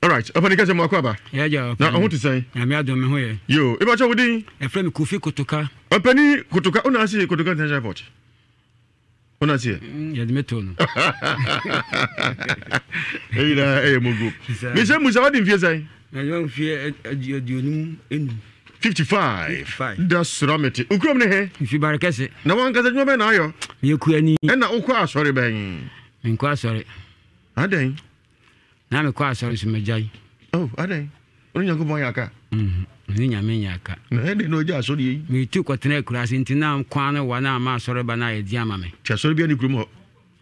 Alright, ɔpɛni kɛsɛ mu akɔ aba. Yɛ Na ɔho te sɛn? Nyame adom me ho yɛ. Yo, eba kyɛ wo din? Ɛfrɛ me Kofi Kotoka. Ɔpɛni Kotoka, ona ase Kotoka International Airport. Ona ase yɛ? Mm, yɛde me to no. Eyi na ɛyɛ mugu. Mesɛ musa wadi mfie sɛn? Manya mfie 55. 55. Da soro mete. Okurom ne he? Mfi bare kɛse. Na wankasa adwuma bɛn na ayɔ? Meyɛ kuani. Ɛna wokɔ asɔre bɛn? Menkɔ asɔre. Adɛn? Na mekɔ asɔre nso magyae. Oh, adɛn? Wone Nyankopɔn yɛ aka? Mhm, mene Nyame nyɛ aka. Na ɛdɛn na ɔgya asɔre yi? Metu kɔtena akuraase nti na kwan no wa na ama asɔre ba no ayɛ den ama me. Nti asɔre biara ne kurom hɔ?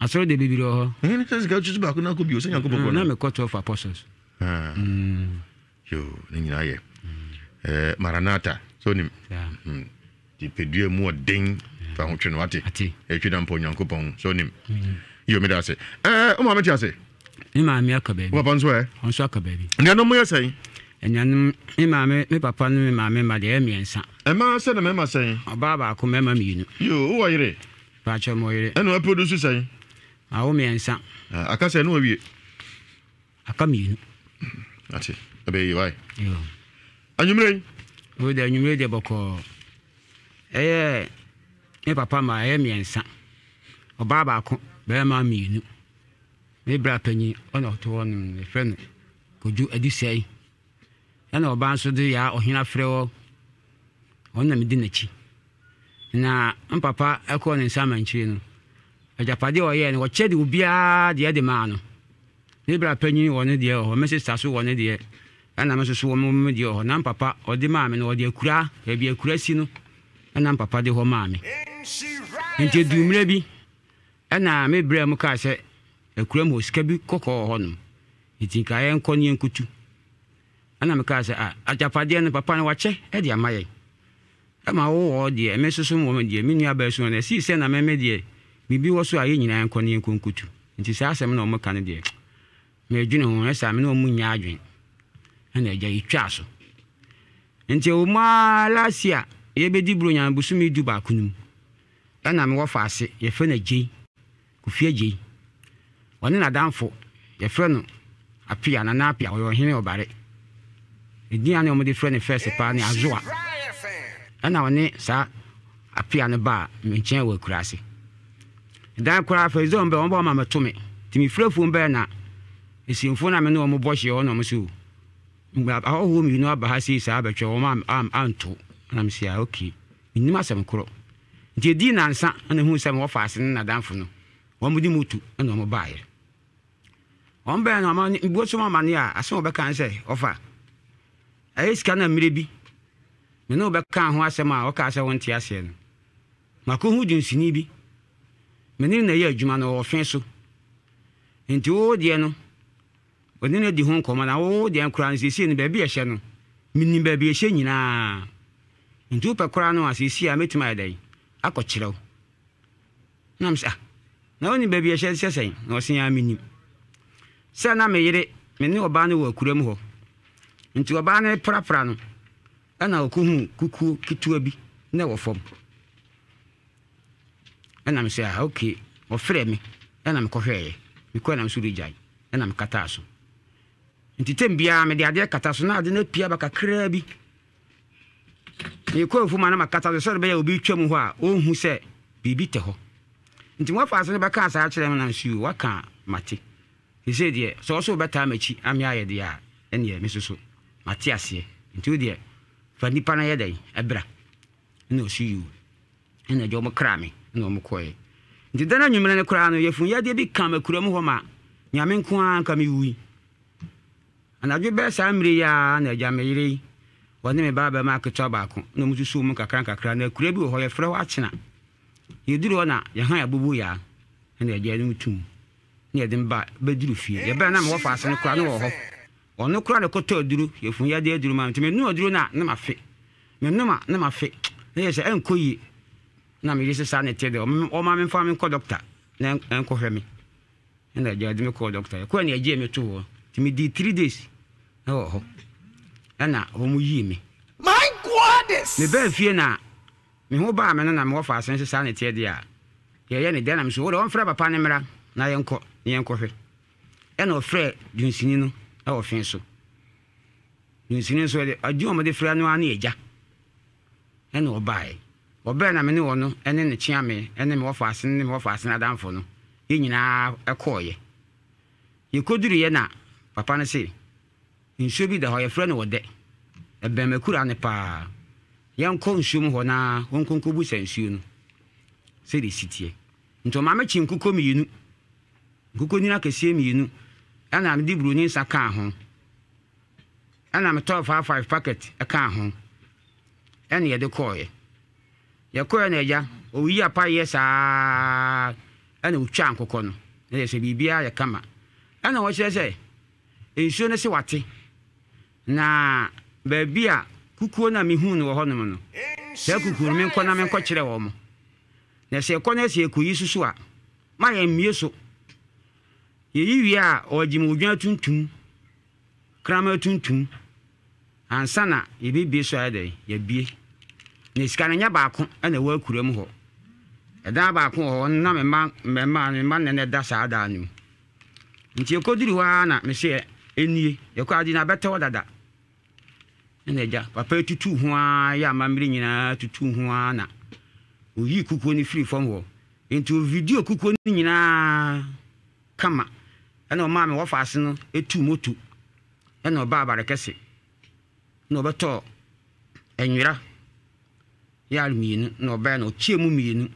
Asɔre deɛ bebree wɔ hɔ. Ɛne sɛ sika tutu baako na akɔ bio sɛ Nyankopɔn kɔ no. Na mekɔ 12 Apostles. Ah. Mm. Yo, ne nyinaa yɛ. Eh, Maranatha, sɛ onim. Mm. Nipadua mu ɔden fa ho twe no ate. Ɛtwe da mpa Onyankopɔn sɛ onim. Yo, meda ase. Eh, wo maame te ase? Me maame aka baabi. Wo papa nso ɛ? Ɔno nso aka baabi. Anuanom mo yɛ sɛn? Anuanom, me maame, me papa ne me maame mma deɛ ɛyɛ mmiɛnsa. Mmaa sɛn na mmarima sɛn? Ɔbaa baako, mmarima mmienu. Yo, wowɔ yere? Paakyɛw, mewɔ yere. Ɛna waproduce sɛn? Mawo mmiɛnsa. Ah, aka sɛn na wawie? Aka mmienu. Ate, ɛbɛyɛ yie wae. Anwummerɛ yi. O deɛ anwummerɛ deɛ bɔkɔɔ. Ɛyɛ me papa ma ɛyɛ mmiɛnsa. Ɔbaa baako, barima mmienu. Me bra panyin ɔna ɔte hɔ no yɛfrɛ no Kojo Adusɛe. Ɛna ɔbaa nso de yaa ɔhene afrɛ hɔ. Ɔno na medi n'akyi. Na me papa kɔɔ ne nsa amankyire no, agyapadeɛ a ɔyɛɛ no, ɔkyɛ de obiara deɛ de maa no. Me bra panyin wɔ ne deɛ wɔ hɔ, me sista so wɔ ne deɛ, ɛna me nso so wɔ me deɛ wɔ hɔ. Na me papa ɔde maa me no, ɔde akura, baabi akura si no, ɛna me papa de hɔ maa me. Nti eduu mmerɛ bi, ɛna me bra mu kaa sɛ, akura mu hɔ sika bi kɔkɔɔ wɔ hɔnom, nti nka yɛnkɔ ne yɛnkɔtu. Ɛna mekaa sɛ, Ah, agyapadeɛ no, papa no wakyɛ de ama yɛn. Ɛma wo wɔ deɛ, me nso so mewɔ me deɛ, me nuabaa su no, ɛsii sɛ na me me deɛ, biribi wɔ so a yɛn nyinaa nkɔ na yɛnkɔ nkɔtu. Nti saa asɛm no a wɔka no deɛ, medwene ho, ɛyɛ saa a me ne wɔn nnya adwene. Ɛna agya yɛtwaa so. Nti ɛwɔ mu ara last year yɛbɛdi Buronya no bosome 11 no mu, ɛna mewɔ faase, yɛfrɛ no Agyei. Kofi Adjei. Ɔne n'adamfo, yɛfrɛ no Apia, Nana Apia, ɔyɛ ɔhene ɔbare. Edin a na wɔde frɛ no fɛs paa ne Azoa. Ɛna ɔne saa Apia no baa me nkyɛn wɔ akuraase. Dan koraa fɛ dɛ wɔn bɛ wɔn ba wɔn ma mɛto me. Nti mefiri afuom bɛɛ na esiemfoɔ na me ne wɔn bɔ hyeɛ hɔ na wɔn so ahɔhoɔ mmienu aba ha sei saa bɛtwɛ wɔn anto. Ɛna me se ah okay. Mennim asɛm korɔ. Nti ɛdii nnansa na mehuu sɛ me wɔfaase ne n'adamfo no, wɔde moto na wɔbaeɛ. Wɔn baeɛ no, amane, mebua so amaneɛ a, asɛm a wɔbɛka ne sɛ, Ɔfa, ɛyɛ sika no a mmerɛ bi me ne wo bɛkaa ho asɛm a wokaa sɛ wonte aseɛ no, makɔhu dunsini bi, me ne no na ɛyɛ adwuma no, ɔwɔ fe so. Nti wo deɛ no, ɔne no adi ho nkɔmmɔ, na wo deɛ koraa no, seesei no, baabi a ɛhyɛ no, menim baabi a ɛhyɛ nyinaa. Nti wopɛ koraa no a, seesei a mɛtumi ayɛ dɛn akɔkyerɛ wo? Na mese, ah, na wonim baabi a ɛhyɛ sɛ sɛn? Na ɔse, ah, menim. Sɛ na me yere, me ne ɔbaa no wɔ akura mu hɔ. Nti ɔbaa no reprapra no, ɛna ɔkɔhuu kukuo ketewa bi na ɛwɔ fam. Ɛna mese, ah, okay. Ɔfrɛɛ me, ɛna mekɔhwɛeɛ. Mekɔɛ na me nso regyae, ɛna mekataa so. Nti tɛm biara mede adeɛ kata so na ade no apue aba kakraa bi. Mekɔ afuom a na makata so sɛdeɛ ɛbɛyɛ a obi retwam hɔ a ɔnhu sɛ biribi tɛ hɔ. Nti wɔfaa ase no bɛkaa saa kyerɛɛ me na nso yoo, waka a mate. Seesei deɛ sɛ wo nso wobɛtaa m'akyi ame ayɛ deɛ a, ɛnneɛ me nso so mate aseɛ. Nti wo deɛ fa nnipa no yɛ dɛn bra. Ɛna ɔse yoo. Ɛna agya wɔn kraa me ɛna wɔn kɔeɛ. Nti da no anwummerɛ no koraa no yafunyadeɛ bi kaa m'akura mu hɔ ma Nyame nko ara nka mewui. Anadwo bɛyɛ saa mmere yi ara na agya me yere yi, ɔne me babarima ketewa baako na wɔsusuw mu nkakrankakra. Na akuraa bi wɔ hɔ, yɛfrɛ hɔ Akyena. Yeduru hɔ na yɛhan aboboyaa na agya no tum na yɛde me ba bɛduru fie. Yɛbae na me wɔfaase no koraa na ɔwɔ hɔ. Ɔno koraa na ɛkɔtɔ aduro, yafunu yadeɛ aduro maa me. Nti menom aduro no a na mafe. Menom a na mafe. Na yɛ sɛ ɛnkɔ yie. Na me yere se saa na ɛteɛ deɛ, ɔma memfa me nkɔ dɔkta na ɛnkɔhwɛ me. Ɛna agya de me kɔɔ dɔkta. Yɛkɔɛ na yɛgyee me too hɔ. Nti medii 3 days ɛwɔ hɔ. Ɛna wɔn yii me. My goodness! Mebaa fie na me ho baa me no na mewɔ faase nso saa na ɛteɛ deɛ a, yɛyɛ ne dɛn na me so wode ɔmfrɛ papa no mmra na yɛnkɔ na yɛnkɔhwɛ. Ɛna ɔfrɛɛ dunsini no wɔ fe so. Dunsini nso ɛde adwuma a wɔde frɛ no ara ne agya. Ɛna ɔbaeɛ. Ɔbaeɛ na me ne ɔno ne ne kyeame ne me wɔfaase ne me wɔfaase no adamfo no, yɛn nyinaa kɔeɛ. Yɛkɔduruiɛ na papa no se, nsuo bi da hɔ, yɛfrɛ no ɔdɛ. Ɛbɛn m'akura no paa. Yɛnkɔ nsuo mu hɔ na ɔnkɔ nkɔbusa nsuo no sɛdeɛ ɛsi teɛ. Nti ɔmaa mekyee nkokɔ mmienu, nkokɔnini akɛseɛ mmienu, ɛna mede buroni nsa kaa ho. Ɛna metɔɔ 5 5 packet kaa ho. Ɛna yɛde kɔɔeɛ. Yɛkɔɔeɛ na agya, ɔyii apaeɛ saa ɛna ɔtwaa nkokɔ no. Na yɛ sɛ biribiara yɛ kama. Ɛna ɔkyerɛ sɛ nsuo no se wate. Na baabi a kukuo no a mehuu no wɔ hɔnom no, saa kukuo no menkɔ na menkɔkyerɛ wɔn. Na sɛ yɛkɔ na sɛ yɛkɔyi so so a, ma yɛmmue so. Yɛyi wie a, ɔregye me odwan tuntum, kraman tuntum, ansa na yɛbɛbue so ayɛ dɛn? Yɛabue. Na sika no nyɛ baako na ɛwɔ akura mu hɔ. Ɛdan baako wɔ hɔ, na me mma mmarima, me mma nna na ɛda saa dan no mu. Nti yɛkɔduru hɔ ara na mese ɛnie, yɛkɔ ade no abɛtɛ hɔ dada. Ɛna agya, papa yi tutuu ho ara yɛ amammerɛ nyinaa tutuu ho ara na ɔyii kukuo no firii fam hɔ. Nti ɔvidio kukuo no nyinaa kama ɛna ɔmaa me wɔfaase no tuu moto ɛna ɔbaa Barekɛse na ɔbɛtɔɔ nwera yard mmienu na ɔbae na ɔkyɛɛ mu mmienu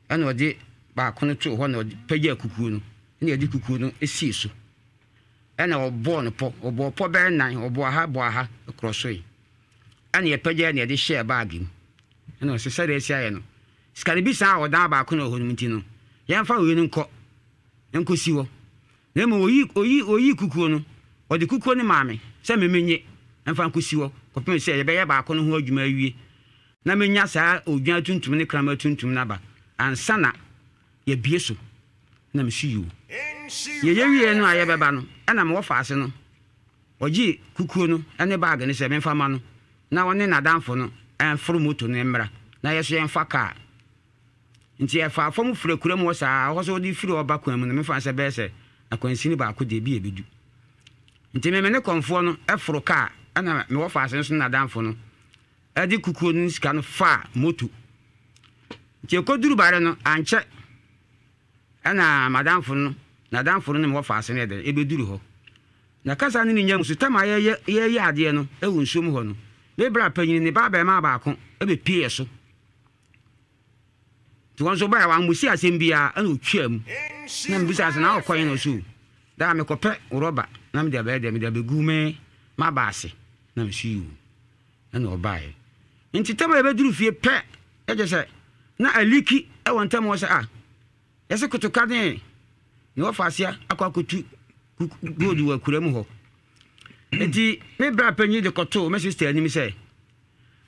ɛna ɔde baako no too hɔ na ɔde pagyaa kukuo no ɛna yɛde kukuo no sii so. Ɛna ɔbɔɔ no pɔ. Ɔbɔɔ pɔ bɛyɛ nnan. Ɔbɔɔ ha, bɔɔ ha, krɔsoe. Ɛna yɛpagyae na yɛde hyɛɛ baage mu. Ɛna ɔse sɛdeɛ asi ayɛ no, sika no bi san wɔ dan baako na ɛwɔ hɔ no mu nti no, yɛmfa wei no nkɔ nkɔsi hɔ. Na mmom ɔyi, ɔyi, ɔyii kukuo no, ɔde kukuo no maa me sɛ me menye mfa nkɔsi hɔ kɔpem sɛ yɛbɛyɛ baako no ho adwuma awie na menya saa odwan tuntum ne kraman tuntum no aba ansa na yɛabue so. Na mese yoo. Yɛyɛ wieɛ no a yɛbɛba no, ɛna me wɔfaase no, ɔgyee kukuo no ne baage no sɛ memfa ma no na ɔne n'adamfo no mforo moto no mmra na yɛ nso yɛmfa kaa. Nti yɛfaa fam firi akura mu hɔ saa, hɔ nso wode firi hɔ ba kwan mu no, memfa no sɛ bɛyɛ sɛ akwansini baako deɛ bi a ɛbɛdu. Nti me me ne kɔmfoɔ no foro kaa, ɛna me wɔfaase nso ne n'adamfo no de kukuo no ne sika no faa moto. Nti yɛkɔduru Bare no, ankyɛ Ɛna m'adamfo no, n'adamfo no ne me wɔfaase no yɛ dɛn? Ebeduru hɔ. Na kasa no ne nya mu so tam a yɛyɛ yɛreyɛ adeɛ no wɔ nsuo mu hɔ no, me bra panyin ne ba abarimaa baako bɛpue yɛ so. Nti wɔn nso baeɛ, wɔammɔsi asɛm biara, ɛna ɔtwaa mu. Na mebisaa sɛ, na wokɔ he? Na ɔse, o, daa mekɔpɛ rɔba na mede abɛyɛ dɛn? Mede abɛgu me m'aba ase. Na mese, yoo. Ɛna ɔbaeɛ. Nti tam a yɛbɛduru fie pɛ, na kyerɛ sɛ na aliki wɔ ntam hɔ sɛ ah, yɛse kotoka ne ne wɔfa aseɛ akɔ akɔtu gold wɔ akura mu hɔ. Nti me bra panyin de kɔtoo me sister anim sɛ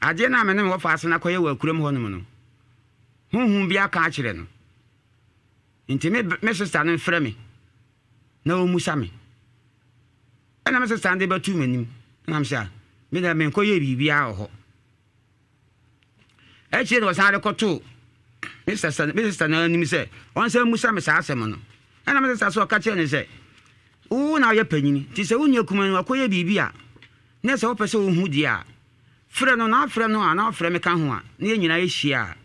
adeɛ no a me ne me wɔfa ase no akɔyɛ wɔ akura mu hɔnom no, honhom bi aka akyerɛ no. Nti me, me sister no mfrɛ me na ɔmmusa me. Ɛna me sister no de bɛtoo m'anim. Ɛna me sɛ ah, me deɛ menkɔyɛɛ biribiara wɔ hɔ. Akyire na ɔsan de kɔtoo me sister me sister no anim sɛ ɔnsan mmusa me saa asɛm no. Ɛna me sister so ɔka kyerɛɛ no sɛ, wo na woyɛ panyini, nti sɛ wo nua kumaa no wakɔyɛ biribi a, na sɛ wopɛ sɛ wohu deɛ a, frɛ no, na afrɛ no a, na wafrɛ me ka ho a, na yɛn nyinaa yɛhyia a,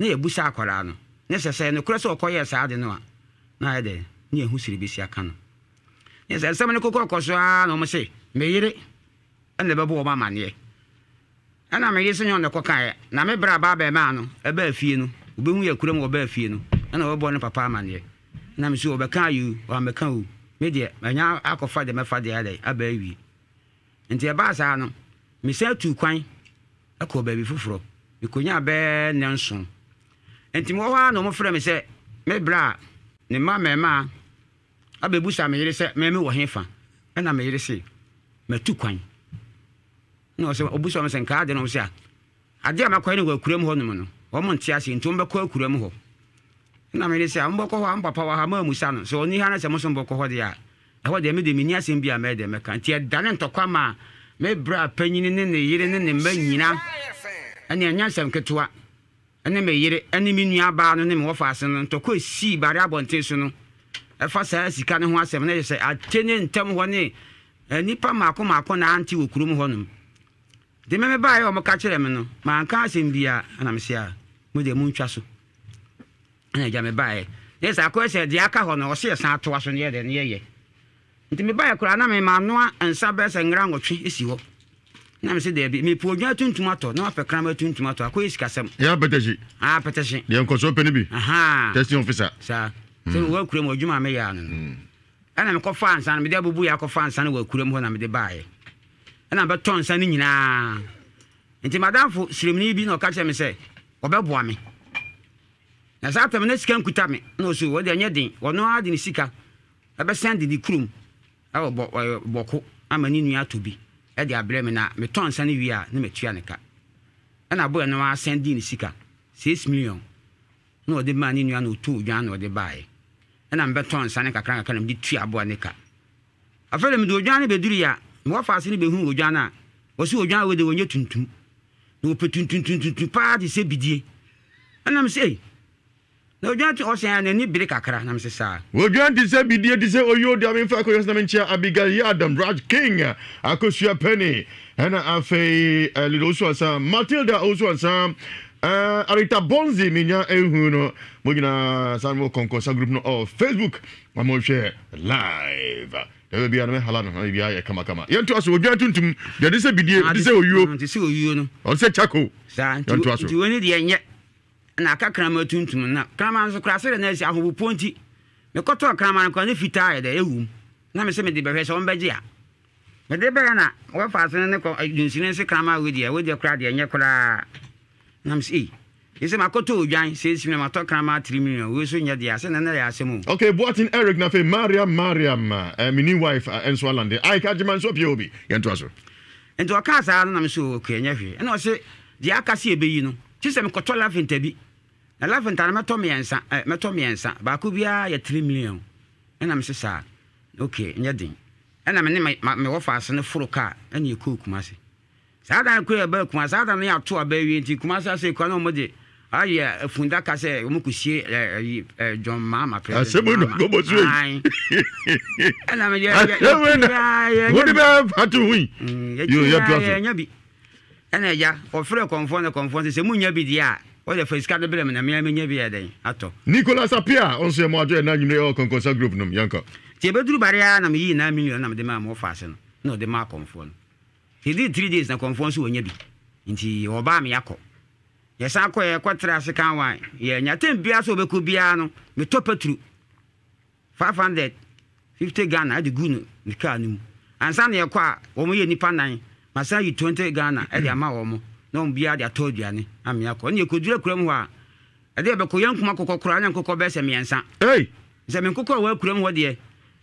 na yɛabusa akwadaa no. Na sɛ sɛ ɛyɛ nokorɛ sɛ ɔkɔyɛɛ saa ade no a, na ayɛ dɛn? Na yɛahu sɛ yɛbɛsi aka no. Ne sɛ nsɛm no kokɔ kɔ so ara na wɔn se, me yere na ɛbɛbɔ wɔn amaneɛ. Ɛna me yere se nyɛ ɔno na ɛkɔkaeɛ. Na me bra ba abarimaa no baa fie no, ɔbɛhu yɛ kura mu ɔbaa fie no, ɛna ɔbɛbɔ ne papa amaneɛ. Ɛna me se ɔbɛka ayi o, wammɛka o, me deɛ manya akɔfa deɛ mɛfa deɛ ayɛ dɛn aba awie. Nti ɛbaa saa no, mesan tuu kwan kɔɔ baabi foforɔ. Mekɔnyaa bɛyɛ nnanson. Nti mewɔ hɔ ara na wɔfrɛ me sɛ me bra ne mma mmarimaa abɛbusa me yere sɛ me mewɔ hefa? Ɛna me yere se, matu kwan. Ɛna ɔsɛ ɔbusa me sɛ nkaa de na ɔsɛ a. Adeɛ a makɔyɛ no wɔ akuram hɔnom no, wɔn nte aseɛ nti wɔbɛkɔ akuram hɔ. Ɛna mene sɛ, mobɛkɔ hɔ a, mo papa wɔ ha, moammusa no. Sɛ ɔnni ha na sɛ mo nso mobɛkɔ hɔ deɛ a, ɛhɔ deɛ me deɛ menni asɛm bi a mɛyɛ deɛ mɛka. Nti ɛdane ntɔkwa maa me bra panyini ne ne yere ne ne mma nyina. Ɛnneɛ ɛnyɛ asɛm ketewa. Ɛne me yere ne me nuabaa no ne me wɔfaase no ntɔkwa a ɛsii Bare abɔnten so no, ɛfa saa sika no ho asɛm no, ɛyɛ sɛ Atene ntam hɔ ne nnipa mmaako mmaako na ante wɔ kurom hɔnom. Nti me mebaeɛ a wɔka kyerɛɛ me no, manka asɛm biara, ɛna mese a, mo deɛ montwa so. Ɛna agya mebaeɛ. Na ɛsɛ akɔyɛ sɛ deɛ aka hɔ no, ɔse yɛsan atoa so no yɛ dɛ no yɛyɛ. Nti mebaeɛ koraa na me manoa nsa bɛyɛ sɛ ngra nwɔtwe si hɔ. Na mese daabi, mepɛ odwan tuntum atɔ na mapɛ kraman tuntum atɔ, akɔyɛ sikasɛm. Yɛ apɛtɛhye. Ah, apɛtɛhye. Deɛ nkɔsoɔ pɛ no bi. Ahaa. Testing officer. Saa. Sɛ mewɔ akura mu adwuma a meyɛ ano no. Ɛna mekɔfaa nsa no, mede abubu yɛ akɔfa nsa no wɔ akura mu hɔ na mede baeɛ. Ɛna mebɛtɔ nsa no nyinaa. Nti madamfo sremni bi na ɔka kyerɛ me sɛ ɔbɛboa me. Na saa tam na sika nkuta me. Na ɔso wɔde ɛnyɛ den, ɔno ara de ne sika ɛbɛsan de ne kurom wɔ bɔ ɛɛ bɔko ama ne nua atɔ bi de abrɛ me na metɔ nsa no wie a na matua ne ka. Ɛna boy no ara san dii ne sika, 6 million, na ɔde maa ne nua na ɔtoo odwan na ɔde baeɛ. Ɛna mebɛtɔɔ nsa no kakra nkakra na mede tua aboa no ka. Afei de mede odwan no bɛduruiɛ a, me wɔfaase no bɛhuu odwan no a, ɔse odwan wei de ɔnyɛ tuntum. Na ɔpɛ tuntumtuntum paa te sɛ bidie. Ɛna mese ei, Na odwan te ɔsɛn a n'ani bere kakra, na mese saa. Odwan te sɛ bidie te sɛ oyo deɛ memfa akonnwa so na menkyea Abigail Yiadom, Raj King, Akosua Penny, ɛna afei eh, Lida Owusu-Ansah, Matilda Owusu-Ansah, eh, Arita Bonzi menya ehu no mo nyinaa san mo kɔnkɔnsa group no ɔ Facebook ma mo hwɛ live. Ɛbɛ biara no mɛhala no na biribiara yɛ kamakama. Yɛntoa so, odwan tuntum deɛ te sɛ bidie te sɛ oyuo Te sɛ oyuo no. Ɔte sɛ charcoal. Saa nti Yɛntoa so. nti wei ne deɛ nyɛ. Na aka kraman tuntum no. Na kraman no nso koraa, sɛdeɛ na asi ahopopoɔ nti, mekɔtɔɔ kraman no koraa, ne fitaa ayɛ dɛ, ɛwom. Na mese mede bɛhwɛ sɛ wɔbɛgye a. Mede bɛyɛ na wɔfa ase no ne kɔ dunsini nse kraman wei deɛ, wei deɛ koraa deɛ ɛnyɛ koraa. Na mese ei, ɛsɛ makɔtɔ odwan 6 million, matɔ kraman 3 million, wei nso nyɛ deɛ a, sɛ na na ɛyɛ asɛm o. Okay, Boateng Eric na afei Mariam Mariam, eh, me new wife eh, nso alande. Ike Agyeman nso apue hɔ bi. Yɛntoa so. Nti ɔkaa saa no na mese okay, ɛnyɛ hwee. Ɛna ɔse deɛ aka sɛ yɛbɛyi no, Gye sɛ mekɔtɔ laventa bi. Na laventa no mɛtɔ mmiɛnsa, ɛ, mɛtɔ mmiɛnsa. Baako biara yɛ 3 million. Ɛna mese saa. Okay, nyɛ den. Ɛna me ne me, ma, me wɔfaase no foro kaa, ɛna yɛkɔɔ Kumasi. Saa da no koraa yɛbaa Kumasi, saa da no yɛato aba awie nti Kumasi ase koraa na wɔde ayɛ afundaka sɛ wɔkɔsie ɛ, ɛyi, ɛ, John Mahama, President Asɛm na Mahama. ɔbɔ so yi. Ae. Ɛna me yɛ, yɛ, Asɛm yɛkyiri na ara yɛanya wode bi. bɛfa to ho yi. Yo, Yɛkyiri yɛtoa ara so. yɛanya bi. Ɛnna agya, ɔfrɛɛ kɔmfoɔ no, kɔmfoɔ no se, Sɛ monnya bi deɛ a, wo deɛ fa sika no brɛ me na me ara mɛnya bi ayɛ dɛn? Atɔ. Nicholas Appiah, ɔno nso yɛ mo adwo ɛnnɛ anwummere ɛwɔ Kɔnkɔnsa Group nom. Yɛnkɔ. Nti ɛbɛduru bare ara na meyii 9 million na mede maa mo wɔfaase no, na ɔde maa kɔmfoɔ no. Nti ɛdii 3 days na kɔmfoɔ nso wanya bi. Nti ɔbaa me yɛakɔ. Yɛsan kɔeɛ, yɛkɔtraa ase kan wan, yɛannya. Tɛm biara sɛ ɔbɛkɔ biara no, metɔ paturu. 550 Ghana de gu no ne car no mu. Ansa na yɛkɔ a, wɔn yɛ nnipa nnan, masan ayi 20 Ghana de ama wɔn na wɔn biara de atɔ aduane ama yɛakɔ. Ɛnna yɛkɔduru akuram hɔ a, ɛde yɛbɛkɔ yɛnkum akokɔ koraa na nkokɔ bɛyɛ sɛ mmiɛnsa. Ei! Sɛ me nkokɔ a ɛwɔ akuram hɔ deɛ,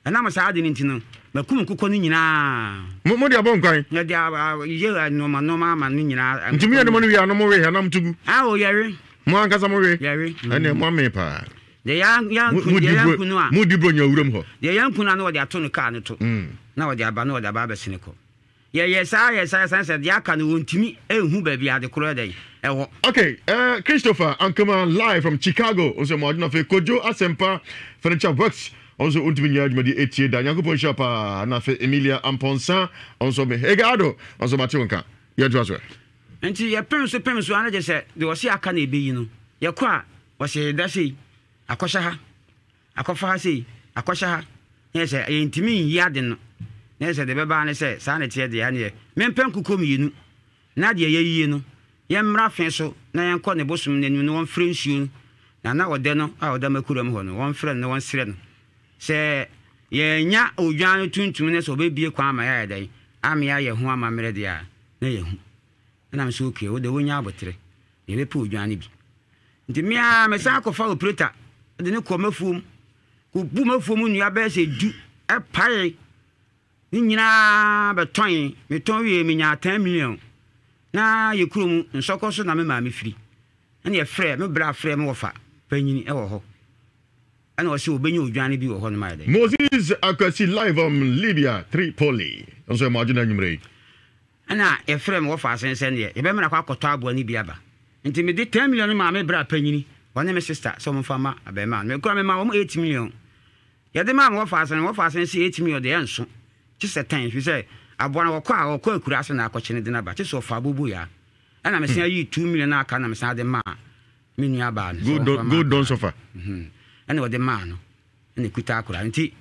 ɛnam saa ade no nti no, makum nkokɔ no nyinaa. Mo, mode abɔ nkwan? Yɛde ayɛ nnoɔma nnoɔma ama no nyinaa. Nti moyɛ nnoɔma no wie a na mowe anaa moto gu? Ah, o, yɛwe. Mo ankasa mowe? Yɛwe. Ɛnneɛ moamee paa. Deɛ yɛanku deɛ yɛanku no a. Modi Buronya wuram hɔ. Deɛ yɛanku no a na wɔde ato no kaa no to. Na wɔde aba na wɔde aba abɛsene kɔ. Yɛyɛ saa yɛ saa yɛ saa sɛ deɛ aka no wɔntumi nhu baabi a ade korɔ yɛ dɛn ɛwɔ. Okay, Christopher Ankama live from Chicago. Nso mo adwene afei Kojo Asempa Furniture Works. Nso ontumi nyɛ adwumadi etie da. Nyankopɔn nhyira paa. Na afei Emilia Amponsa nso me Hegado nso mate wo nka. Yɛntoa so. Nti yɛpem so pem so ara na kyerɛ sɛ deɛ ɔse aka na ɛbɛyi no. Yɛkɔ a, ɔse da sei, akɔhyɛ ha, akɔfa ha sei, akɔhyɛ ha. Na yɛ sɛ yɛntumi nyi ade no. Na yɛ sɛ deɛ ɛbɛba ara ne sɛ saa na ɛteɛ deɛ ɛneɛ mempɛ nkokɔ mmienu na deɛ yɛayie no yɛmmra fe so na yɛnkɔ ne bosom no anim na wɔmfrɛ nsuo no na na ɔdɛ no a ɔda makuram hɔ no wɔmfrɛ no na wɔnsrɛ no sɛ yɛanya odwan no tuntum no sɛ ɔbɛbie kwan ama yɛayɛ dɛn ama yɛayɛ ho amammerɛ deɛ a na yɛahu. Ɛna me sɛ okay, wo deɛ wonya aboterɛ, na yɛbɛpɛ odwan no bi. Nti me ara mesan kɔfa operator de no kɔɔ m'afuom, kɔbu m'afuom nnua bɛyɛ sɛ du, ɛpae ne nyinaa bɛtɔn. Metɔn wie menyaa 10 million. Na yɛ kurom Nsɔkɔ so na me maame firi. Ɛna yɛfrɛɛ, me bra frɛɛ me wɔfa panyini wɔ hɔ. Ɛna ɔse ɔbɛnya odwan no bi wɔ hɔ nom ayɛ dɛn. Moses Akwasi live from Libya, Tripoli nso ɛmo adwene anwummerɛ yi. Ɛna yɛfrɛɛ me wɔfa ase sɛ neɛ yɛbɛmena akɔ akɔtɔ aboa no bi aba. Nti mede 10 million no maa me bra panyini, ɔne me sister sɛ wɔmfa mma abarimaa no. Me koraa memaa wɔn 8 million. Yɛde maa me wɔfa ase no, me wɔfa ase no se 8 million deɛ ɛnso, kye sɛ 10, ɛfiri sɛ aboa no wɔkɔ a wɔkɔ akuraase na akɔkye no de no aba, kye sɛ ɔfa aboboyaa. Ɛna mesan yii 2 million no a aka no na mesan de maa me nua baa no sɛ ɔmfa mma akwadaa no. Ɛna ɔde maa no, ɛna ɛkuta akwadaa no. Nti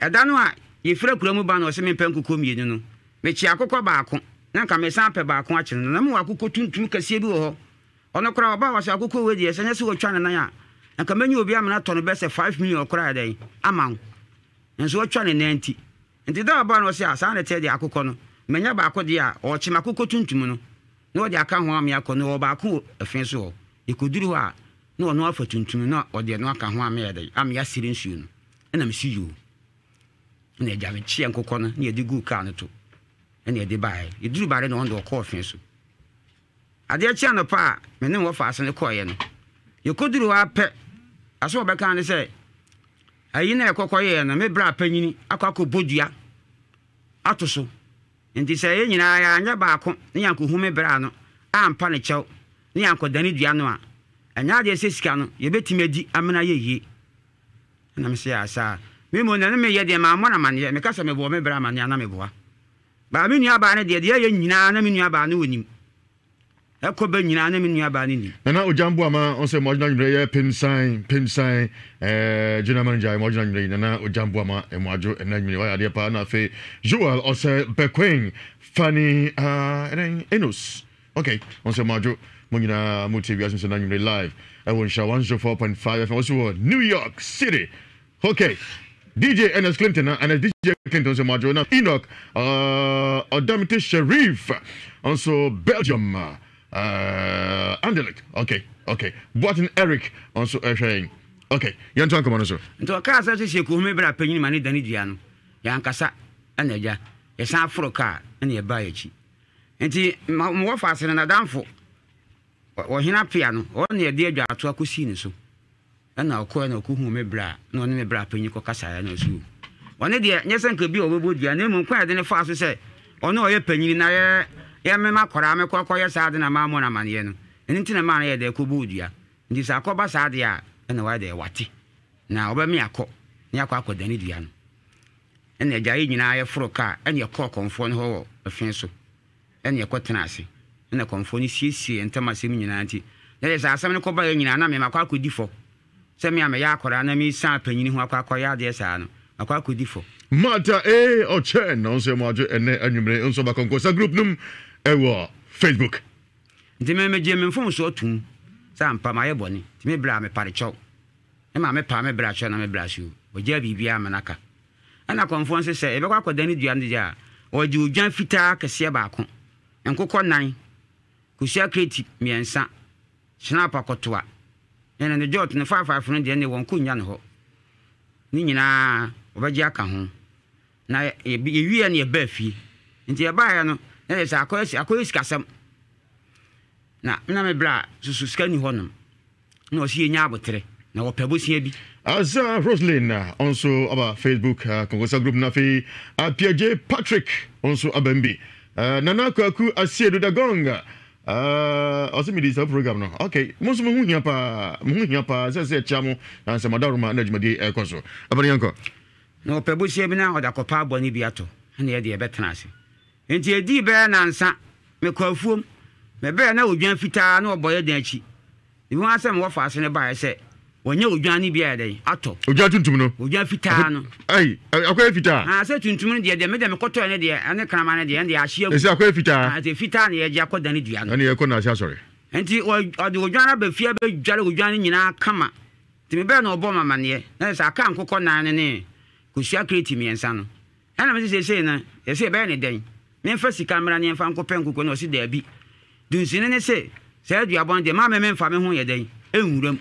ɛda no a yɛfiri akura mu ba no ɔse mempɛ nkokɔ mmienu no, mekyee akokɔ baako, na nka mesan apɛ baako akye no. Na mewɔ akokɔ tuntum kɛseɛ bi wɔ hɔ. Ɔno koraa ɔbaa hɔ sɛ akokɔ wei deɛ sɛ nyɛ sɛ wɔatwa ne nan a, nka mɛnya obi amena atɔ no bɛyɛ sɛ 5 million koraa ayɛ dɛn ama wo. Nanso wɔatwa ne nan nti. Nti da a ɔbaa no ɔse a saa na ɛteɛ deɛ akokɔ no, manya baako deɛ a, ɔɔkye m'akokɔ tuntum no. Na ɔde aka ho ama yɛakɔ no, ɔwɔ baako wɔ ɛfe so hɔ. Yɛkɔduru hɔ a, na ɔno afa tuntum no, na ɔde ɛno aka ho ama yɛayɛ dɛn? Ama yɛasere nsuo no. Ɛna mese yoo. Ɛna agya mekyeɛ nkokɔ no na yɛde guu kaa no to, ɛna yɛde baeɛ. Yɛduru Bare no, ɔno deɛ ɔkɔɔ ɔfe so. Adeɛ kye anɔpa a, me ne me wɔfaase no kɔeɛ no, yɛkɔduru hɔ ara pɛ, asɛm a wɔbɛkaa ne sɛ, ayi no a yɛkɔkɔyɛeɛ no, me bra panyini akɔ akɔbɔ dua ato so. Enti sɛ yɛn nyinaa yɛanyɛ baako na yɛankohu me bra no ampa no kyɛw na yɛankɔdane dua no a, ɛnyɛ adeɛ sɛ sika no yɛbɛtumi adi amena ayɛ yie. Ɛna mese, Aa saa. Me mmom deɛ ne meyɛ deɛ mammɔ no amaneɛ. Meka sɛ mebɔɔ me bra amaneɛ a na meboa. Baa me nuabaa no deɛ, deɛ ɛyɛ nyinaa na me nuabaa no ɔnim. Ɛkɔ ba nyinaa na me nuabaa no nim. Nana Ogyam Boama ɔnsɛ mo adwene anwummerɛ yɛ pemsan pemsan eh, general manager mo adwene anwummerɛ yi Nana Ogyam Boama mo adwo ɛna anwummerɛ wayɛ adeɛ paa na afei Joel ɔsɛ Bɛkwen Fanny ah, ɛdɛn Enos ok ɔnsɛ mo adwo mo nyinaa mo tie wiase nsɛm anwummerɛ live ɛwɔ nhyira 104.5 FM ɔsɛ wɔ New York City. Ok DJ Ernest Clinton na Ernest DJ Clinton nso madwo na Enoch uh, Odamite Sherif nso Belgium uh, Anderlecht ok ok Boatin Eric nso ɛhwɛ yɛn ok yɛnto nkɔmmɔ no so. Nti ɔkaa sɛ sese kɔhu me bra panyin ma ne dane dua no, yɛankasa ɛna agya, yɛsan foro kaa ɛna yɛbaa yɛakyi. Nti mewɔ faase no nadamfo, ɔhene apea no, ɔno na yɛde adwaatoa kɔsii ne so. Ɛnna ɔkɔe na okohuu me bra, na ɔne me bra panyin kɔkasae, ɛnna ɔse, O, ɔno deɛ, nyɛ sɛ nka ebia ɔbɛbɔ dua, na mmom kwan a yɛde no faa so sɛ ɔno a ɔyɛ panyin na yɛ yɛ me m'akwadaa mekɔ akɔyɛ saa ade na mammɔ no amanneɛ no, ɛno nti na ɛmaa no yɛɛ dɛ kɔbɔɔ dua. Nti sɛ akɔba saa deɛ a, ɛnna wayɛ dɛ, wate, na ɔbɛme akɔ, na yɛakɔ akɔdane dua no. Ɛnna agya yɛn nyinaa yɛforoo kaa, ɛnna yɛkɔɔ kɔmfoɔ no hɔ wɔ ɛfe so. Ɛnna yɛkɔtenaa ase, ɛnna kɔmfoɔ no siesiee yɛn ntam asɛm nyinaa nti, na ɛyɛ sɛ asɛm no kɔbaeɛ nyinaa na me makɔ akɔdi fɔ sɛ me a meyɛ akwadaa na mesiane panin ho akɔ akɔyɛ adeɛ saa no, makɔ akɔdi fɔ. Martha A. Ɔkyɛn na ɔnso ɛmo adwo ɛnɛ anwummere nso aba Kɔnkɔnsa group no mu ɛwɔ Facebook. Nti me megyee me mfomsoɔ toom sɛ ampa mayɛ bɔne, nti me bra mepare kyɛw. Me maame paa me bra kyɛw na me bra so ɔgyaa biribiara ama no aka. Ɛnna akɔmfoɔ no se sɛ yɛbɛkɔ akɔdane dua no deɛ a, wɔde odwan fitaa kɛseɛ baako, nkokɔ nnan, kosua kreti mmiɛnsa, hyenap akɔtoa, ne ne dwɔɔto ne faefaefo no deɛ ɛnneɛ wɔnkɔ nnya no hɔ. Ne nyinaa wɔbɛgye aka ho. Na yɛwieɛ no yɛbaa fie. Nti yɛbaeɛ no, na yɛ sɛ akɔyɛ sikasɛm. Na na me bra soso sika nni hɔnom. Na ɔse yɛnya aboterɛ na wɔpɛ bosea bi. Azah Roselyn ɔnso aba Facebook Konkosa group no afei Apiagye Patrick ɔnso aba mu bi. Nana Kwaku Asiedu Da Gong ɔse medi saa program no ok mo nso mo ho hia paa mo ho hia paa sɛ sɛ ɛkyia mo na sɛ mo adaworoma na dwumadie ɛkɔ so ɛbɛn yɛnkɔ. Na ɔpɛ bosea bi na ɔde akɔpa abɔ ne bi atɔ ɛna yɛde yɛbɛtena ase. Enti edii bɛyɛ nnansa, mekɔɔ afuom. Mebɛɛ na odwan fitaa na ɔbɔ yɛn dan akyi. Mihuu ara sɛ me wɔfaase no baeɛ sɛ wanya odwan no bi ayɛ dɛn? Atɔ. Odwan tuntum no? Odwan fitaa no. Ai, akɔyɛ fitaa? Ah, sɛ tuntum no deɛ, deɛ me deɛ mekɔtɔɛ no deɛ, ɛne kraman no deɛ, ɛno deɛ ahye agu. Ɛsɛ akɔyɛ fitaa? Ah, ɛsɛ fitaa na yɛgye akɔdane dua no. Ɛne yɛkɔ Naase asɔre. Enti ɔde odwan no aba fie abɛdware odwan no nyinaa kama. Nti mebɛɛ na ɔbɔɔ me amanneɛ, na sɛ aka nkokɔ nan no ne kosua kreti mmiɛnsa no. Ɛna mese seesei no yɛse yɛbɛyɛ no dɛn? Memfa sika mmra na yɛmfa nkɔpɛ nkokɔ no? Ɔse daabi. Dunsini no se saa aduabɔ no deɛ mma me memfa me ho nyɛ dɛn? Nwura mu.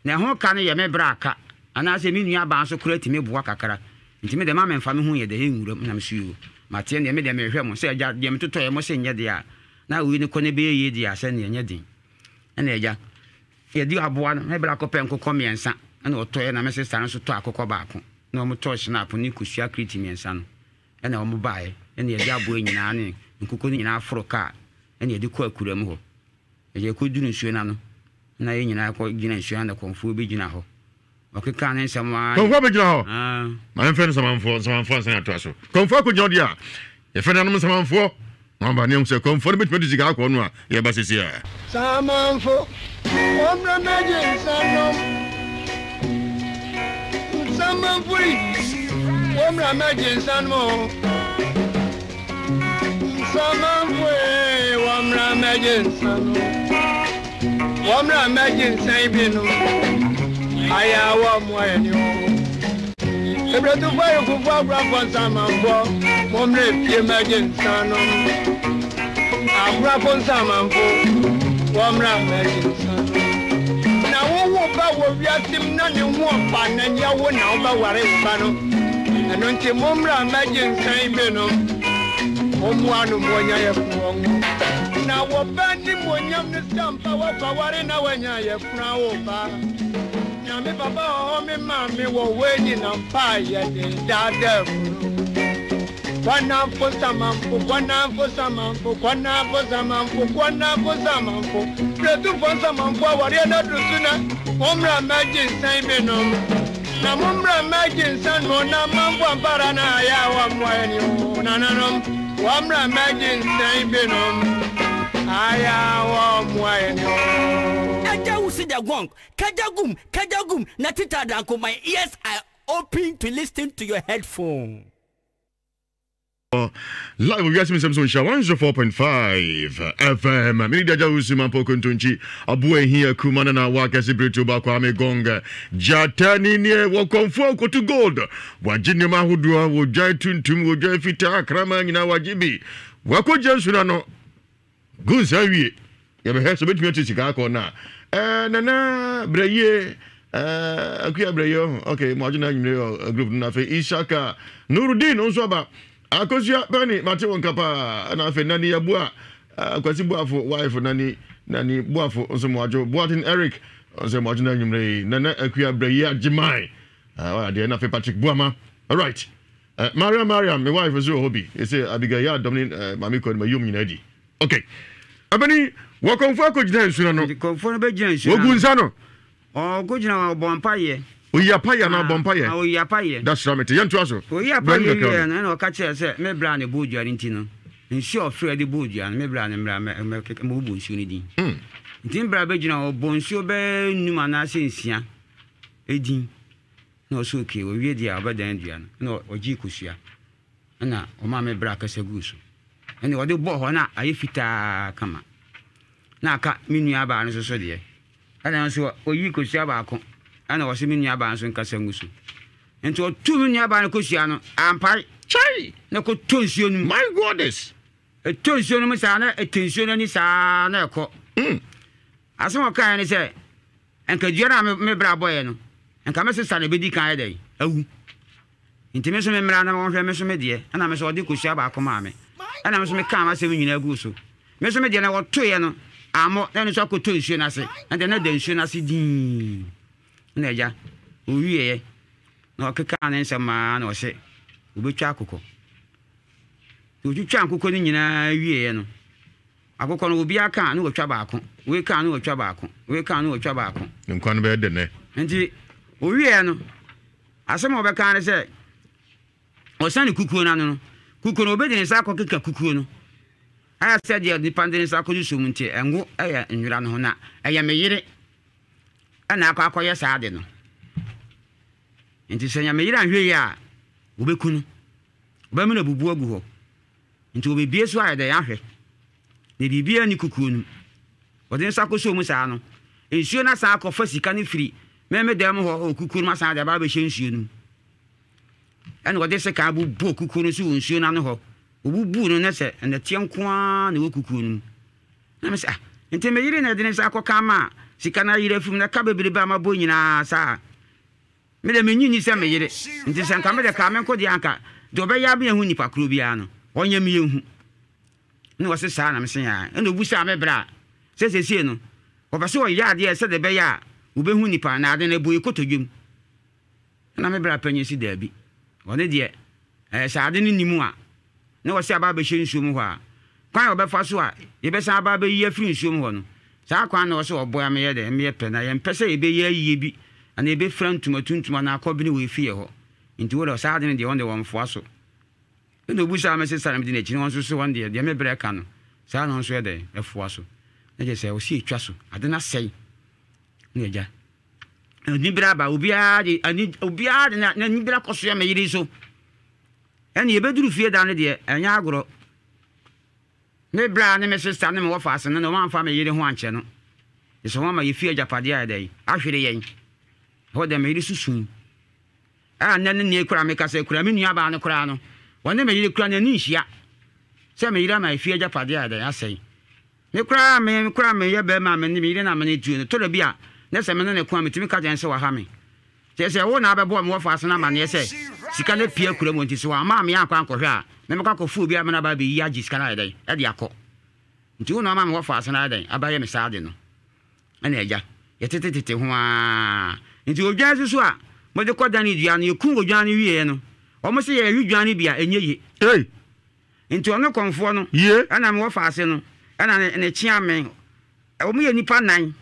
Na ɛho ka no yɛ me bra ka anaasɛ me nua baa nso koraa tumi boa kakra. Nti me deɛ mma memfa me ho nyɛ dɛn? Nwura mu. Ɛna mese yoo mateɛ deɛ me deɛ mehwɛ mo sɛ agya deɛ metotɔeɛ mose nyɛ deɛ a. Na wei no kɔ no bɛyɛ yie deɛ a, sɛdeɛ ɛnyɛ den. Ɛna agya, yɛde aboa no, me bra kɔpɛ nkokɔ mmiɛnsa ɛna ɔtɔeɛ na me sista no nso tɔɔ akokɔ baako. Na wɔtɔɔ hyinapo ne kosua kreti mmiɛnsa no ɛna wɔbaeɛ. Ɛna yɛde aboa nyinaa ne nkokɔ no nyinaa foro kaa ɛna yɛde kɔɔ akura mu hɔ. Ɛdeɛ yɛkɔduru nsuo no ano na yɛn nyinaa kɔ gyina nsuo no ano kɔmfoɔ bi gyina hɔ. Ɔkekaa ne nsɛm ara. Kɔmfoɔ abɛgyina hɔ. Ma yɛmfrɛ no nsamanfoɔ, nsamanfoɔ ansa na yɛatoa so. Kɔmfoɔ akɔgyina hɔ deɛ a, yɛfrɛ nanom nsamanfoɔ. Na wɔaba ne yɛahu sɛ kɔmfoɔ no bɛtumi adi sika akɔ no a, yɛba seesei ara. Nsamanfo, wɔmmra mmɛgye nsa nnom. Nsamanfo yi, wɔmmra mmɛgye nsa nnom o. Nsamanfo ee, wɔmmra mmɛgye nsa nnom. Wɔmmra mmɛgye nsa yi bi nnom. Ayɛ a wɔmmoa yɛn o. Ebretufo, ayefofo, akorafo, nsamanfo, mommra efie mmɛgye nsa nnom. Akorafo, nsamanfo, wɔmmra mmɛgye nsa nnom. Na wo wo ba wɔ wiase mu na ne ho ɔfa na nyɛ wo na wobɛware wo ba no. Ɛno nti mommra mmɛgye nsa yi bi nnom. Mommoa no ma ɔnya yafunu ɔnwo. Na wo ba animuonyam ne sɛ ampa woakɔware na woanya yafunu awo ba. Nyame papa wɔ hɔ me maame wɔ hɔ anyina mpaeɛ de daadaa funu. Kwanamfo samanfo kwanamfo samanfo kwanamfo samanfo kwanamfo samanfo Brɛtufo nsamanfo awareɛ no aduru so nɛ Mommra mmɛgye nsan bi nom Na mommra mmɛgye nsa nom Na amanfo ampara na ayɛ a wɔmmoa yɛn o Nananom wɔmmra mmɛgye nsan bi nom Ayɛ a wɔmmoa yɛn o. Agya wusi the gong, kajagum, kajagum, na tita danko, my ears are open to listen to your headphone. Live wɔ wiase mu nsɛm so nhyira 104.5 FM. Mene di agya wusu mampo kontonkyi aboa ehi akuma na na wa kɛse bere ba kwame gong gyata ni nie wɔ kɔnfo akoto gold wagye nneɛma ahodoɔ wɔ dwan tuntum wɔ dwan fitaa kraman nyinaa wagye bi wakɔgya nsu no ano Gu nsa wie. Yɛbɛhwɛ sɛ obetumi atu sika akɔ na. Ɛɛ nana brɛyie ɛɛ akuya brɛyie ɔho okay mo adwene anwumire wɔ group no na afei Isaka Nurudeen nso aba Akosua Penny mate wo nka paa ɛna afei Nani Abua Kwasi Buafo wife Nani Nani Buafo nso mo adwo Boaten Eric nso mo adwene anwumire yi Nana Akuya brɛyie Agyeman ɛɛ adeɛ na afei Patrick Buama alright. Eh, Mariam, Mariam, me wife nso wɔ hɔ bi. Ese Abigail yɛ adɔm ne eh, maame kɔ no ma yom nyinaa di. Okay. Abani, wɔ kɔmfo akɔgyina nsu no ano. Nti kɔmfo no bɛgyina nsu no ano. Wɔgu nsa no. Ɔkɔgyina hɔ, ɔbɔ mpaeɛ. Oyi apayɛ anaa ɔbɔ mpaeɛ? Ah, oyi apayɛ. Da sra mete, yɛntoa so. Oyi apayɛ wieɛ no, ɛna ɔka kyerɛɛ sɛ, me bra ne bɔɔ dua no nti no, nsuo a ɔfrɛ de bɔɔ dua no, me bra ne mmra mɛbobɔ nsuo no din. Nti me bra bɛgyina hɔ, ɔbɔ nsuo bɛyɛ num anaasɛ nsia din. Na ɔse okay, owie deɛ a ɔbɛdan dua no, ɛna ɔgyee kosua, ɛna ɔmaa me bra kasa guu so. Ɛna ɔde bɔɔ hɔ na ayɛ fitaa kama. Na aka me nua baa no nso so deɛ. Ɛna nso ɔyii kosua baako, ɛna ɔse me nua baa nso nkasa ngu so. Nti ɔtoo me nua baa no kosua no, ampae. Chai! Na ɛkɔtɔ nsuo no mu. My goddess! Ɛtɔ nsuo no mu saa na ɛte nsuo no ani saa na ɛkɔ. Asɛm a ɔkaeɛ ne sɛ, Anka dua no a me bra bɔeɛ no, anka me sesa na ɛbɛdi kan ayɛ dɛn? Awu. Nti me nso memmra na wɔnhwɛ me nso me deɛ. Ɛnna me nso ɔde kosua baako maa me. Ɛnna me nso mekaa m'asɛm nyinaa guu so. Me nso me deɛ no, wɔtoeɛ no, ammɔ, na ɛno nso akɔtɔ nsuo no ase. Ɛnna na ɛda nsuo no ase dinn. Ɛnna agya, ɔwieeɛ, na ɔkekaa ne nsɛm ara na ɔse, wɔbɛtwa akokɔ. Nti wɔtwitwaa nkokɔ no nyinaa wieeɛ no, Akokɔ no, obiara ka a, na watwa baako. Wei ka a, na watwa baako. Wei ka a, na watwa baako. Ne nkwa no bɛyɛ dɛ nnɛ. Nti, ɔwieɛ no, asɛm a ɔbɛka ara ne sɛ, ɔsane kukuo no ano no, kukuo no, ɔbɛdi ne nsa akɔkeka kukuo no. Ayɛ sɛ deɛ nipa no de ne nsa akɔdi so mu nti, ngo yɛ nwera no ho, na ɛyɛ me yere na akɔ akɔyɛ saa ade no. Nti sɛ nya me yere anhwɛ yie a, wɔbɛku no. Wɔbɛmene abubu agu hɔ. Nti wɔbɛbue so ayɛ dɛn ahwɛ? Na biribiara nni kukuo no mu. Wɔde nsa kɔsɔɔ mu saa no, nsuo no asan akɔfa sika no firi me dan mu hɔ wɔ kukuo no mu asan de aba abɛhyɛ nsuo no mu. Ɛna wɔde sekan bobɔɔ kukuo no so wɔ nsuo no ano hɔ. Wɔbubuu no na sɛ nnɛteɛ nko ara na ɛwɔ kukuo no mu. Na mese, ah, nti me yere na ɛde ne nsa akɔka ama sika no ayera afiri mu na ka bebrebe a mabɔ nyinaa saa. Me de, minnye nni sɛ me yere nti, sɛ anka me de kaa me nko deɛ a, anka deɛ ɔbɛyɛ ama yɛahu nnipa korɔ biara no, ɔnyɛ me yɛnhu. Ɛna ɔse saa na mese aa. Ɛna ɔbusaa me bra sɛ seesei no ɔpɛ sɛ ɔyɛ adeɛ sɛdeɛ ɛbɛyɛ a ɔbɛhu nipa na ade no ɛbɔ yɛ kotodwam. Ɛna me bra panyin se daabi, ɔno deɛ ɛɛ sɛ ade no nni mu a na wɔse aba abɛhyɛ nsuo mu hɔ a, kwan a wɔbɛfa so a yɛbɛsan aba abɛyi afiri nsuo mu hɔ no, saa kwan no na wɔse wɔboa meyɛ dɛ meyɛ pɛ na yɛmpɛ sɛ yɛbɛyɛ ayie bi anaa yɛbɛfira ntoma tuntum anaa kɔbene wɔ efie hɔ. Nti wo deɛ saa ade no deɛ wɔn deɛ wɔmfoa so. Ɛna ɔbisaa me se saa na medi n'akyi na wɔn nso se wɔn deɛ deɛ me brɛ ka no saa na wɔn nso yɛ dɛn ɛfoa so. Na kyerɛ sɛ wɔse ɛtwa so, ade no asɛe na agya. Anibere aba, obiara de ani obiara de n'anibere akɔsoɛ me yere so. Ɛnna yɛbɛduru fie da no deɛ, ɛnyɛ agorɔ. Me bra ne me sista ne me wɔfaase no na wɔamfa me yere ho ankyɛ no. Ɛsɛ wɔn ama yɛfie agyapadeɛ ayɛ dɛn? Ahwere yɛn. Ɛhɔ deɛ me yere susui. A nnɛ ne nnɛ koraa meka sɛ kura me nuabaa no koraa no, ɔne me yere koraa n'ani nhyia sɛ me yere ama efie agyapadeɛ ayɛ dɛn? Asɛe. Me koraa me koraa meyɛ barima a me ne me yere na me ne tuo no, tɔ da bi a na sɛ me ne no ko a metumi ka kyerɛ no sɛ waha me. Kyerɛ sɛ wo na abɛbɔɔ me wɔfaase no amanneɛ sɛ sika no apue akura mu nti sɛ wamma me ankɔ ankɔhwɛ a me mɛkɔ akɔfa obi ama no aba abɛyi agye sika no ayɛ dɛn de akɔ. Nti wo na wama me wɔfaase no ayɛ dɛn abɛyɛ me saa ade no. Ɛna agya, yɛtetetete ho ara. Nti odwan nso so a mode kɔdane dua no, yɛkum odwan no wieɛ no, wɔn se yɛwe dwan no bi a ɛnyɛ ye. Ei! Nti ɔno kɔmfoɔ no, Yie. ɛna me wɔfaase no, ɛna ne ne kyeame, wɔn yɛ nnipa nnan,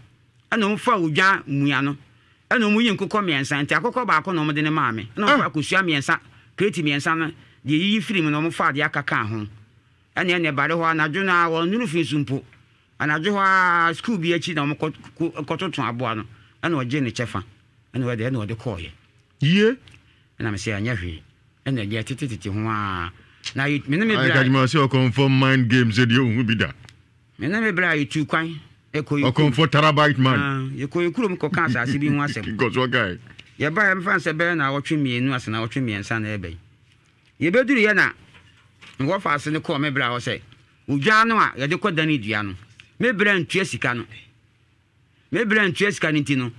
ɛna wɔn faa odwan mua no, ɛna wɔn yi nkokɔ mmiɛnsa, nti akokɔ baako na wɔn de no maa me, ɛna wɔn faa kosua mmiɛnsa, kreti mmiɛnsa no, deɛ ɛyiyi firi mu no, wɔn faa deɛ aka kaa ho. Ɛna ɛna ɛbare hɔ anadwo no ara, wɔn nnuru fi so mpo, anadwo hɔ ara, sukuu bi akyi na wɔn kɔ kɔ kɔtoto aboa no, ɛna ɔgyee ne kyɛfa, ɛna ɔde ɛna ɔde kɔɔeɛ. Yie. Ɛna me sɛ ɛnyɛ hwee. Ɛna ɛdeɛ tete tete ho ara. Na yɛ, me ne me Ayɛ bra. Kajima sɛ ɔkɔmfɔ mind game sɛ deɛ ɔnhu bi da. Me ne me bra yɛtuu kwan kɔ yɛ kurom. Ɔkɔmfɔ terabyte man. Ah, yɛkɔ yɛ kurom kɔka asase bi ho asɛm. Nkɔsoɔ kae. Yɛbaeɛ mfa no sɛ bɛyɛ naawɔtwe mmienu ase naawɔtwe mmiɛnsa na ɛreba yi. Yɛbɛduruiɛ na me wɔfaase no kɔɔ me bra hɔ sɛ, odwan no a yɛde kɔdane dua no, me bra ntua sika no. Me bra ntua sika no nti no,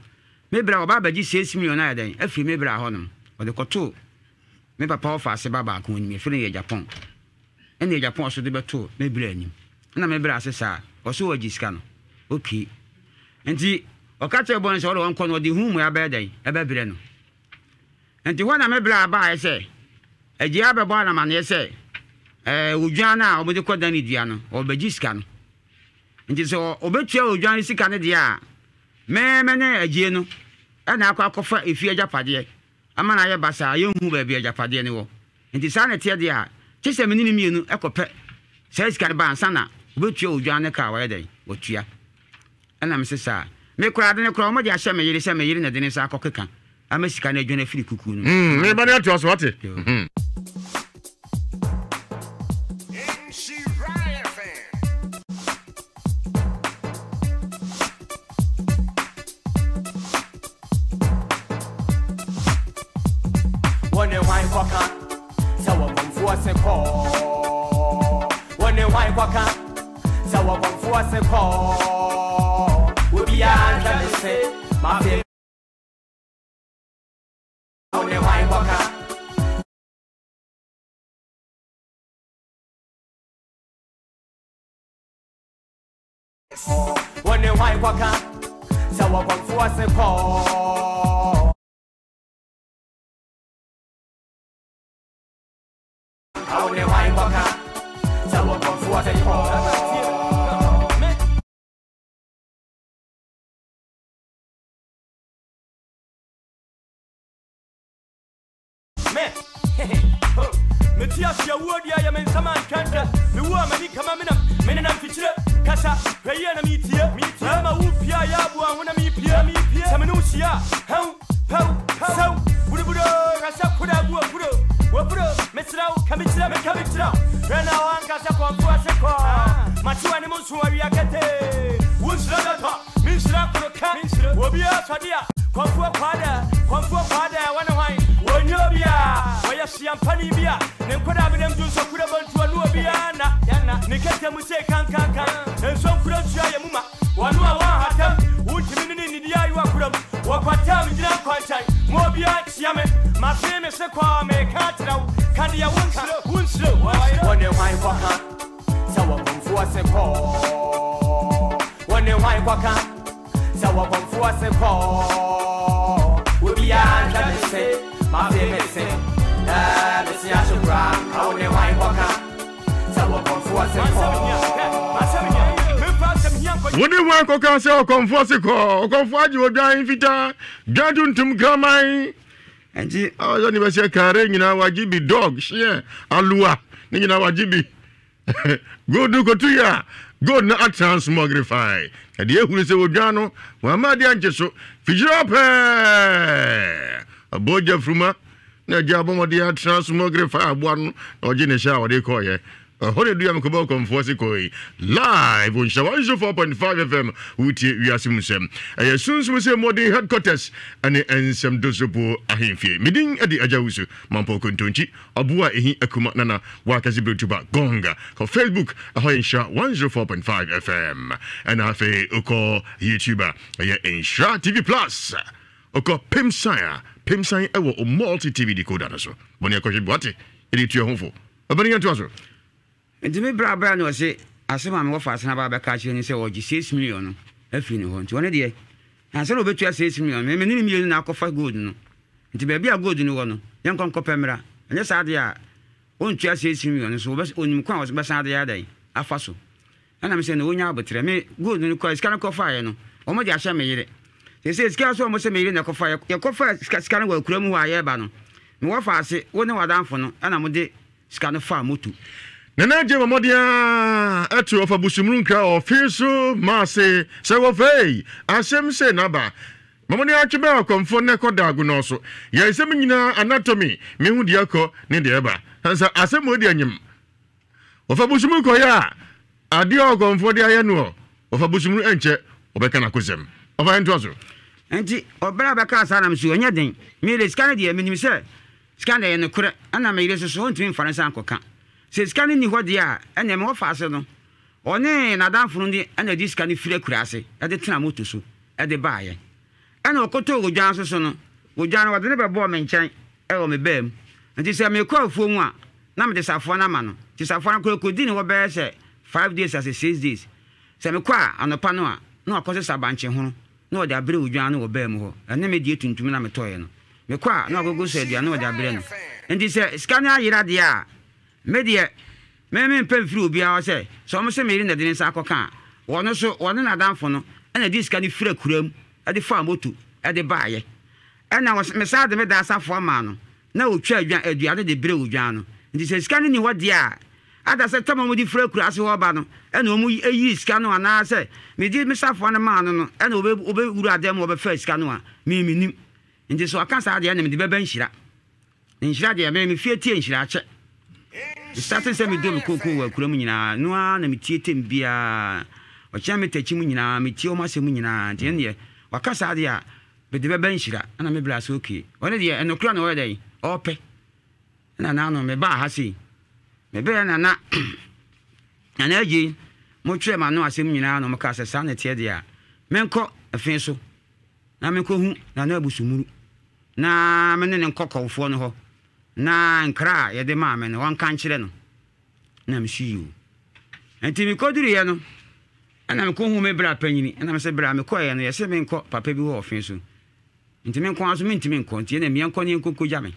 me bra wɔba abɛgye 6 million ayɛ dɛn afiri me bra hɔnom. Wɔde kɔtoo me papa wɔfaase ba baako anim, yɛfrɛ no Yɛgyapɔn. Ɛna Yɛgyapɔn nso de bɛtoo me bra anim. Ɛna me bra ase saa, ɔso wɔagye sika no. Okay. Nti ɔka kyerɛɛ bɔne sɛ ɔde ɔnkɔ no, ɔde hu mmoa bɛyɛ dɛn ɛbɛbrɛ no. Nti hɔ na me bra baeɛ sɛ, Agya abɛbɔ no amaneɛ sɛ, ɛɛ, odwan no a wɔde kɔdane dua no, ɔrebɛgye sika no. Nti sɛ ɔbɛtua odwan no sika no deɛ a, me me ne agyie no na akɔ akɔfa efie agyapadeɛ ama no ayɛ basaa, yɛnhu baabi a agyapadeɛ no wɔ. Nti saa na ɛteɛ deɛ a, kye sɛ me ne no mmienu kɔpɛ saa sika no ba ansa na ɔbɛtua odwan no ka a wayɛ dɛn? Watua. Ɛna mese saa. Me koraa ade no koraa wɔde ahyɛ me yere sɛ me yere na ɛde ne nsa akɔkeka ama sika no adwane afiri kukuo no mu. Mm, me ba no atoa so, wate? Yo. Wo ne hwan kɔka sɛ wɔkɔmfoɔ se kɔɔ? Wo ne hwan kɔka sɛ wɔkɔmfoɔ se kɔɔ? Obiara nhwɛ me se mafe. Wo ne hwan kɔka? Wo ne hwan kɔka sɛ wɔkɔmfoɔ se kɔɔ? Wo ne hwan kɔka sɛ wɔkɔmfoɔ se kɔɔ? Me, hehe, ho, mete ase awuo deɛ yɛ me nsɛm antwɛntwɛ Mewu a m'ani kama menam, menenam fikyire Kasa, hwɛ yie na meretie Mmarima wo pie a yɛ aboa ho na merepie Sɛ me ne wo hyia a, hɛw, pɛw, sɛw Buruburoo, hwɛ sɛ koda agu w'apuro, w'apuro Mesrɛ wo, ka bi kyerɛ me, ka bi kyerɛ wo Hwɛ na woanka sɛ kɔmfoɔ ase kɔ Mate w'anim nso awia ketee Wo nhyira bɛtɔ Me nhyira koro ka obiara sɔde a Kɔmfoɔ Kwaada Kɔmfoɔ Kwaada wɔne hwan? Wɔnni obiara Wɔyɛ suampani bi a ne nkwadaa benam du nso kura bontuo ne obiara nna Ne kɛtɛ mu sei kankankan Nsuo nkura nsuo ayɛ mu ma Wɔn a wɔn hatam Wontumi ne ne nnidi ayewa kurom Wɔkwatam gyina nkwankyɛn Ma obiara nkyia me Mafe me se kɔɔ meka akyerɛ wo Ka deɛ wonka Wonsuro Wɔne hwan kɔka sɛ wɔkɔmfoɔ? Wɔkɔmfoɔ se kɔ. Wo ne hwan kɔka sɛ wɔkɔmfoɔ se kɔ? Obiara nhwɛ me se, mafe me se, ɛɛ me se ahye koraa. Na wo ne hwan kɔka sɛ wɔkɔmfoɔ se kɔ? Wo ne hwan kɔka sɛ ɔkɔmfoɔ se kɔ? Ɔkɔmfoɔ agye odwan fitaa, dwan tuntum kraman. Nti. Ɔyɛ ne bɛsɛ kare nyinaa wagye bi dog hyeɛ alua ne nyinaa wagye bi. Gold no kɔtu yɛ a gold no atransmogrify. Ɛdeɛ ehunu sɛ odwan no wamma adeɛ ankye so fikyiri hɔ pɛɛ. Ɔbɔ gya furuma na agya abɔmmɔden atransmogrify aboa no na ɔgye ne hyɛ a ɔde kɔɔyɛ. Ɛhɔ na dua mekɔbɔ ɔkɔmfoɔ se kɔe. Live on Nhyira 104.5 FM wotie wiase mu nsɛm. Ɛyɛ Sunsum sɛ mmɔden headquarters ɛne nsɛm dosopo ahemfie. Me din de Agya Wusu Mampɔw Kontonkyi Ɔboa a ehi akuma nana wɔ akɛse beretuba gong. Kɔ Facebook ɛhɔ yɛ Nhyira 104.5 FM. Ɛna afei wokɔ YouTube a ɛyɛ Nhyira TV Plus. Wokɔ Pemsan a Pemsan ɛwɔ o multi TV decoder no so. Bɔne ɛkɔhwɛ bi wate ɛde tua ho fo. Ɔbɛne yɛntoa so. Nti me bra bra na ɔse asem a me wɔfa asene aba abɛka akyerɛ ni sɛ ɔgye 6 million no afiri ne hɔ nti ɔno deɛ ansa na ɔbɛtua 6 million me me ne no mmienu na akɔfa gold no nti baabi a gold no wɔ no yɛnkɔ nkɔpɛ mmra ɛnyɛ saa deɛ a ɔntua 6 million no so ɔnim kwan a ɔbɛsan de ayɛ dɛn afa so Ɛna me sɛ na ɔnya aboterɛ. Me gold no kɔ sika no kɔfaeɛ no, wɔn de ahyɛ me yere. Seesei sika nso a wɔn sɛ me yere na ɛkɔfaeɛ, yɛkɔfaa sika sika no wɔ akura mu hɔ a yɛreba no, me wɔfa ase, wo ne w'adamfo no ɛna mo de sika no faa moto. Nana Adjei bɔ mmɔden ara to ɔfa busumuru nkra ɔfe so ma ase sɛ wɔfei asɛm sei na aba. Ma mo ne atwe bɛn ɔkɔmfoɔ na ɛkɔ da agonɔ so. Yɛ nsɛm nyinaa anatomy, mehu deɛ ɛkɔ ne deɛ ɛba. Sɛ asɛm wei deɛ nyem. Wɔfa bosom kɔyɛ a, adeɛ a ɔkɔmfoɔ de ayɛ noɔ, wɔfa bosom no ɛnkyɛ wɔbɛka n'akosɛm. Ɔfa yɛntoa so. Enti ɔbra bɛkaa saa na me so ɛnyɛ den. Me yere sika no deɛ menim sɛ sika no ɛyɛ nokorɛ ɛna me yere nso so ɔntumi mfa ne nsa nkɔka. Sɛ sika no nni hɔ deɛ a ɛneɛ me wɔfaase no ɔne n'adamfo no de ɛna ɛde sika no firi akuraase ɛde tena moto so ɛde baeɛ. Ɛna ɔkɔtɔɔ odwan nso so no, odwan no wɔde no bɛbɔɔ me nkyɛn wɔ me baa mu. Enti sɛ merekɔ afuo mu a, na mede safoa no ama no. Nti safoa no koraa ɛkɔdi ne hɔ bɛyɛ sɛ five days ase six days. Sɛ mekɔ a, anɔpa no a, na wakɔsesa bankye hono na ɔde abrɛ odwan no wɔ baa mu hɔ. Ɛne me deɛ tuntum no a metɔeɛ no. Mekɔ a, na wakɔgu so aduane na ɔde abrɛ no. Enti sɛ sika no ayera deɛ a, Me deɛ, me mempɛ mfiri obiara hɔ sɛ, sɛ wɔse me yere na ɛde ne nsa akɔka a, ɔno nso, ɔne n'adamfo no na ɛde sika no firi akuraa mu de faa moto de baeɛ. Ɛnna ɔse, mesan de me da asafoa maa no, na ɔtwaa dwan, aduane de brɛɛ odwan no. Nti sɛ sika no nni hɔ deɛ a, ada sɛ tam a wɔde firi akuraase hɔ reba no na wɔyii sika no anaasɛ mede me safoa no maa no no na ɔbɛwuraa dan mu hɔ bɛfaa sika no a, me mennim. Nti sɛ ɔka saa deɛ, ɛnna mede bɛba nhyira. Nhyira deɛ me me fie tie nhyira akyɛ. Me starting sɛ me dɔ me kookoo wɔ akura mu nyinaa no ara na me tie tem biara ɔkyea me takyi mu nyinaa me tie wɔn asɛm nyinaa nti ɛnneɛ waka saa deɛ a mede bɛba nhyira ɛna me bra sɛ okay ɔne deɛ ɛnokora na ɔyɛ dɛn ɔpɛ ɛna naano me baa ha sei me bɛyɛ na na nana agye mo twerɛ ma no asɛm nyinaa na ɔmo kaa sɛ saa na ɛteɛ deɛ a menkɔ ɛfe so na menkɔhu Nana Abusumuru na me ne no nkɔ kɔwfoɔ no hɔ na nkra a yɛde maa me no ɔnka nkyerɛ no. Na mese yoo. Nti mekɔduruiɛ no ɛna mekɔhu me bra panyini ɛna mese bra mekɔeɛ no yɛse menkɔ papa bi hɔ ɔfe so nti me nko ara so mentumi nkɔ nti ɛna meɛnkɔ ne yɛnkɔ nkɔgya me.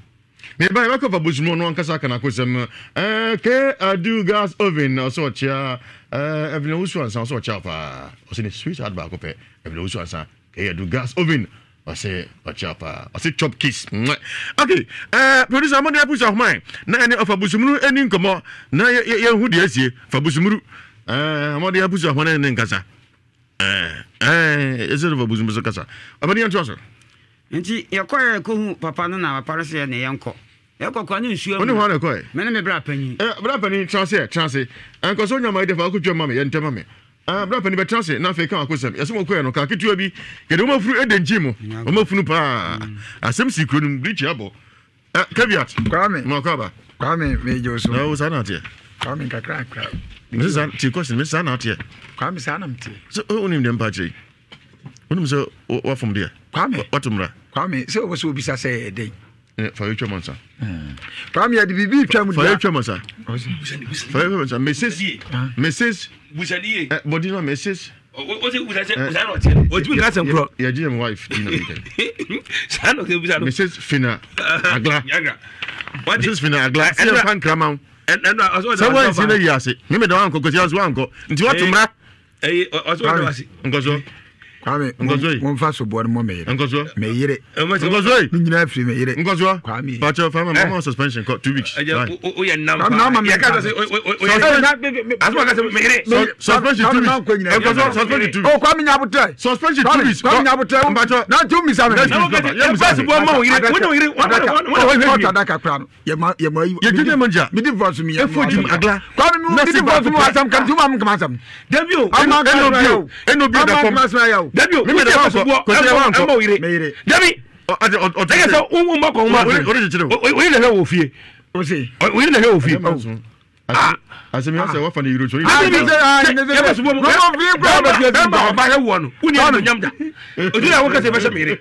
Meba yɛbɛkɔ fa bosumu ɔno ankasa aka n'akosɛm eh, K adu gas oven ɔsɛ ɔkyea eh, Evelyn Owusu Ansa ɔsɛ ɔkyea paa ɔsɛ ne sweetheart baako pɛ Evelyn Owusu Ansa K adu gas oven ɔsɛ ɔkyea paa ɔsɛ chop kiss mwɛ okay eh, producer mo de apusa ahoma na ɛne ɔfa busumuru ɛni nkɔmɔ na yɛhu deɛ asie fa busumuru eh, mo de apusa ahoma na ɛne nkasa eh, eh, ɛsɛ fa busumuru so kasa ɔbɛne yɛntoa so. Nti yɛkɔeɛ kɔhu papa no na papa no se yɛne yɛnkɔ. Yɛkɔ koraa ne nsuo Wo ne hwan na ɛkɔe? Me ne me bra panyin. Eh, bra panin, tena ase ɛ, tena ase. Ɛnkɔ sɛ onya ma ɛde fa akotwa ma me, yɛ ntɛm ma me. Ah, bra panin, bɛtena ase na afei ka w'akosɛm. Yɛsɛ mokɔɛ no, kaa ketewa bi, yɛde wɔn afunu ɛda nkyi mu. Wɔn afunu paa. Asɛm si kuro no mu, birikyi abɔ. Eh, caveat. Kwame. Ma ɔkɔ aba. Kwame, megye wo so. Na wo saa na ateɛ. Kwame, nkakra nkakra. Mese saa, tie question, mese saa na ateɛ. Kwame, saa na meteɛ. Sɛ wonim deɛ mpa akyerɛ yi. Wonim sɛ wafom deɛ. Kwame. Wato mmara. Kwame, sɛ wopɛ sɛ wobisa sɛ ɛyɛ dɛn? Fa yɛ twam ansa. Kwame yɛde biribi twam Fa yɛ twam ansa. Fa yɛ twam ansa. Mrs. Mrs. Bɔdi na Mrs. Otumi nka asɛm korɔ. Yɛ gye yɛn wife di na mi kɛ. Mrs. Fina Agla. Mrs. Fina Agla. Ɛyɛ fa nkrama wo. Sɛ wɔn nsi na yi ase. Mímí dɛ wɔn ankɔ kɔsi ase wɔn ankɔ. Nti wɔn to mmra. Ɛyi ɔsɛ ɔdɔ ase. Nkɔsɔ. Kwame Nkɔsɔ yi. Mo nfa soboɔ no mɔ me yere. Nkɔsɔ. Me yere. Nkɔsɔ yi. Ne nyinaa firi me yere. Nkɔsɔ. Kwame. Patsɔ fama mama suspension kɔ 2 weeks. Ɛjɛ o yɛ nam paa. Yɛ ka sɛ o o yɛ. Asoma ka sɛ me yere. Suspension 2 weeks. Nkɔsɔ suspension 2 weeks. O Kwame nyabotrɛ. Suspension 2 weeks. Kwame nyabotrɛ. Mpatsɔ. Na tu misa mi. Next week yɛ musa mi. Yɛ ma o yere. Wo ne o yere. Kɔɔtu adaka kura no. Yɛ ma yɛ ma yi. Yɛ junior manager. Mi di voice mi yɛ. Efo jim agla. Kwame mi di voice mi wa asam kam tu ma mi kama asam. Dabi o. Ama ɛna obi o ɛna obi da fam. Dabi o. Mímí da wankɔ kòtò yɛ wankɔ. Ɛma o yere. Me yere. Dabi. Ɔte ɔte. Ɛyɛ sɛ o ma kɔn ma. O de kyekyere o. O yere na hwɛ wɔ fie. O se. O yere na hwɛ wɔ fie. Asɛm yɛ sɛ wafa ne yere so. Dabi yɛ bɛ subɔ mu. Bɛma ɔba hɛ wɔ no. Wuni ɛnu nyam da. Otu na awokasa bɛ sɛ mi yere.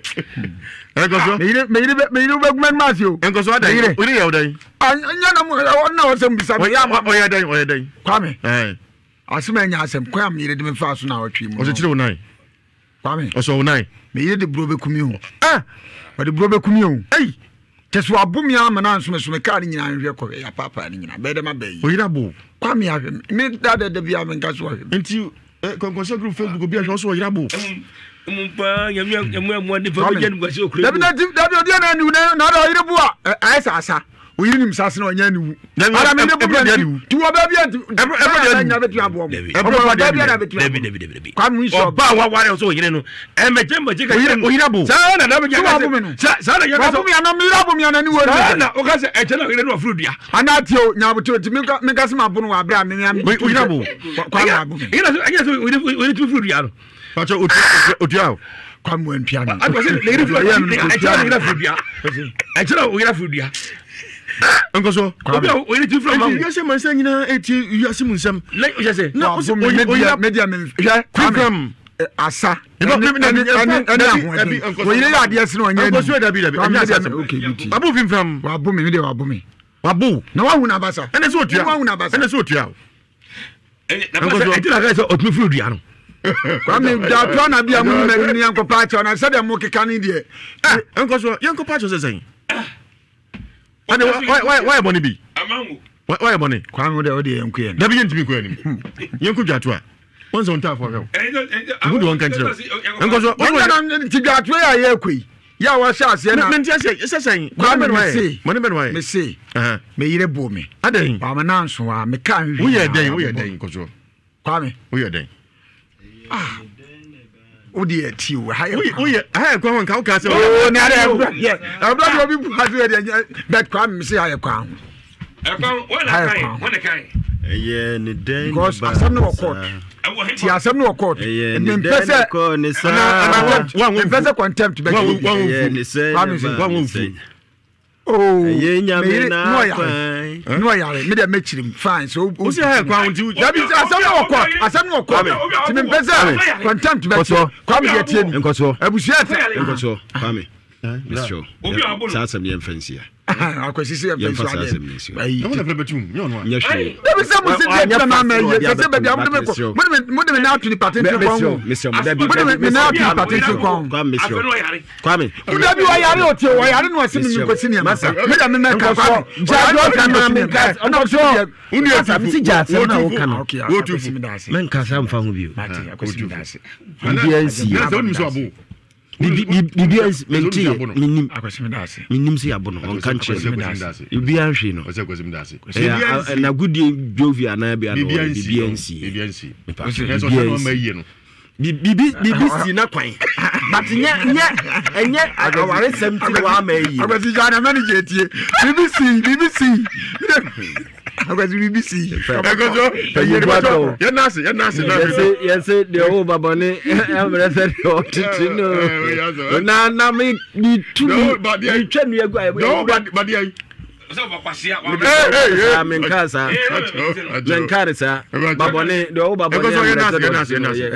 Ɛnkɔsɔ. Me yere me yere me yere bɛ gumɛ maa se o. Nkɔsɔ adan. O yere yɛ o dan. Nyɛ na mo ɔna ɔsɛm bisa mi. Ɔyɛ dan ɔyɛ dan. Kwame. Asɛm a ɛnyɛ asɛm kwan a me yere de me faa so na ɔtwe mu. Ɔkyekyere wo nan. Kwame. Ɔsɔ wo nan. Me yere de buro bɛku mi o. Ah! Ɔde buro bɛku mi o. Ei! Kyɛ sɛ wabo me ama no anso me kaa no nyinaa nhwɛ kɔhwɛ yɛapaapaa no nyinaa bɛyɛ dɛ ma bɛyi. Oyere abo. Kwame ahwɛ me. Me dada da biara menka so ahwɛ me. Nti kɔnkɔnsɛ group Facebook obi ahwɛ ɔso ɔyere abo. Mu paa nyame nyame amoa nipa bɛgya no guase okura. Dabi na dabi ɔdeɛ na aniwu na ɔyere bo a ayɛ sɛ asa. Oyiri nim sase na ɔnyɛ aniwu. Ara mi ne bu bɛ nti ti wɔ baabi a nti ɛbɛ nya bɛ tumi aboɔ mu. Ɔbɛ baabi a na bɛ tumi aboɔ mu. Kwame nso ɔba. Ɔba wa wari ɔsɔ oyere no ɛmɛgye mɛgye ka oyere oyere abo. Saa na dabi gya kase saa na yɛ kase. Wabo mi ana mi yere abo mi ana ni wo. Saa na o kase ɛkyɛ na oyere no wafuru dua. Ana tie o nyabote nti mi nka mi nka se ma bo no wɔ abere a mi mi. Oyere abo. Kwame abo mi. Ɛyɛ sɛ oyere tumi furu dua no. Pacho otua otua o. Kwame wa ntua no. Akwasi ne yere furu dua. Ɛkyerɛ oyere furu dua. Ɛkyerɛ oyere furu dua. Nkɔsɔ. Obi a oyere ti furu ma wo. Wiase mansa nyinaa etie wiase mu nsɛm. Na o hyɛ sɛ. Na o sɛ oyere media me hwɛ Kwame asa. Ɛne ɛne ahoɔden. Oyere yɛ adeɛ sene ɔnyɛ ni. Nkɔsɔ dabi dabi. Ɛnyɛ asɛm. Wabo finfam. Wabo mi mi de wabo mi. Wabo. Na wahu n'abasa. Ɛna sɛ otua. Wahu n'abasa. Ɛna sɛ otua o. ɛnti na sɛ ɔtumi firi dua no kwame dwatoa na bia mu nima ni yɛnkɔpa akyɛw na sɛdeɛ mo keka no deɛ ɛnkɔ so yɛnkɔpa akyɛw sɛ sɛn ade wayɛ bɔne bi wayɛ bɔne kwame wo deɛ wode yɛnkɔ yɛn dabi yɛntumi nkɔ anim yɛnkɔ dwatoa wɔn sɛ wɔn ntaafoɔ hwɛ wo wo de wɔn ka nkyerɛ wo nkɔ so nti dwatoa yɛ a yɛkɔ yi yɛ a wɔahyɛ aseɛ na. Mente aseɛ sɛ sɛn. Kwame mese. Mɔne bɛ no ayɛ. Mese. Me yere bo me. Adɛn. Wama na nso a me ka nhwehwɛ. Woyɛ dɛn woyɛ dɛn nkɔsoɔ. Kwame. Woyɛ dɛn. Ah. Wo deɛ ti o ha yɛ kwan. Woyɛ ha yɛ kwan ho nka wo ka sɛ. Oo na yɛ ɛbura yɛ ɛbura deɛ obi bu ha so yɛ deɛ bɛt Kwame mese ha yɛ kwan ho. Ɛkwan wɔn na kan wɔn na kan. Ɛyɛ ne dɛn because asɛm no wɔ court ti asɛm no wɔ court ɛyɛ ne dɛn ne kɔ ne saa mempɛ sɛ contempt bɛ ɛyɛ ne sɛ ne ba ne sɛ Oh, ɛyɛ nyame na kwan ne ɔyare me deɛ mɛkyiri m fine so o si ha kwan nti dabi asɛm no wɔ court asɛm no wɔ court ti mempɛ sɛ contempt bɛ kyerɛ kwame deɛ tie ni nkɔsoɔ abusua tɛ nkɔsoɔ kwame mesrɛ saa asɛm yɛmfa nsia akwasi sɛ yɛmfa saa asɛm no nsi nyɛ hwee dabi sɛ mo se deɛ tena na ama yie sɛ sɛ baabi a mode me kɔ mode me nan ato nipa tenten kɔn ho mode me nan ato nipa tenten kɔn ho kwame dabi ɔyare ɔtie ɔyare na ɔse me menkɔsi nneɛma me deɛ memɛka kwame gyaasɛm na woka no menkasa mfa ho bio biribiaa nsi biribiara nsi mente yɛ menim menim sɛ yɛabo no ɔnka nkyerɛ me biribiara nhwee no ɛyɛ nagodie jovi anaa bia no biribiara nsi biribi biribi si na kwan but nyɛ nyɛ ɛnyɛ awaresɛm ti na wama ayi akwasi gya na mɛne gye tie biribi si biribi si akwasi biribi si. ɛkɔsɔ ɛyɛ yɛn n'ase yɛn n'ase n'ase. yɛsɛ deɛ ɔwɔ babɔne ɛmrɛ sɛ deɛ ɔtete no na na mi mi tu mi mi twa nua gu ayɛ. dɔw badeɛ yi. saa menka saa menka ne saa babɔne deɛ ɔwɔ babɔne ɛmrɛ sɛ deɛ ɔtete no yɛ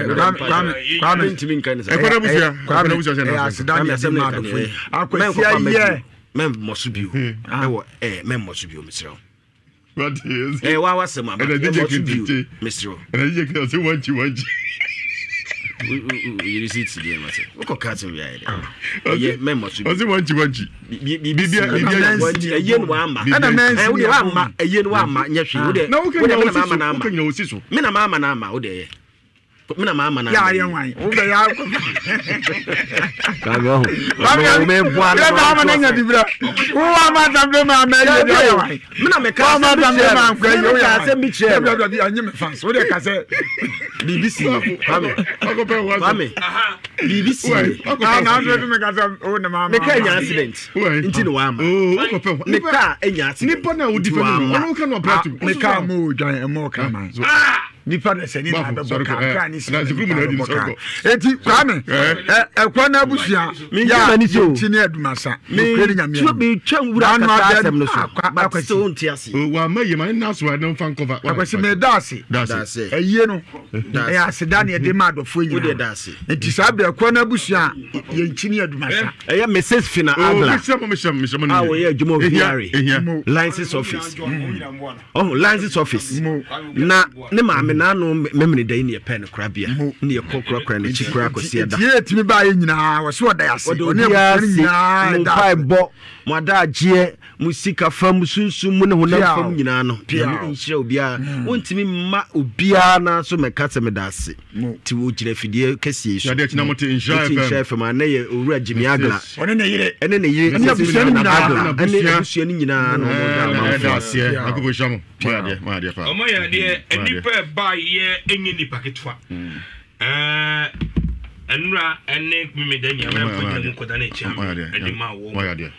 mentumi nka ne saa. ɛkɔdɔ busua ɛyɛ aseda ne ɛde ma adɔfo yi akwasi ayɛ. Mɛmmɔ so bio. Ɛwɔ ɛɛ mɛmmɔ so bio mesrɛ wo. Ɛɛ wa wasɛm aba. Mɛmmɔ so bio mesrɛ wo. Ɛna DJ kí ɔsɛ wankyi wankyi. Yiri si ti deɛ ma sɛ wokɔ kaa sɛ wia yɛ dɛ. Ɛyɛ mɛmmɔ so bio. Ɔsɛ wankyi wankyi. Biribi si ɛyɛ no wama. Ɛna mɛnsi ni wama ɛyɛ no wama nyɛ hwee. Wode wode mena ma ama na ama. Mena ma ama na ama wode ɛyɛ. Me na maa ma na. Yà ayɛ nwan. Wo bɛ yà akɔ. Kabi ɔho. Ɔmo mɛ bu ano. Yɛ maa ma na nya dibira. Wo wa ma tambe ma mɛ yɛ bi ayɛ wan. Me na mɛ ka asɛm bi kyerɛ no. Me na ka asɛm bi kyerɛ no. Dabi dabi anyi me fans. O de ka sɛ. Biribi si yɛ. Kwame. Kwame. Biribi si yɛ. Ah na asɛ bi me ka sɛ o ne maa ma. Me ka nya accident. Nti na wa ama. Me ka nya accident. Nipa na odi fɛ no. Ɔno ka no ɔpɛ atum. Me ka mo dwan ɛmɔ ka man. Nipa na sɛ ne na bɛbɔ kaa kra ne sika na bɛbɔ kaa eti kwame ɛkɔ na abusua yɛ a yɛnti ne adumasa nokure ne nyame anim metwa nwura kasa asɛm no so but still nte ase wa ma yɛ ma ne na so ne mfa nkɔfa akwasi me da ase ɛyie no ɛyɛ aseda ne ɛde ma adɔfoɔ nyinaa nti saa berɛ ɛkɔ na abusua yɛnti ne adumasa ɛyɛ Mrs Fina Agla a wɔyɛ adwuma wɔ VRA license office Ɔho license office na ne maame n'ano memene da yi ne yɛpɛ no korabea ne yɛkɔ korakora n'akyi koraa kɔsi ɛda. Nti yɛ tumi baa yɛ nyinaa wɔsi ɔda yɛ ase ɔde obiara se mo mpaebɔ mo adagyeɛ mo sika fam mo sunsum mu ne honam fam nyinaa no Nyame nhyira obiara wontumi mma obiara nan so mɛka sɛ meda ase nti wogyina afidie kɛseɛ yi so Yɛde akyi na mote Nhyira FM. Nhyira FM a na yɛ owura Jimmy Agla ɔne ne yere ɛne ne yere ɛne abusua no nyinaa Agla ɛne abusua no nyinaa na wɔn da amanfoɔ ɛda aseɛ akoko nhyira mo mo yɛ adeɛ mo yɛ adeɛ paa ɔmo yɛ adeɛ nnipa ɛba yɛ ɛnyɛ nipa ketewa ɛɛ ɛnura ɛne mímí da nyinaa mɛ nkɔgyina mu nkɔda ne kyɛn ɛde ma wɔn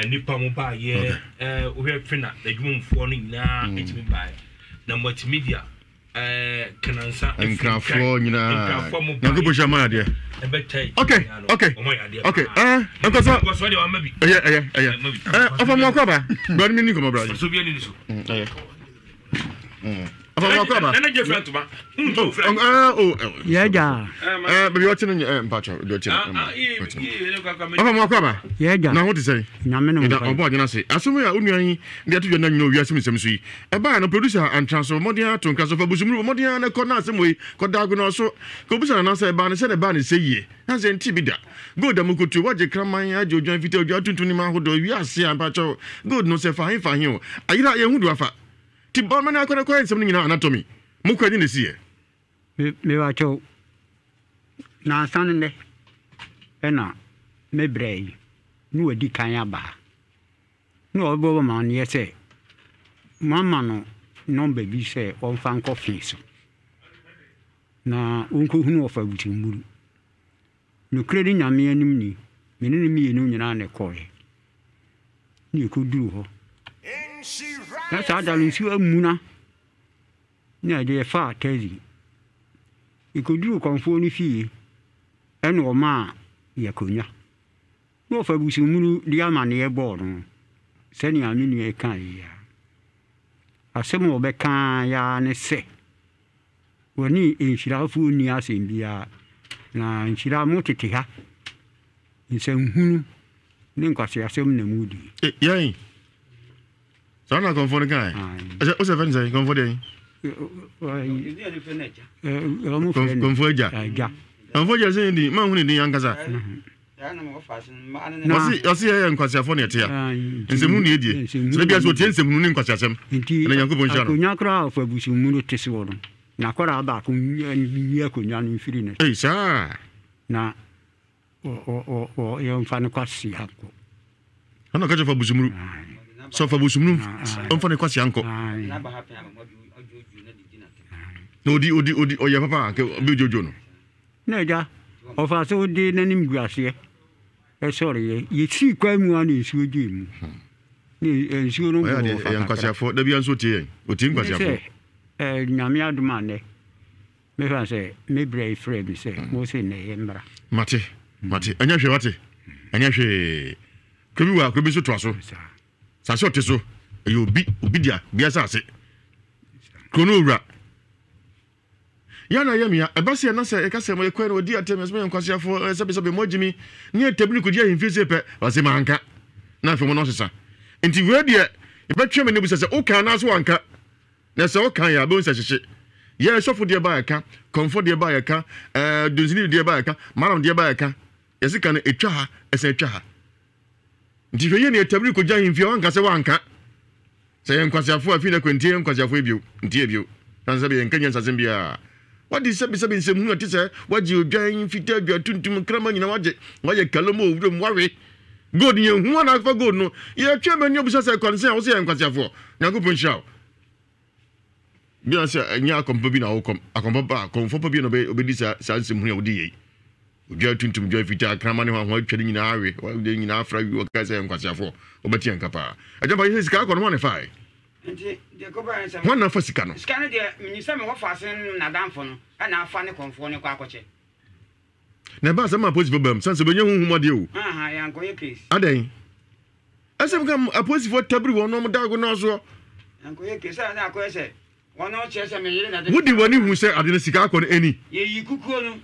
nipa mo ba yɛ ɛɛ wohwɛ fina adwumamufoɔ no nyinaa ɛtumi ba yɛ na multimedia. Nkrafoɔ nyinaa nyankopɔn hyira mo adeɛ ok ok ok ɛɛ nkɔsɔ ɛyɛ ɛyɛ ɛyɛ ɛɛ ɔfa mu akɔ aba bra ni mi ni nkɔmɔ bra yi ɛyɛ ɔfa mu akɔ aba oh ɛɛ oh yɛgya ɛɛ baabi ɔte no nyɛ ɛɛ mpatsɔ baabi ɔte no ɔfa mu akɔ aba yɛgya na ho te sɛn nyame no ɛda ɔbɔ adwene ase asɛm yi a onua yi de ato dwa na nyina owiase mu nsɛm so yi Ɛbaeɛ no, producer antra so, bɔ mmɔden ara to nkra so, fa busumuru, bɔ mmɔden ara na kɔ na asɛm wei kɔda agonɔ so. Kɔbisa Nana sɛ, ɛbaa ne sɛ na ɛbaa ne sɛ yie? Na sɛ ɛntee bi da. Gold a mokotuo, woagye kraman, agye odwan fitaa, odwan tuntum ne mmaa ahodoɔ, wiase a, mpakyɛw, gold no sɛ fa he fa he o, ayera, yɛnhu deɛ wafa. Nti bɔ mmɔden ara kɔ na kɔyɛ nsɛm no nyinaa anatomy. Mokɔ ɛne na ɛsiiɛ. Me, mepakyɛw, nnansa ne nnɛ ɛna me brɛ yi ne wadi kan aba ha. Na ɔrebɔ me amanneɛ sɛ mama no nɔmba bi sɛ ɔmfa nkɔ fe so na ɔnkɔhunu ɔfabutummuru. Nokorɛ ne Nyame anim ni, me ne no mmienu nyinaa na ɛkɔeɛ. Na yɛkɔduruu hɔ. Na saa da no nsuo amuna na ɛde yɛfaa taxi. Yɛkɔduruu kɔmfoɔ no fie ɛna ɔmaa yɛn akonnwa. Na ɔfa abusumunu de amanneɛ bɔɔ no sɛnea me nua yi kae yi ara. Asɛm a ɔbɛkae ara ne sɛ, wɔne nhyirafoɔ nni asɛm biara, na nhyira mo tete ha, nsɛnhunu ne nkwaseasɛm na modi. E, yɛn. Saa na akɔmfoɔ no kae. Ɛsɛ wosɛ fɛ no sɛ kɔmfoɔ deɛ? Kɔmfoɔ agya. Kɔmfoɔ agya sɛ yɛn din, manhu ne din ankasa. Ɔse yɛyɛ nkwaseafoɔ na yɛte a. Nsɛmhunu na yɛdie. Sɛ bia sɛ ɔtie nsɛmhunu ne nkwaseasɛm. Ɛna Nyankopɔn nhyira no. Akonnwa koraa a ɔfa busummu no te soɔ no, n'akwadaa baako nyi akonnwa no mfiri ne so. Ei, saa. Na yɛmfa no kwasea nkɔ. Ɛna ɔka kyerɛ fa busumuru. Sɛ ɔfa busumuru ɔmfa no kwasea nkɔ. Na odi odi odi ɔyɛ papa a nka obi dwodwo no. Na agya, ɔfaa so de n'animguaseɛ sɔreeɛ. Yɛsii kwan mu ara na nsuo gyee mu. Na nsuo no Ɔyɛ bɔɔ adeɛ ɔfa ɛyɛ kakra. nkwaseafoɔ da biara nso otie yɛn otie Ne nkwaseafoɔ. sɛ Nyame adom a nnɛ mefa no sɛ me berɛ yi frɛɛ me sɛ Mose nnɛ yɛmmra. Mate mate ɛnyɛ hwee wate ɛnyɛ hwee kuro bi wɔ ha kuro bi nso toa so saase ɔte so ɛyɛ obi obi dea obi asase kuro no owura. Yɛ a na ɛyɛ me ya. Ɛba sɛ na sɛ yɛka sɛ yɛkɔɛ no wɔdi atɛm, yɛsɛ moyɛ nkwaseafoɔ, eh, sɛbesɛbe moagye me ne yɛ ntam no kɔdi ahemfie sei pɛ, ɔse manka. Na afei wɔn ɔsesa. Nti wei deɛ yɛbɛtwe me ne bisa sɛ woka anaasɛ wanka. Na sɛ woka yɛ a bɛhu sɛ hyehye. Yɛ sɔfo deɛ ba yɛka, kɔmfɔ deɛ ba yɛka, ɛɛ dunsini deɛ ba yɛka, malam deɛ ba yɛka. Yɛse ka no etwa ha, ɛsan etwa ha. Nti hwɛ yie ne yɛtabiri kɔgya ahemfie a wanka sɛ wanka. Sɛ yɛn nkwaseafoɔ a, afei na kɔ ntie yɛn nkwaseafoɔ yi bio, ntie bio. Na sɛ yɛnka nyansasɛm biara. Wadi sɛbisɛbi nsɛmhunu a ɛte sɛ wagye odwan, fitaa, dwa tuntum, nkraman nyinaa wagye, wayɛ kalom wɔ wuram, wawe. Gold yɛn hu ana afa gold no. Yɛtwe bɛn ne obisa sɛ kwansen a wosɛ yɛn nkwaseafoɔ. Nyankopɔn nhyira wo. Bi na sɛ ɛnyɛ akɔmpa bi na wokɔm, akɔmpa pa, akɔmfo pa bi na obɛdi saa saa nsɛmhunu a wodi yei. Odwan tuntum, dwan fitaa, kraman ne hwanhwa atwa ne nyinaa awe, wɔde ne nyinaa afra wi, wɔkae sɛ yɛn nkwaseafoɔ, wɔbɛte yɛn nka paa. Agya mpa yɛ sɛ sika akɔ no, hwan na ɛfae? Nti deɛ ɛkɔbaeɛ ne sɛ. Hwan na afa sika no? Sika no deɛ, menim sɛ me wɔfaase no n'adamfo no na afa ne kɔmfoɔ no kɔ akɔkyɛ. Na ɛbaa sɛ ma apolisifoɔ baam, sane sɛ wɔbɛnya honhom adeɛ o. Aha, yɛankɔyɛ case. Adɛn? Ɛsɛ mka apolisifoɔ tabiri wɔn na wɔn da ago no soɔ. Yɛankɔyɛ case, sɛ na akɔyɛ sɛ Wode w'ani hu sɛ ade no sika akɔ no ani?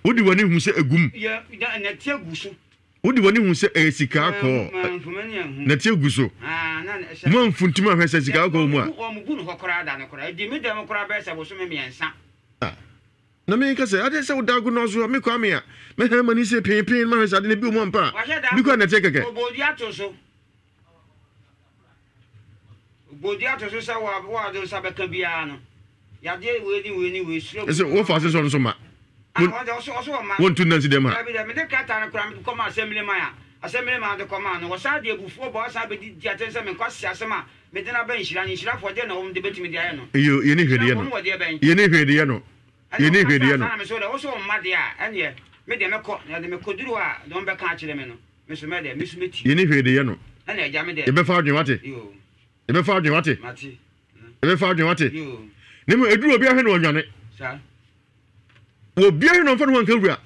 Wode w'ani hu sɛ egu mu? Wode w'ani hu sɛ ɛyɛ sika akɔ? Nɛte egu so. Moamfuntum ahwɛ sɛ sika akɔ wɔ mu a? Na meka sɛ, ade sɛ woda ago no so a, me Kwame a, mɛhɛn m'ani sɛ peenpeen mahwɛ sɛ ade no bi wɔ mu ampa a, bi kɔ a nɛteɛ kɛkɛ. Bɔ dua to so sɛ wo a wode wo nsa bɛka biara no, yadeɛ wei ne wei ne wei, stroke. Ɛsɛ wofa ase sɔ no so ma. Ah, wɔn deɛ ɔso ɔso wɔ ma. Wɔntu nna nsi dɛm ha. Dabi dabi, mede krataa no koraa mede kɔmaa assemblyman a, assemblyman de kɔmaa no, wɔsan de abufuo bɔ asan bɛdi di atɛn sɛ me nkwaseasɛm a mede no aba nhyira no, nhyirafoɔ deɛ na wɔn de bɛtumi de ayɛ no. Iyo, yɛni hwee de yɛ no. Nhyirafoɔ wɔn wɔ deɛ bɛn? Yɛni hwee de yɛ no. Ɛna Yɛni hwee de ɔkasaa yɛ no. saa na me so deɛ, wo so wo mma deɛ a, ɛnneɛ me deɛ mɛkɔ, na deɛ mekɔduru hɔ a, deɛ wɔbɛka akyerɛ me no. Yɛnni hwee de yɛ no. Yɛbɛfa adwene wate. Yɛbɛfa adwene wate. Yɛbɛfa adwene wate. Na mmom ɛduru obi ahwɛ na ɔnwane. Obi ahwɛ na ɔmfa ne ho anka wura.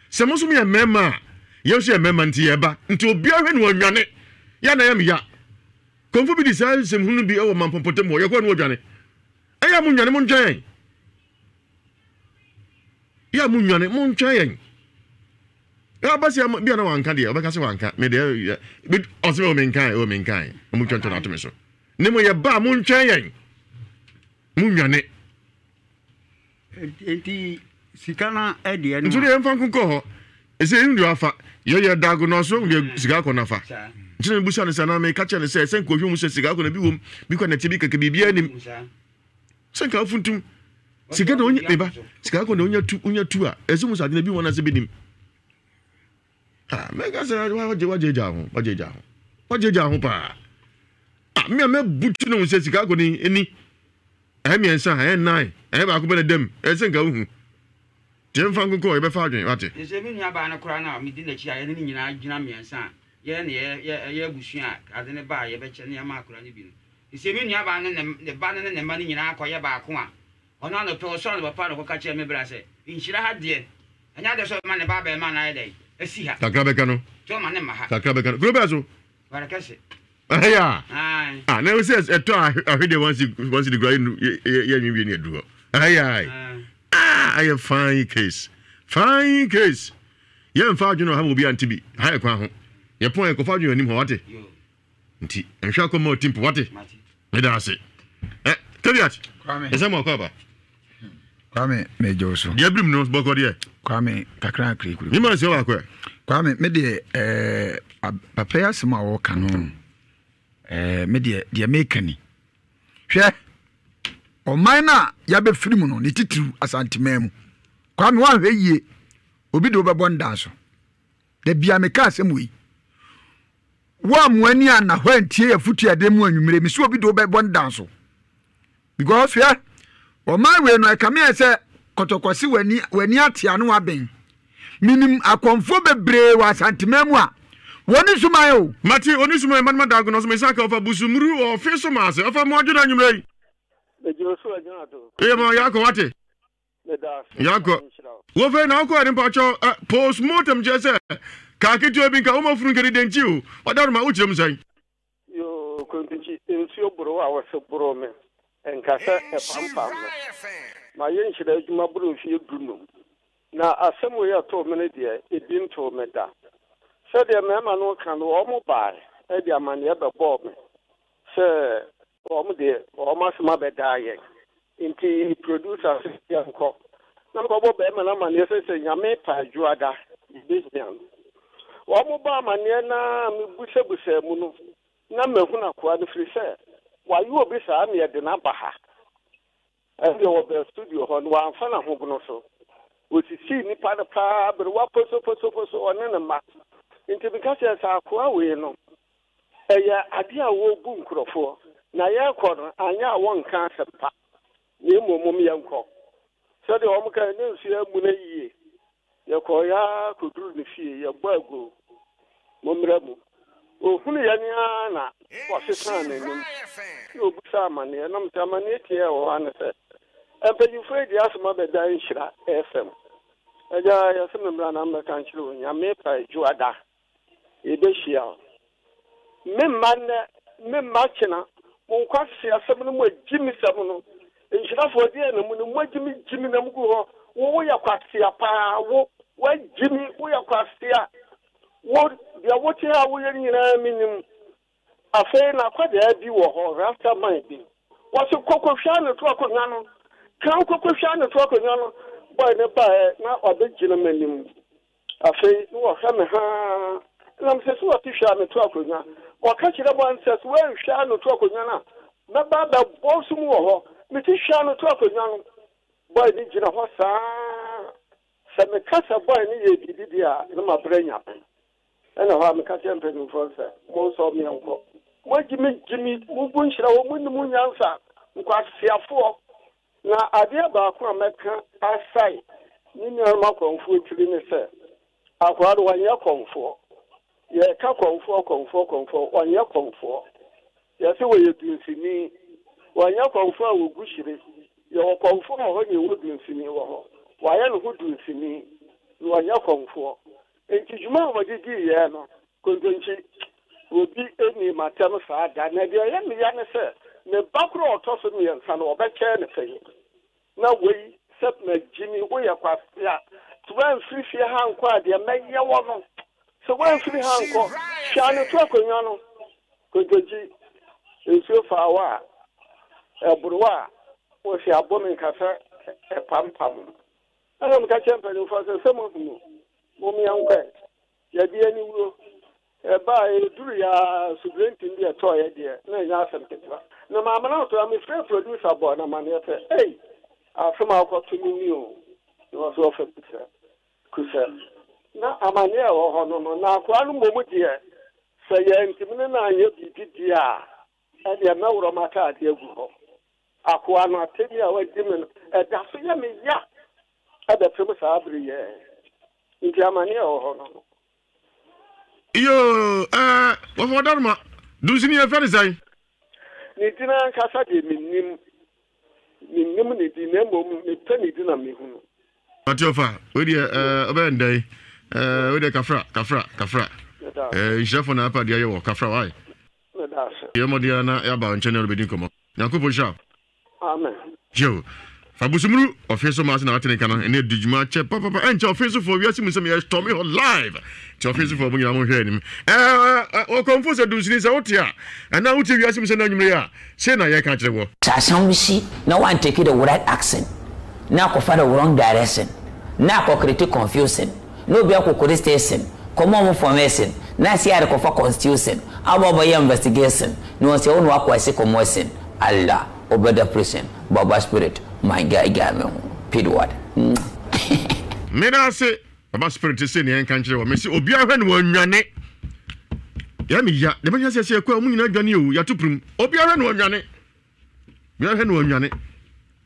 Sɛ mo nso moyɛ mmarima a, yɛn nso yɛ mmarima nti yɛba. Nti obi ahwɛ na ɔnwane. Yɛ na yɛ me ya. Kɔmfo bi di saa nsɛmhunu bi wɔ mampɔmpɔtam hɔ. Yɛkɔɔ na ɔdwane. Ɛyɛ a mo nwane mo ntwɛn yɛn. Yɛ a mo nwane mo ntwɛn yɛn. Aba sɛ bi a na wanka deɛ ɔbɛka sɛ wanka me deɛ ɔsɛ mɛ menkae o menkae ɔmo twɛntwɛn ato me so ne mo yɛ ba mo ntwɛn yɛn mo nwane. Nti sika no ɛdeɛ no. Nti deɛ yɛmfa nko kɔ hɔ ɛsɛ yɛn deɛ afa yɛyɛ dago na ɔso deɛ sika akɔ nafa nti na mebusa no sɛ anaa meka kyerɛ no sɛ sɛ nkɔhwɛ mu sɛ sika akɔ na bi wom bi kɔ nɛteɛ bi kɛkɛ biribiara nim sɛ nka afuntum sika na onya meba sika akɔ na onya tu onya tu a ɛsɛ mu sɛ ade na bi wɔn ase bi nim ah mɛka sɛ wagye wagye gya ho wagye gya ho wagye gya ho paa ah mmea mɛbu ti na ho sɛ sika akɔ ni ni ɛyɛ mmiɛnsa ɛyɛ nnan ɛyɛ baako bɛ na dɛm ɛsɛ nka wohu tiɛ nfa nkokɔ yɛbɛfa adwene wate. Sɛ me nua baa no koraa no a medi n'akyi a yɛne ne nyinaa gyina mmiɛnsa a yɛn na yɛyɛ abusua a ade no ba a yɛbɛkyɛ ne ama akora no bi no Ese me nuabaa no ne ne ba no ne ne mma no nyinaa kɔyɛ baako a, ɔno anɔpɛ ɔsɔre anɔpa pa na ɔkɔka kyerɛɛ me bra sɛ, Nhyira ha deɛ, ɛnyɛ adeɛ sɛ ɔbɛma ne ba abarimaa no ayɛ dɛn? Asi ha. Kakra bɛka no. Nti ɔmma no mma ha. Kakra bɛka no. Kuro bɛɛ so? Ware kɛse. Ɛyɛ a. Ae. Ah, na ɛwɔ sɛ ɛtɔ ahwedeɛ one cedi kura yɛ yɛ nwi wie ne aduru hɔ. Ɛyɛ ae. Ah, ayɛ fine case. Fine case. Yɛmfa adwene ɔha ma obi ante bi. Ha yɛ kwan ho. Yɛpɔn yɛkɔfa adwene anim hɔ wate. Nti nhwɛ akɔ ma ɔti mpo wate. Meda ase. Ɛ Kebiat. Ɛsɛ mo akɔ aba. Kwame megye wo so. Deɛ birim no bɔkɔ deɛ. Kwame kakra kirikiri. Mi ma nsia baako ɛ. Kwame me deɛ ɛɛ papa yi asɛm a wɔka no ɛɛ me deɛ deɛ meka ni. Hwɛ ɔman no a yɛabɛfiri mu no ne titiriw Asanteman mu. Kwame woanhwɛ yie obi de wobɛbɔ ndan so. Da bia meka asɛm wei. Wo a mo ani anna hɔ antie afotu a ɛde mu anwummere, mesi obi de wobɛbɔ ne dan so. Because hwɛ, ɔman wei no ɛkame ayɛ sɛ kɔtɔkɔse w'ani w'ani ate ano aben. Menim akɔmfoɔ bebree wɔ Asanteman mu a wɔn suman o. Mate oni suman mma no ma dago no so mesan ka ɔfa busumuru wɔ ɔfe so ma ase ɔfa mo adwene anwummere yi. Megye wo so agyina do. Eye ma yɛakɔ wate. Yɛakɔ. Wofei na wokɔɛ no mpakyɛw ɛ post mortem kyerɛ sɛ kaa ketewa bi nka woma funu nkɛde dɛn nti o wadaroma wokyerɛ mu sɛn. Yoo Kontukyi nsuo boro wo a wose boro me nka sɛ ɛpampam me mayɛ nhyira adwuma boro mfeɛ du num na asɛm wei a ɛtoo me no deɛ ebi ntoo me da sɛdeɛ mmarima no reka no wɔn bae. de amanneɛ bɛbɔɔ me sɛ wɔn deɛ wɔn asɛm abɛdaa yɛn nti producer sɛ yɛnkɔ na mekɔbɔ bɛrima no amanneɛ sɛ sɛ Nyame pɛ a Dwoada yɛbɛhia no. Wɔn bɔ amanneɛ no ara mebusabusaa mu no na mahunu akoa no firi sɛ wayɛ obi saa na yɛde no aba ha. Ɛndeɛ wɔbaa studio hɔ no wamfa no ahobono so. Wɔsisii nnipa no paa aberewa posoposoposo ɔne ne mma. Nti meka kyerɛɛ sɛ akoa wei no ɛyɛ adeɛ a wɔbu nkurɔfoɔ na yɛrekɔ no anyɛ a wɔnka asɛm pa na mmom mom yɛnkɔ. Sɛdeɛ wɔn kae ne nsuo amuna yie. Yɛkɔeɛ ara kɔduruu ne fie, yɛbɔɔ aguo, mommra mu. Ɔhunuu yɛn ara na ɔsesaa n'anim na ɔbisaa amanneɛ. Na mese amanneɛ tiaa a ɛwɔ hɔ ara ne sɛ, mpanyimfoɔ yi de asɛm abɛda Nhyira FM. Agya, yɛse memmra na memmɛka nkyerɛ wo, Nyame pae dwoada. Yɛbɛhyia o. Me mma nnɛ, me mma kyena, mo nkwaseasɛm no mo agyimisɛm no, nhyirafoɔ deɛn na mo nim, mo agyimi gyimi na mo gu hɔ, wo wo yɛ kwasea paa, wo, woagyimi, wo yɛ kwasea, wo, deɛ wo te ha a woyɛ no nyinaa me nim. Afei n'akwadaa bi wɔ hɔ, rasta man bi, wɔse kɔ kɔhwia no to akonnwa no, kan kɔ kɔhwia no to akonnwa no, boy no baeɛ na wabɛgyina m'anim. Afei na wɔhwɛ me haa. Na mesɛ sɛ wɔte hwɛ a meto akonnwa. Wɔka kyerɛ bɔ no sɛ sɛ wɔanhwɛ a no to akonnwa no a, mɛba abɛbɔ so mu wɔ hɔ. Mete hwɛ a no to akonnwa no. Bɔe no gyina hɔ saa. Sɛ meka sɛ bɔe no yɛɛ biribi deɛ a, na mabrɛ Nyame. Ɛna hɔ a meka kyerɛ mpanimfoɔ no sɛ, Monsɔ me nkɔ. Moagyimigyimi, mobu nhyira wɔ monni mo nyansa, nkwaseafoɔ. Na adeɛ baako a mɛka asae me nuanom akɔmfoɔ tiri ne sɛ, akoa no ɔnyɛ kɔmfoɔ. Yɛreka kɔmfoɔ, kɔmfoɔ, kɔmfoɔ, ɔnyɛ kɔmfoɔ. Yɛse ɔyɛ dunsini. Ɔnyɛ kɔmfoɔ a ɔgu hyire. Yɛwɔ kɔmfoɔ wɔ hɔ na yɛwɔ dunsini wɔ hɔ. Wayɛ ne ho dunsini, na ɔnyɛ kɔmfoɔ. Enti dwuma a wɔde diiɛ no, Kontonkyi, obi nnii m'atɛm saa da, na deɛ ɛyɛ me ya ne sɛ, me ba korɔ a ɔtɔ so mmiɛnsa no, wɔbɛkyɛɛ no pɛn. Na wei, sɛ magyimi, woyɛ kwasea, sɛ woamfiri fie ha ankɔ a, deɛ mɛyɛ wɔ no, sɛ woamfiri ha ankɔ, hwɛ anoto akonnwa no. Kontonkyi, nsuo faa wo a, ɛboro wo a, wose abɔ me nka sɛ ɛpampam. Ɛna meka kyerɛɛ mpanimfoɔ sɛ, sɛ moahunu, mom yɛnkɔ ɛ. Yɛde aniwuo baeɛ, yɛduruiɛ ara sugurentin bi a ɛtɔeɛ deɛ, na ɛnyɛ asɛm ketewa. Na maamena nso a, mefrɛɛ producer bɔɔ no amanneɛ sɛ, Ei, asɛm a wokɔto no ni o. Na ɔse ɔfa kusɛ, kusɛ. Na amanneɛ a ɛwɔ hɔ no no, na akoa no mmom deɛ, sɛ yɛantumi ne no anyɛ biribi deɛ a, ɛnneɛ mɛworɔ m'ataadeɛ agu hɔ. Akoa no, atɛnni a wadi me no, ɛda so yɛ me ya bɛpem saa bere yi ɛ. Nti amanneɛ a ɛwɔ hɔ no no. Yoo ɛɛ wɔfa ɔdaroma dunsini yɛfrɛ no sɛn? Ne din ankasa deɛ mennim. Mennim ne din na mmom mepɛ ne din a mehu no. Mate ɔfa wei deɛ ɛɛ ɔbɛyɛ ndɛn ɛɛ wei deɛ kafra kafra kafra ɛɛ nhyirafo na apa deɛ ayɛ wɔ kafra wae. Meda ase. Yɛ mmɔden ara na yɛaba wo nkyɛn ne ɔrebɛdi nkɔmmɔ. Nyankopɔn nhyira wo. Amen. Gyew. Fa busumuru ɔfe so ma ase na watene nka no ɛne adi dwuma kyɛ papapa ɛnkyɛ ɔfe so foɔ wiase mu nsɛm yɛ tɔme hɔ live nti ɔfe so foɔ mo nyinaa mo nhwɛ anim ɛɛ ɔkɔmfo sɛ dunsini sɛ wote a ɛna wotie wiase mu sɛ na anwummere a sei na yɛka kyerɛ wɔ. Sɛ asɛm bi si na woan take the right action na akɔfa the wrong direction na akɔ create confusion na obi akɔ police station kɔma ɔmo formation na CID kɔfa constitution aba ɔbɛyɛ investigation na wɔn sɛ wo na wakɔ ɛse kɔmɔsin Allah ɔbɛda prison baba spirit my guy gyae me ho pidward mm. Meda ase baba spirit se nea ɛnka nkyerɛ wɔ mese obiara hwɛ no wɔnwane yɛ me ya deɛ bɛnya sɛ sɛ ɛkɔ a ɔmo nyinaa dwane o yɛato pirim obiara hwɛ no wɔnwane Bia hwɛ na ɔnwane.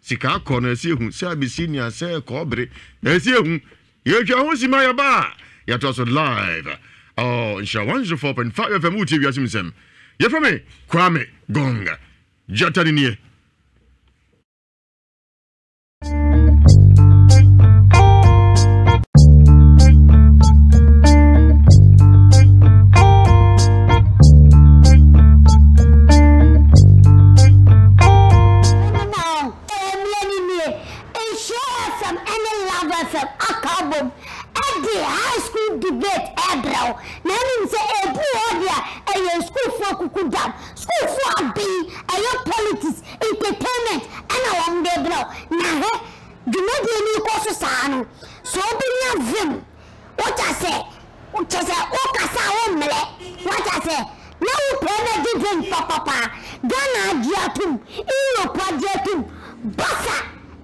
Sika akɔ no ɛsɛ ehu sɛ Abyssinia sɛ kɔɔbere ɛsɛ ehu. Yɛtwa ho sima yɛba a yɛtoa so live. Oh, nhyira 104.5 FM wotie wiase mu nsɛm. Yɛfrɛ me Kwame Gong. Gyata ne nie. De high school debate ɛbrɛ wo na ɛnim sɛ ɛduru hɔ deɛ ɛyɛ school. Sukuufoɔ kukudam, sukuufoɔ aben, ɛyɛ politics, entertainment ɛna wɔn de rebrɛ wo. Na hwɛ, dwumadie no rekɔ so saa no, sɛ wobɛnya vim, wote aseɛ, kyerɛ sɛ wokasa a wommrɛ, woate aseɛ, na wo pɛ energy drink papapa, Ghana agye atom, Europe agye atom, Barca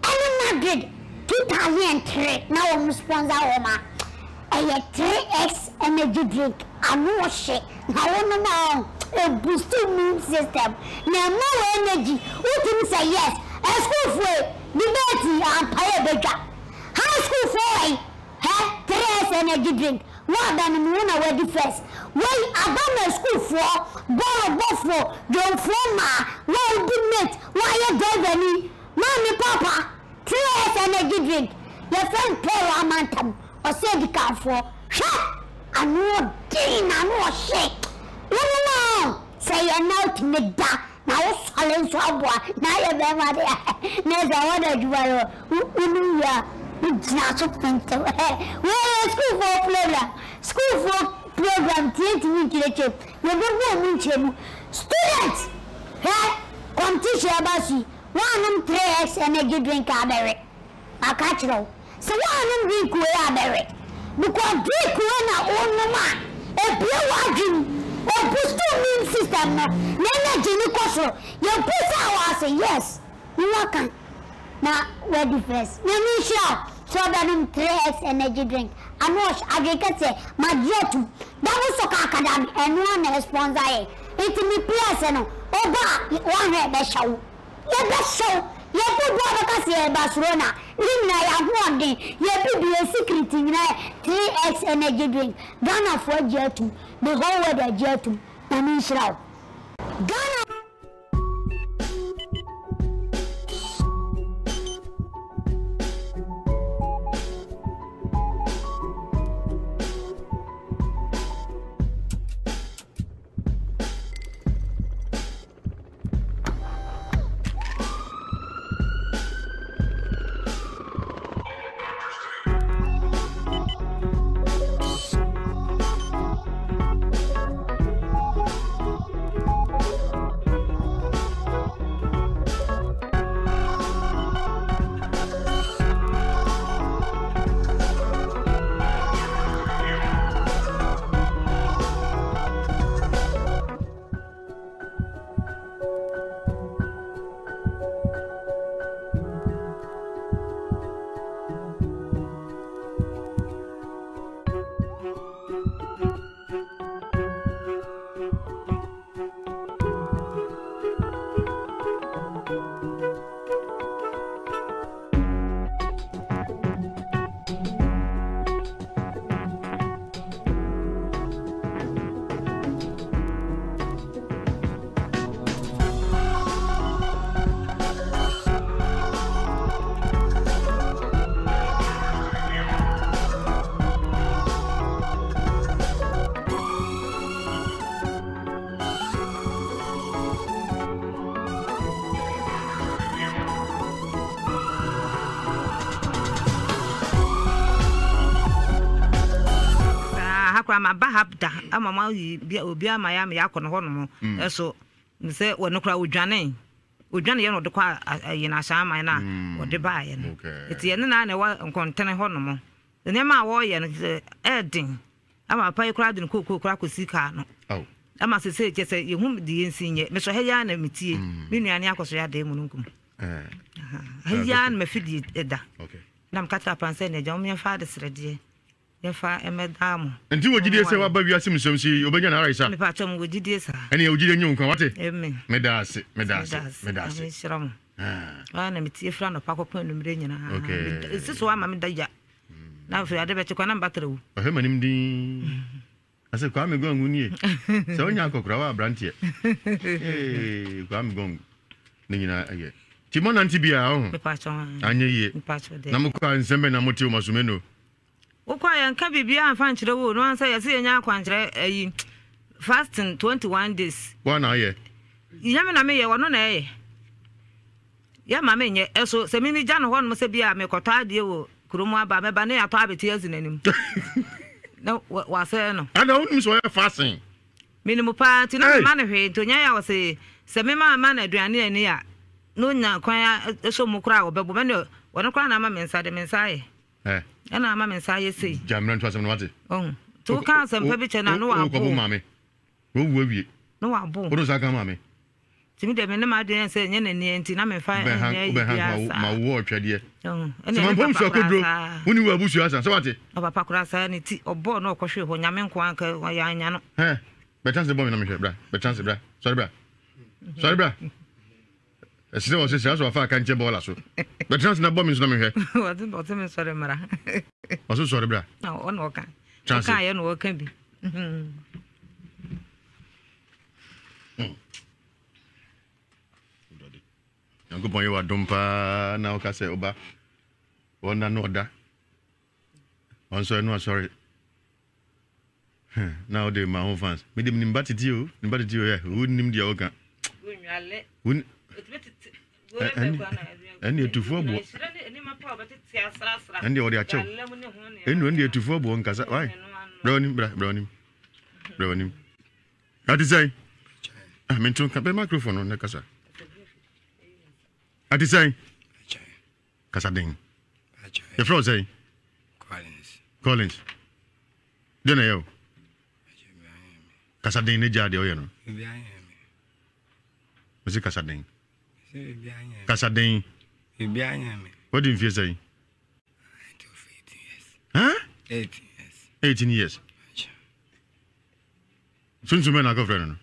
ɛne Madrid 2003 na wɔn sponsor wɔn a, Ɛyɛ 3X energy drink, ano ɔhye na wo nom a ɔ boost wo immune system na ɛma wo energy, wo tumi sɛ yes, asukuufoɔ yi debate yi ampa yɛ bɛdwa, high school foɔ wɔ yi hɛ 3X energy drink wo aba no mu wo na wadi first, wei aba ma asukuufoɔ, bɔɔlo bɔfoɔ, dwomfoɔ mmaa, wo a wo di mate, wo a yɛ driver ni, maame papa. 3S energy drink yɛfrɛ no Paul amantam ɔsɛ adikanfoɔ hwɛ ano ɔden na ano ɔhye wonom a sɛ yɛ na wotumi da na wosɔre nso aboa na ayɛ bɛrima de a na ɛsɛ hɔ na adwuma no wonom wie a wogyina so pentew wei yɛ sukuufoɔ program sukuufoɔ program tiatumi nkyerɛkyerɛ mu yɛbɛbu ɔmo nkyerɛ mu student hwɛ competition ɛba so yi Woannom 3X energy drink a bɛwe. Maka akyerɛ wo. Sɛ woannom drink wei a bɛwe. Because drink wei na wonom a, ebue w'adwene mu, eboost wo immune system no, na energy no kɔ soro. Yɛbusaa wo ase, yes, wo aka na woadi first. Nyame nhyira wo sɛ wobɛnom 3X energy drink. Ano ɔhye, adwene kɛseɛ, magye atum. Double Soccer Academy, ɛno ara na ɛsponsor yɛn. Nti me players no, woba a, woahwɛ yɛbɛhyɛ wo. Yɛbɛhyɛ wo. Yɛbɔ bɔɔl bɛka sɛ yɛyɛ Barcelona. Ne nyinaa yɛn ahoɔden, yɛn bibi, yɛn secret nyinaa yɛ 3X energy drink. Ghanafoɔ agye atum. The whole world agye atum. Nyame nhyira wo. Ghana. Saa ha koraa maba ha da ama moayi obi ama yɛ ama yɛakɔ no hɔnom mm. ɛso sɛ wɔno koraa odwane odwane yɛ na ɔde kɔ ayi no ahyɛn aman no a mm. ɔde baeɛ no ɛti ɛne na na ɛwɔ nkɔntene hɔnom nneɛma a wɔreyɛ no ɛɛden Ama papa yi koraa de ne kookoo koraa kɔsi kaa no. Ama sesei kyɛ sɛ yɛhu de yɛnsi nyɛ. Mesɔ ha yi ara na metie. Mm. Me nua ne akɔso yɛ adan mununkum. Eh. Ha yi ara na mafidie da. Na meka kyerɛ apan sɛ ne agya mom yɛmfa adesrɛdeɛ yɛmfa mmɛdaa mo. Nti wɔ gyidie sɛ waba wiase mu sɛm si obɛnya na arayisa. Mepa kyɛ mo wɔ gyidie saa. Ɛne wɔ gyidie nye wo nkwa wate. Amen. Meda ase, meda ase, meda ase. Nhyira mo. Ah. Na metie fira anɔpa kɔpem anwummerɛ nyinaa. Okay. Ɛsi so ama meda ya. Na afei ade bɛkye kwa na mbatara wu. Ɔhwɛ m'anim dinn. Ɔsɛ Kwame Gong nie. Sɛ wonya akɔkora wa aberanteɛ. Ee Kwame Gong ne nyinaa ɛyɛ. Ti mo nante biara ɔho. Anyɛ yie. Na mo kɔ a nsɛm bɛn na mote wɔ Masumeno? Wokɔ a yɛnka biribiara mfa nkyerɛ wo o. No ansa yɛse yɛnya akwankyerɛ ayi fasting 21 days. Woa na ayɛ? Nyɛ me na meyɛ, ɔno na ɛyɛ. Yɛ ma me nyɛ. Ɛso sɛ me megya no hɔnom sɛ bi a mekɔtɔ adeɛ wɔ kurom aba a, mɛba ne yɛatɔ abete asi n'anim na wasɛe no. Ada wonim sɛ ɔyɛ fasen? Menim paa nti na memma no hwee nti onyae a ɔse sɛ me ma ma no aduane ani a na onya kwan sɔ mu koraa a ɔbɛbɔ me ɛne ɔno koraa na ama me nsa de me nsa ayɛ ɛna ama me nsa ayɛ sei. Gya mmerɛ nto asɛm no wate. Ɔhu nti woka asɛmpa bi kyɛ no a na wabo. Wokɔbo maame na wawu awie. Na wabo. Wode nsa ka maame. Nti me deɛ me ne m'adwene yɛ sɛ ɛnyɛ n'ani nti na memfa nyɛ ayi biara saa. Ma wowɔ ɔtwɛdeɛ. Sɛ mampɔ nsu akɔduro wo ne wo abusua asa sɛ wate. Ɔpapa koraa saa ne ti ɔbɔɔ na ɔkɔhwee hɔ nyame nko anka ɔyɛ anya no. Hɛ bɛtena se bɔ me na mehwɛ bra bɛtena se bra sɔre bra sɔre bra ɛsɛ sɛ wɔsɛ sɛ asɔ afa aka nkyɛ bɔɔla so bɛtena se na bɔ me nso na mehwɛ. Ɔse ɔse me sɔre mmra. Ɔse sɔre bra. Ɔna ɔka ɔka ayɛ na ɔka bi. Nyankopɔn yɛ w'adom paa na woka sɛ woba wɔnna no ɔda ɔnsɔre no asɔre na wode ma ho fans mede menim ba tete o nim ba tete o yɛ wonnim deɛ woka ɛne atufoɔ boɔ ɛne wɔde akyɛw ɛnu ɛne atufoɔ boɔ nkasa wae brɛ w'anim bra brɛ w'anim brɛ w'anim Ate sɛn? Ah, mento nka bɛ microphone no na kasa. Ate sɛn? Kasa den. Yɛfrɛ wo sɛn? Collins. Collins. Deɛ na ɛyɛ o. Kasa den ne gyaa deɛ ɔyɛ no. Mese kasa den. Kasa den. Wadi mfie sɛn? Huh? 18 years. Sunsum bɛn na akɔfrɛ no no?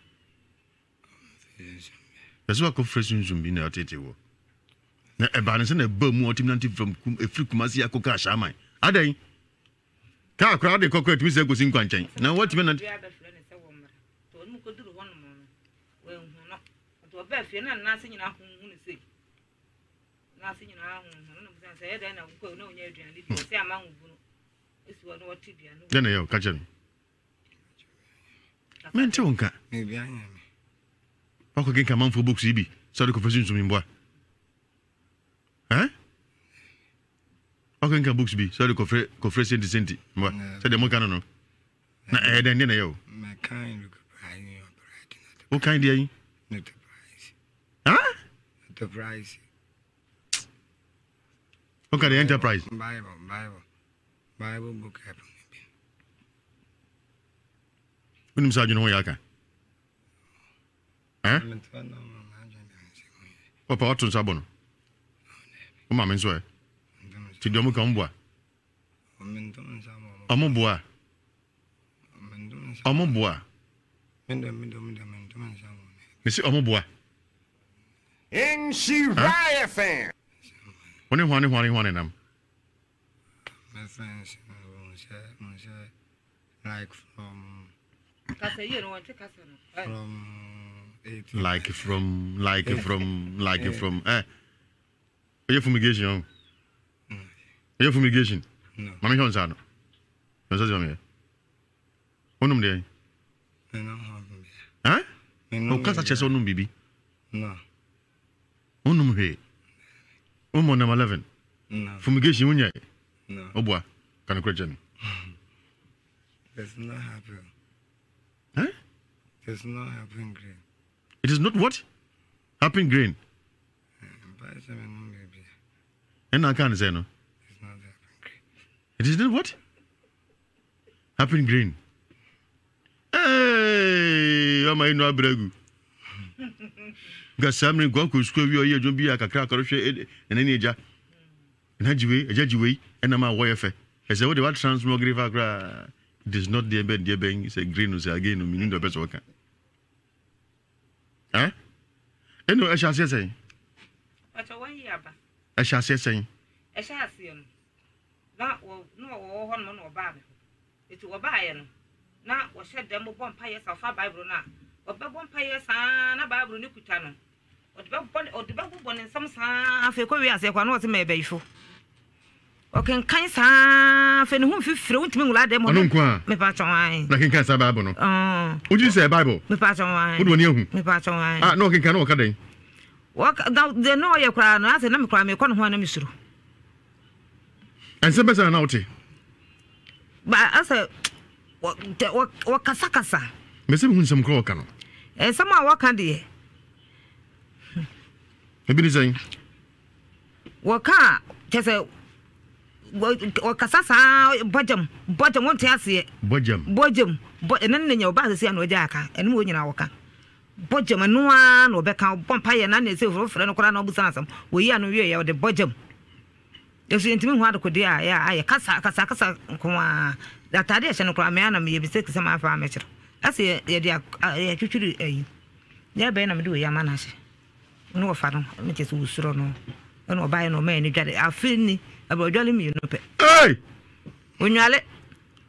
Ɛsɛ wakɔfrɛ sunsum bi na ɔtete wɔ. Na ɛbaa no sɛ na ɛba mu a ɔtumi nante fam kum ɛfiri Kumasi akɔka Ahyɛaman. Adɛn? Kaa koraa de kɔkɔ atumi sɛ kɔsi nkwankyɛn. Na watumi nante. Dɛn na ɛyɛ o? Ka kyerɛ me. Mente wo nka. Wakɔ kenka amanfoɔ books yi bi sɛ ɔde kɔfa sunsum mboa. Eh? Wakɔ kenka books bi sɛ ɔde kɔfrɛ kɔfrɛ senti senti mboa. Sɛ deɛ moka no no. Na ɛyɛ dɛn deɛ na ɛyɛ o? Wokan deɛ yi? Huh? Woka deɛ enterprise? Bible, Bible. Bible book app no bi. Wonim sɛ adwene ho yɛ aka? Eh? Papa wato nsa bɔ no. Wo maame nso ɛ? Ti deɛ ɔmo ka ɔmo boa. Ɔmo boa. Ɔmo boa. Mesi ɔmo boa. Nhyira FM. Wo ne hwane hwane hwane nam? My friends no wɔn sɛ wɔn sɛ like from. Kasa yie no wɔn ti kasa no. From 18. Like from like eh. from like eh. from eh. Oye fumigation o. Oye fumigation. No. Mami hwɛ nsa no. Nsa si mami yɛ. Onum deɛ. Eh? O kasa kyerɛ sɛ onum biribi. No. Wonnom hwee. Wommɔ number 11. Fumigation wonyɛe. Woboa. Ka nokorɛ kyerɛ me. It's not happening. Huh? It's not happening green. It is not what? Happening green. Ɛna aka ne sɛ no. It is not what? Happen green. Hey, ama inu abrɛ agu. Nka saa mmere nkɔ akɔ sukuu awie ɔyɛ adwuma bi a kakra akɔrɔhwɛ ɛna ne agya. Ɛna gye wei, agya gye wei, ɛna ma wɔyɛ fɛ. Ɛsɛ wode wa transmogre fa koraa. It is not deɛ bɛn deɛ bɛn sɛ green no sɛ again no menim deɛ ɔpɛ sɛ ɔka. Eh? Ɛno ɛhyɛ aseɛ sɛn? Ɛhyɛ aseɛ sɛn? Ɛhyɛ aseɛ no. Na wɔ na wɔwɔ hɔ nom na wɔbaa me hɔ. Enti wɔbaeɛ no, na wɔhyɛ dɛm bɔ mpaeɛ saa, wɔfa Bible no a, wɔbɛbɔ mpaeɛ saa na Bible no kuta no. Ɔde bɛbɔ ɔde bɛbobɔ ne nsam saa afei kɔ wiase kɔ na ɔse mɛyɛ bayifo. Ɔkenkan saa afei ne ho mfifire wontumi nwura dɛm hɔ. Ɔno nko a. Mepa kyɛw ae. Na kenkan saa Bible no. Wogye di sɛ ɛyɛ Bible? Mepa kyɛw ae. Wode w'ani ahu? Mepa kyɛw ae. Ah, na ɔkenkan na ɔka dɛn? Wɔka na deɛ na ɔyɛ koraa no asɛ na me koraa mekɔ ne ho a na mesuro. Ɛnsɛm bɛn saa na na wote? Ba asɛ wɔkasakasa. Mese mehu nsɛm korɔ wɔka no. Nsɛm a wɔka deɛ. Ebi ne sɛn? Wɔka a kyɛ sɛ wɔkasa saa bɔgyam bɔgyam wonte aseɛ. Bɔgyam. Bɔgyam bɔ ɛno ne nya ɔbaa sɛsi a na ɔgya aka ɛno wɔ nyinaa wɔka bɔgyam ɛno ara na ɔbɛka ɔbɔ mpa yɛ na na ɛsɛ frɛfrɛ no koraa na ɔbusa asɛm wɔyi ano wie yɛ ɔde bɔgyam. Nso yɛntumi nhu adekodeɛ a ɛyɛ a ayɛ kasa kasa kasa nko ara. Atadeɛ a ɛhyɛ no koraa me ara na meyɛ mistake sɛ mamfa ammɛkyerɛ. Ɛsɛ yɛ yɛde yɛtwitwiri ayi. Yɛ bɛn na mede wei ama no ahyɛ. Ne wɔfa no ne kyɛ sɛ wɔsuro no. Ɛna ɔbaeɛ na ɔmaa ani dware. Afe ni ɛbɛ ɔdwale mmienu pɛ. Hey! Onwale.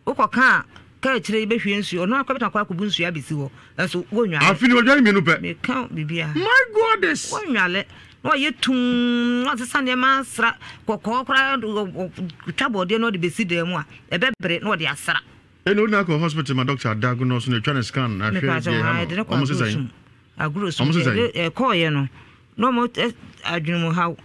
Wokɔka a, ka akyire yi bɛhwie nsuo. Ɔno ara koraa bɛtumi akɔ akɔbu nsuo abɛsi hɔ. Nanso wonnwale. Afe ni ɔdwale mmienu pɛ. Meka biribiara. My goddess! Wonnwale. Na ɔyɛ tumm, na ɔsesa nneɛma asra. Kɔkɔɔ koraa, ɔtwa bɔɔdeɛ na ɔde bɛsi dan mu a, ɛbɛbere na ɔde asra. Ɛnna wode no akɔ hospital ma doctor adiagnose no, atwa no scan ahwɛ deɛ ɛha no. Wɔn se sɛn? Agorɔ sum deɛ ɛkɔɔyɛ no na ɔmo adwene mu haw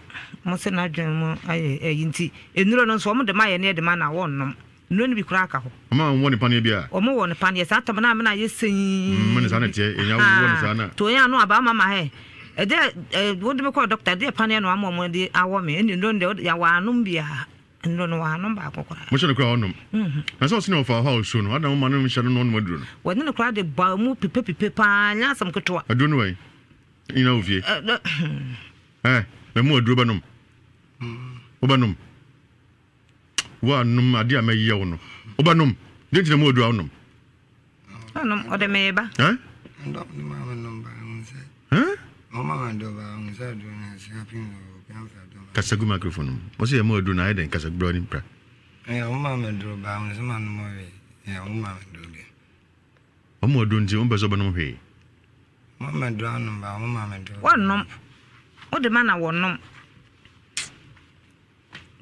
ɔmo sɛ n'adwene mu ayɛ ɛyi nti nnuro no nso ɔmo de ma yɛ ne yɛde ma na wɔnnom nnuro no bi koraa ka hɔ. Ɔmo a wɔwɔ ne paneɛ bi a. Ɔmo wɔ ne paneɛ saa tɔm na amena ayɛ sɛn. Mm ne saa na ɛteɛ enya wowɔ ne saa na. To yɛn ano aba ama ma hɛ ɛdeɛ ɛ wode me kɔɔ dɔkta ɛdeɛ paneɛ na wama ɔmo de awɔ me ɛne nnuro no deɛ yɛ wɔanom biara. Nnuro no wɔanom baako koraa. Mohyɛ no koraa ɔnom. Na sɛ ɔse na ɔfa hɔ a ɔsuo no, adɛn na moma no nhyɛ no na ɔnom aduro no? Wɔne no koraa de baa mu pipepipe paa, nyɛ asɛm ketewa. Aduro no wɛn? Nyina wɔ fie. Ɛ, na mu aduro bɛnom. Wobɛnom. Woanom adeɛ a mɛyɛ wo no. Wobɛnom. Deɛ nti na mu aduro a wonom? Ɔnom, ɔde me ba. Ɛ? Kasa gu microphone mu. Wɔsɛ yɛ mu aduro na ayɛ dɛn kasa gu bra pra. Wɔn aduro nti wɔn pɛ sɛ ɔbɛnom hwee. Wɔnnom. Wode ma na wɔnom.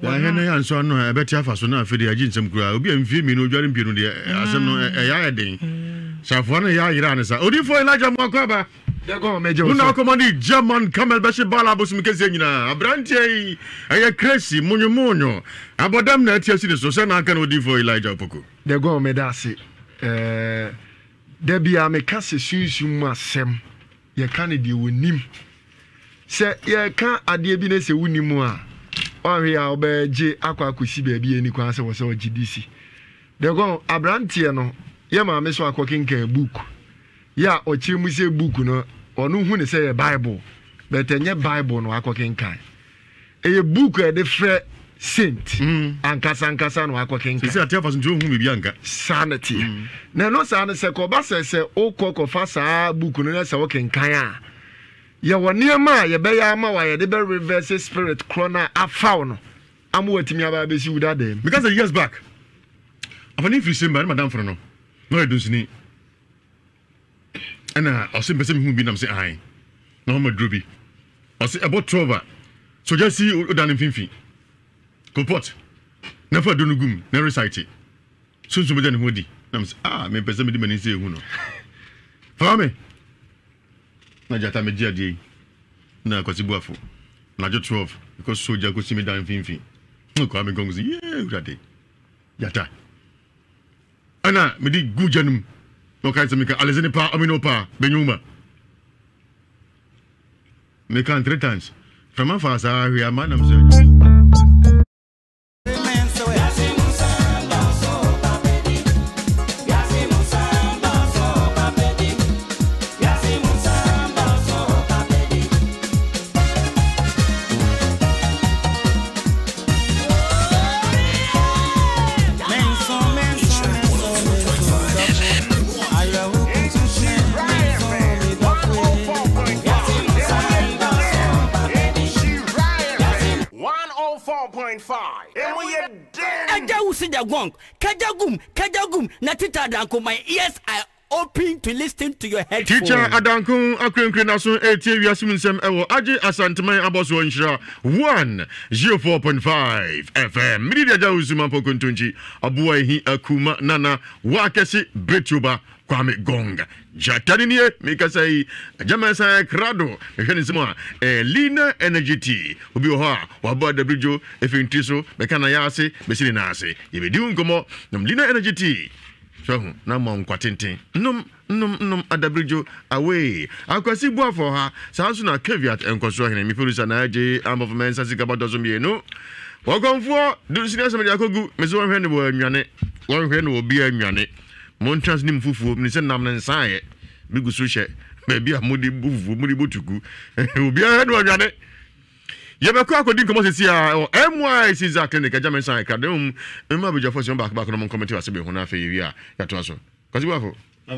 Yɛahwɛ na yɛansɔ ano a, ɛbɛte afa so na afei deɛ agye nsɛm koraa. Obi a mfie mmienu odware mpie no deɛ mm. asɛm no ɛyɛ ayɛ den. Mm. Safoa no yɛ ayera ne sa. Odiyifoɔ Elijah Moako aba. Wona akɔma ne German camel bɛhye baala abosom kɛseɛ nyinaa. Aberanteɛ yi ɛyɛ kresi monyomonyo. Abɔdam na ati asi ne so sɛ na aka no odiyifoɔ Elijah Opoku. Dɛgɔn meda ase. Da biara meka sɛ sunsum mu asɛm Yɛka no deɛ wɔnim. Sɛ yɛka adeɛ bi na sɛ wonni mu a, woanhwɛ yie a wobɛgye akɔ akɔsi baabi a ɛnni kwan sɛ wɔ sɛ ɔgye di si. Dɛkɔn, aberanteɛ no, yɛ maame so akɔkenkan book yɛ a ɔkyerɛ mu sɛ book no ɔno hu no sɛ yɛ Bible, but ɛnyɛ Bible na wakɔkenkan. Ɛyɛ book a yɛde frɛ saint mm. ankasa ankasa na wakɔ kenkan. Sisi ate afa so nti ohun biribi anka. Saa na teɛ. Mm. Na ɛno saa no sɛ kɔba sɛ sɛ wokɔ kɔfa saa book no na sɛ wokenkan a yɛwɔ nneɛma a yɛbɛyɛ ama wa yɛde bɛ reverse spirit korɔ no a afaw no ama watumi aba abɛsi wo dadaa mu. Meka sɛ years back afani firi semba ne madamfo no no na ɔyɛ dunsini ɛna ɔse mpɛ sɛ mehu bi nam sɛ ahan na ɔma duro bi ɔse ɛbɔ 12 a sogya si ɔda no mfimfini kopɔt na fa duro no gum na recite sunsun bɛgya ne ho adi nam sɛ ah mepɛ sɛ mede m'ani sɛ ehu no fa me na gyata megye adeɛ yi na kwasi buafo anadwo 12 ɛkɔ sogya kɔsi me dan mfimfini na kwame gɔng sɛ yee wurade gyata Ɛna mede guu gya no mu, na ɔkae sɛ, Meka alezene paa, ɔmene paa, bɛnyɛ Meka three times. Frama faa saa hwee ama nam sɛ. Agya wusi the gong, kajagum, kajagum, na tita danko, my ears are open to listen to your headphone. Teacher Adanko akurenkure n'aso retie wiase mu nsɛm ɛwɔ Agye Asanteman abɔsoɔ nhyira 104.5 FM. Mede di agya Owusu Mampɔ Kontonkyi, Aboa Ehi Akuma Nana Wakɛse Betuoba Kwame Gong. Gyata ne nie mekasa yi Agya Mɛnsa Krado mehwɛ ne nsɛm a Elina Energy Tea. Obi wɔ hɔ a wabɔ adabridwo efi ntiri so bɛka na yɛ ase bɛsi ne nan ase. Yɛbɛdi ho nkɔmmɔ nom Lina Energy Tea. So ho na ma nkwa tenten. Nom nom nom adabirigyo away. Akwasi Boafo ha saa nso na Caveat nkɔsoɔ hene me producer na agye Ampofo Mensah sika bɔtɔ so mmienu. Wɔkɔmfoɔ dunsini asɛm de akɔgu me so wɔnhwɛ no wɔ anwane wɔnhwɛ no wɔ bi anwane. Montra ase ne mu fufuo mene sɛ nam no nsaeɛ bi gu so hyɛ baabi a mode bɔ fufuo mode bɔ tuku obiara no anwane. Yɛbɛkɔ akɔdi nkɔmmɔ sisi a ɛwɔ MY Caesar Clinic agya me nsa ɛkra dɛm mma abadwafoɔ sɛ baako baako na mo nkɔmɛnti wɔ ase bɛ ho na afei yɛwie a yɛatoa so. Kwasi Boafo. Bra.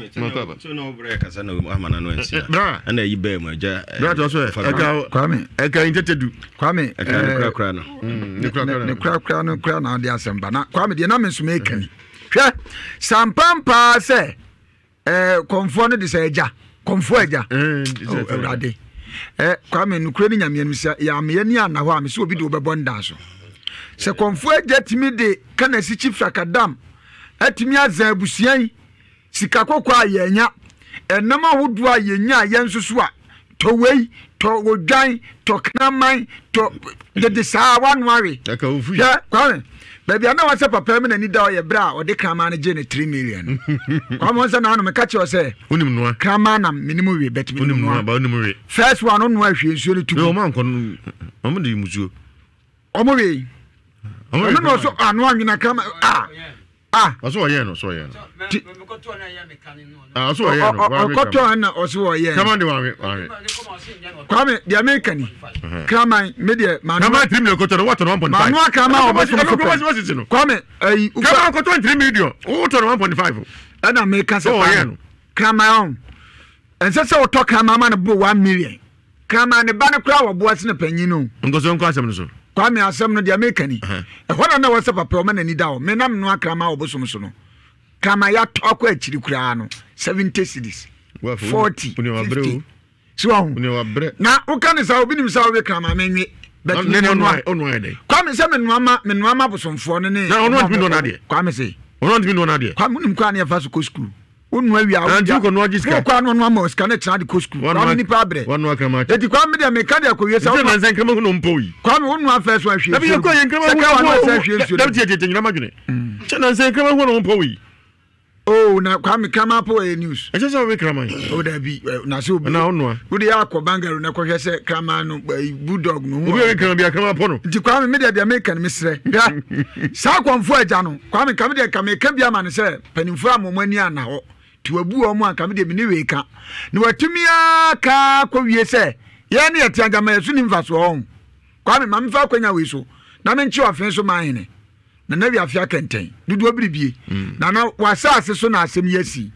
Ɛna ayi bɛɛ mu agya. Bra toa so ɛ. Ɛka Kwame. Ɛka ntete du. Kwame. Ɛka ne korakora no. Ne korakora no. Ne korakora no kora na ɔde asɛm ba na Kwame deɛ na me nso meka ni. Hwɛ sampampaa sɛ ɛɛ kɔnfoɔ no de sɛ agya kɔnfoɔ agya oh, awurade ɛ kwame nukuri ne nyameɛ no sɛ yɛameɛ ni ana hɔ a mesɛ obi de wobɛbɔ ndan so sɛ kɔnfoɔ agya tumi de kana sikyi frakadam atumi azan abusua yi sika kɔkɔɔ a yɛanya ɛnam ahodoɔ a yɛnya a yɛn nso so a tɔ wei tɔ odwan tɔ kraman tɔ dede saa wano awe hwɛ kwame baabi a na wasɛ papa mi n'ani da ɔyɛ berɛ a ɔde kraman no gye ne 3 million kwame wɔn sɛ naano meka kyerɛ sɛ wonim noa kraman nam menim we but menim noa first one ɔnoa ahwie nsuo no tugu ɔmo ankɔ no ɔmo de musuo ɔmo wei ɔno na ɔso ano anwena kraman a Ah. Ɔsɛ ɔyɛ no, ɔsɛ ɔyɛ no. Ti. Ah, ɔsɛ ɔyɛ no. Ɔkɔtɔ na ɔsɛ ɔyɛ. Kraman de wanwe wanwe. Kwame deɛ mi ka ni. Kraman mi deɛ maa. Kraman tiri million kɔtɔ no wɔtɔ no 1.5. Maa noa kraman ɔbɔ so so pɛ. Kwame ɛyi. Kraman kɔtɔ 3 million wɔtɔ no 1.5. Ɛna mi ka sɛ kwame kraman ɔn ɛnsɛ sɛ ɔtɔ kraman ma no bo 1 million. Kraman ne ba no koraa wɔ boa sene panyin no. Nkɔso nkɔ asɛm no so. Kwame asɛm no deɛ meka ni. Ɛhɔ na na ɛwɔ sɛ papa ɔma n'ani da hɔ. Me na menoa kraman wɔ bosom so no. Kraman yɛatɔ akɔ akyiri koraa no 70 cedis. 40, 50. So ɔho. Na woka ne saa obi nim sɛ wowe kraman menwe. But me noa. Kwame sɛ menoa ma menoa ma bosomfoɔ no ne. Na ɔno ntumi noa n'adeɛ. Kwame se. Ɔno ntumi noa n'adeɛ. Kwame wonim kwan ne yɛfa so kɔ sukuu. Wonua wie a wogya. Wokɔ sika. Wokɔ ano ama sika ne kyena de kɔ sukuu. Kwame nipa abrɛ. Wanoa kraman. Eti Kwame deɛ meka deɛ kɔ wie sɛ. Nti na nsa nkraman hu na ɔmpɔ yi. Kwame wonua fɛ so ahwie nsuo. Dabi yɛkɔ yɛ nkraman hu na ɔmpɔ yi. Dabi tiɛ tiɛ tiɛ nyina madwene. Kyɛ na nsa nkraman hu na ɔmpɔ yi. Oh na Kwame kraman po ɛyɛ news. Ɛkyɛ sɛ ɔwe kraman. Oh dabi na sɛ obi. Na ɔnoa. Wode yɛ akɔ bangaro na kɔhwɛ sɛ kraman no bulldog no. Obi ɔwe kraman bi a kraman pɔ no. Nti Kwame me deɛ deɛ meka no mesrɛ. Hwɛ saa kɔmfo agya no Kwame nka me deɛ nka meka bi ama no sɛ Mpanimfoɔ amma wɔn ani anna hɔ, nti wɔabu wɔn a, anka me deɛ menni wei ka. Na wɔatumi ara ka akɔwie sɛ, yɛn ne yɛte anka ma yɛn so nni mfasoɔ ɔho. Kwame, ma memfa akwanya wei so na menkye ɔfe so man hene, Nana Wiafe Akɛntɛn, dodoɔ biribie. Mm. Nana, w'asase so na asɛm yi asi.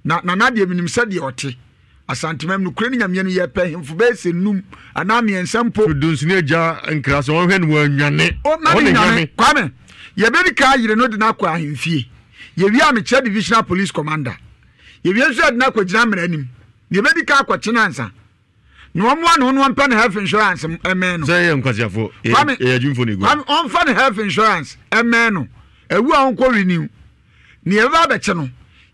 Na Nana deɛ menim sɛdeɛ ɔte. Asantemam nokorɛ ne Nyameɛ no yɛpɛ hemfo bɛyɛ sɛ num anaa mmiɛnsa mpo. So dunsini agya nkra sɛ ɔnhwɛ no wannwane. O ma ne nnwane. Kwame, yɛbɛdi kan ayere no de no akɔ ahemfie. Yɛwie a mekyerɛ divisional police commander. Yɛwie nso yɛde no akɔgyina mmara anim. Na yɛbɛdi kan akɔkye no ansa. Na ɔmmoa ne ho na ɔmpɛ ne health insurance mmɛn no. Sɛ yɛ nkwaseafo, Kwame, yɛ adwumfo na egu. Kwame, ɔmfa ne health insurance mmɛn no. Awu a ɔnkɔ renew. Nea ɛbɛba abɛkye no,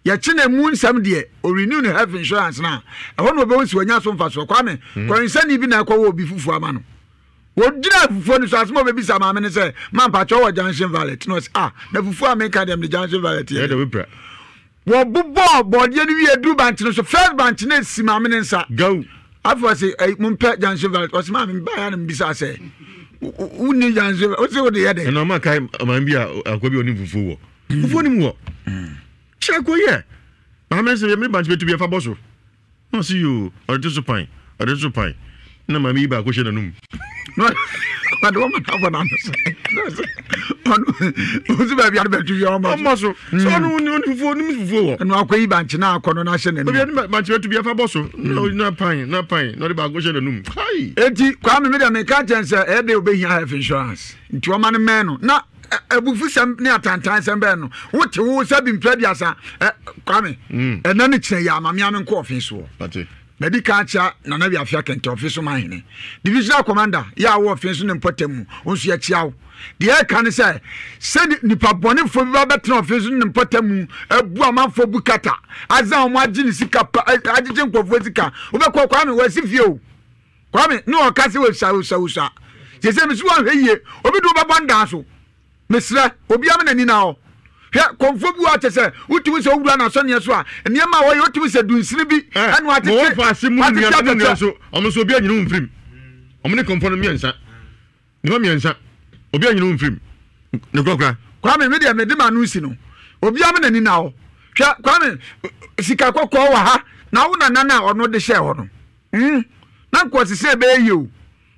yɛkye no emu nsɛm deɛ, o renew ne health insurance no a, ɛhɔ na ɔbɛhu sɛ wanya so mfasoɔ. Kwame, hmm. kɔnsani bi na ɛkɔwɔ obi fufuo ama no. Wɔgyina fufuo no so asɛm a ɔbɛbisa maame no sɛ, ma mpakyɛ wɔ junction valet na ɔsɛ ah na fufuo a meka deɛ mede junction valet yɛ. Wɔbobɔɔ bɔɔdeɛ no wie duru bankye no so first bankye no esi maame no nsa. Gaw. Afei ɔse ɛyi mompɛ junction valet ɔse maame mbaeɛ a na mbisa sɛ wonni junction valet ɔse wode yɛ dɛ. Ɛna ɔma kae maame bi a akɔ bi a ɔne fufuo wɔ fufuo no mu wɔ kyerɛ kɔ yɛ maame no sɛ me bankye bɛtu bi ɛfa bɔ so. Na ɔse yoo, ɔde to so pan, ɔde to so pan. Na maame yi baako hyɛ n'anum. Ɔde wɔn na abɔ n'ano sɛ ɔno ɔsi baabi ade bɛto wia ɔmɔ so. Ɔmɔ so. Sɛ ɔno ɔni ɔni fufuo ɔni fufuo wɔ. Ɛnu akɔ yi bankye na akɔ no n'ahyɛ n'anum. Obi ɛni bankye bɛto bi ɛfa bɔ so. Na pan na pan na ɔde baako hyɛ n'anum. Kai. Eti Kwame mi deɛ mi ka kyɛn sɛ ɛyɛ de obehia health insurance nti ɔma no mɛn no na abufusɛm ne atantansɛm bɛn no wote wo sɛ bi mfɛ aduasa ɛ kwame mm. ɛnɛ ne kyerɛ yɛ amamea me nkɔ ɔfe soɔ madi kan akyia nana wiafia kɛntɛ ɔfe so mahene divisional commander yɛ a wɔ ɔfe so ne mpɔtam mu wo nso yɛkyia wo deɛ ɛka ne sɛ sɛ nipa bɔnefoɔ bi ba bɛtena ɔfe so ne mpɔtam mu abu amanfoɔ bu kata azan wɔn agye ne sika pa agyegye nkurɔfoɔ sika wobɛkɔ kwame wɔasi fie o Kwame ne ɔka sɛ osua osua osua sese mesi wɔn hwɛ yie obi de wobɛbɔ ndaa so mesrɛ obi ama n'ani na hɔ. Hwɛ, kɔmfoɔ bi wɔ hɔ a kyerɛ sɛ wotumi sɛ wowura n'asɔneɛ so a, nneɛma a wɔyɛ wotumi sɛ dunsini bi ɛna watete Mo wɔfa ase mu watete nua no nua atɛkyɛ. nso, ɔmo nso obi anyini wo mfirim. Ɔmo ne kɔmfoɔ no mmiɛnsa. Nnipa mmiɛnsa, obi anyini wo mfirim. Ne korakora. Kwame, me deɛ mede m'ano si no. Obiara ma n'ani nna hɔ. Hwɛ, Kwame, sika kɔkɔɔ wɔ ha, na wo nana no a ɔno de hyɛɛ hɔ no, mm, na nka ɔse sɛ ɛbɛyɛ yie o.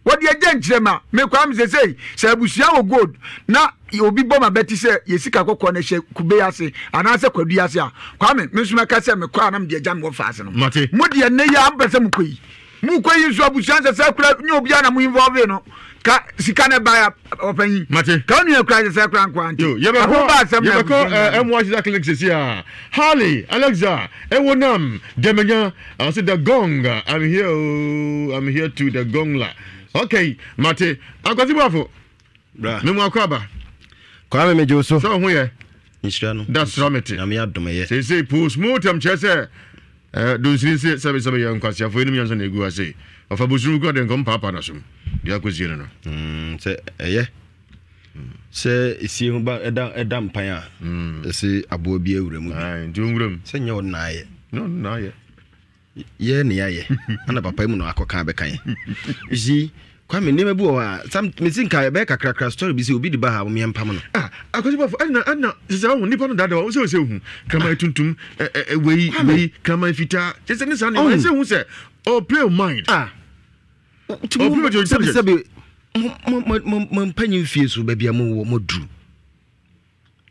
Wɔde agya nkyerɛ ma me Kwame sesei sɛ abusua wɔ gold na obi bɔ ma bɛte sɛ yɛ sika kɔkɔɔ no hyɛ kube ase anaasɛ kwadu ase a Kwame me nso mɛka sɛ mekɔ a na mede agya me wɔ faase no. Mate. Mo deɛ nnɛ yi a mopɛ sɛ mokɔ yi mokɔ yi nso abusua nsɛ sɛ kura nyɛ obiara na mo involve no ka sika no ɛbae a ɔpanyin. Mate. Ka onua kura sɛ sɛ kura nkoa nti. Yo, yɛbɛkɔ Ɛho ba asɛm na yɛbɛkɔ abusua nyinaa. eh, MY Sister Clinic sisi a. Harley, Alexa, Ewonam, Demenya, I say the gong. I'm here, oh, I'm here to the gong la. Okay, mate. Akwasi Buafo. Bra. Me mu akɔ Kwame me gye so. Sɛ ho yɛ. Nhyira no. Da sra mete. Nyame adom yɛ. Seesei postmortem kyerɛ sɛ eh, donsini se sɛbe sɛbe yɛ nkwaseafo enim yɛn nso na egu ase. Ɔfa busuru kura de nkɔm paapa na som. Deɛ akɔsie no no. Mm, sɛ ɛyɛ. Sɛ esie ho ba ɛda ɛda mpan a. Mm. Ɛsɛ aboa bi awura mu bi. Nti ɔnwura mu. Sɛ nyɛ ɔno na ayɛ. Nyɛ ɔno na ayɛ. Yɛ ne yayɛ. Ana papa mu na akɔka abɛka yɛ. You see, Kwame nneɛma bi wɔ hɔ a sam mesi nka ɛbɛyɛ kakrakra story bi sɛ obi de ba ha wɔn yɛn mpam no. Ah, akwasi bafo ɛna ɛna sisi ahu nipa no dada wɔn sɛ ɔsɛ ohu kraman tuntum ɛ ɛ wei wei kraman fitaa kyɛ sɛ ne saa nneɛma ɛsɛ ohu sɛ ɔ play mind. Ah. Sɛbi sɛbi mo mo mo mo mpanyin fie so baabi a mo wɔ mo duru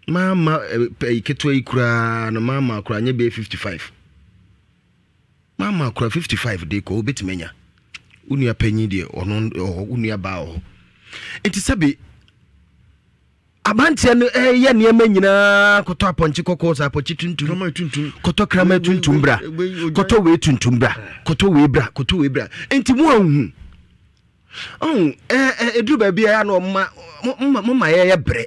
maama ɛyi ketewa yi koraa no maama koraa nyɛ bɛyɛ 55 maama koraa 55 de kɔ obetumi anya wo nua panyin deɛ ɔno ɔhɔ wo nua baa ɔhɔ nti sɛbi Abanteɛ no reyɛ nneɛma nyinaa kɔtɔ apɔnkye kɔkɔɔ sɛ apɔnkye tuntum kɔtɔ kraman tuntum bra kɔtɔ wei tuntum bra kɔtɔ wei bra kɔtɔ wei bra nti mo ahu ɔn ɛɛ ɛduru baabi a na ɔma mo mo ma yɛyɛ brɛ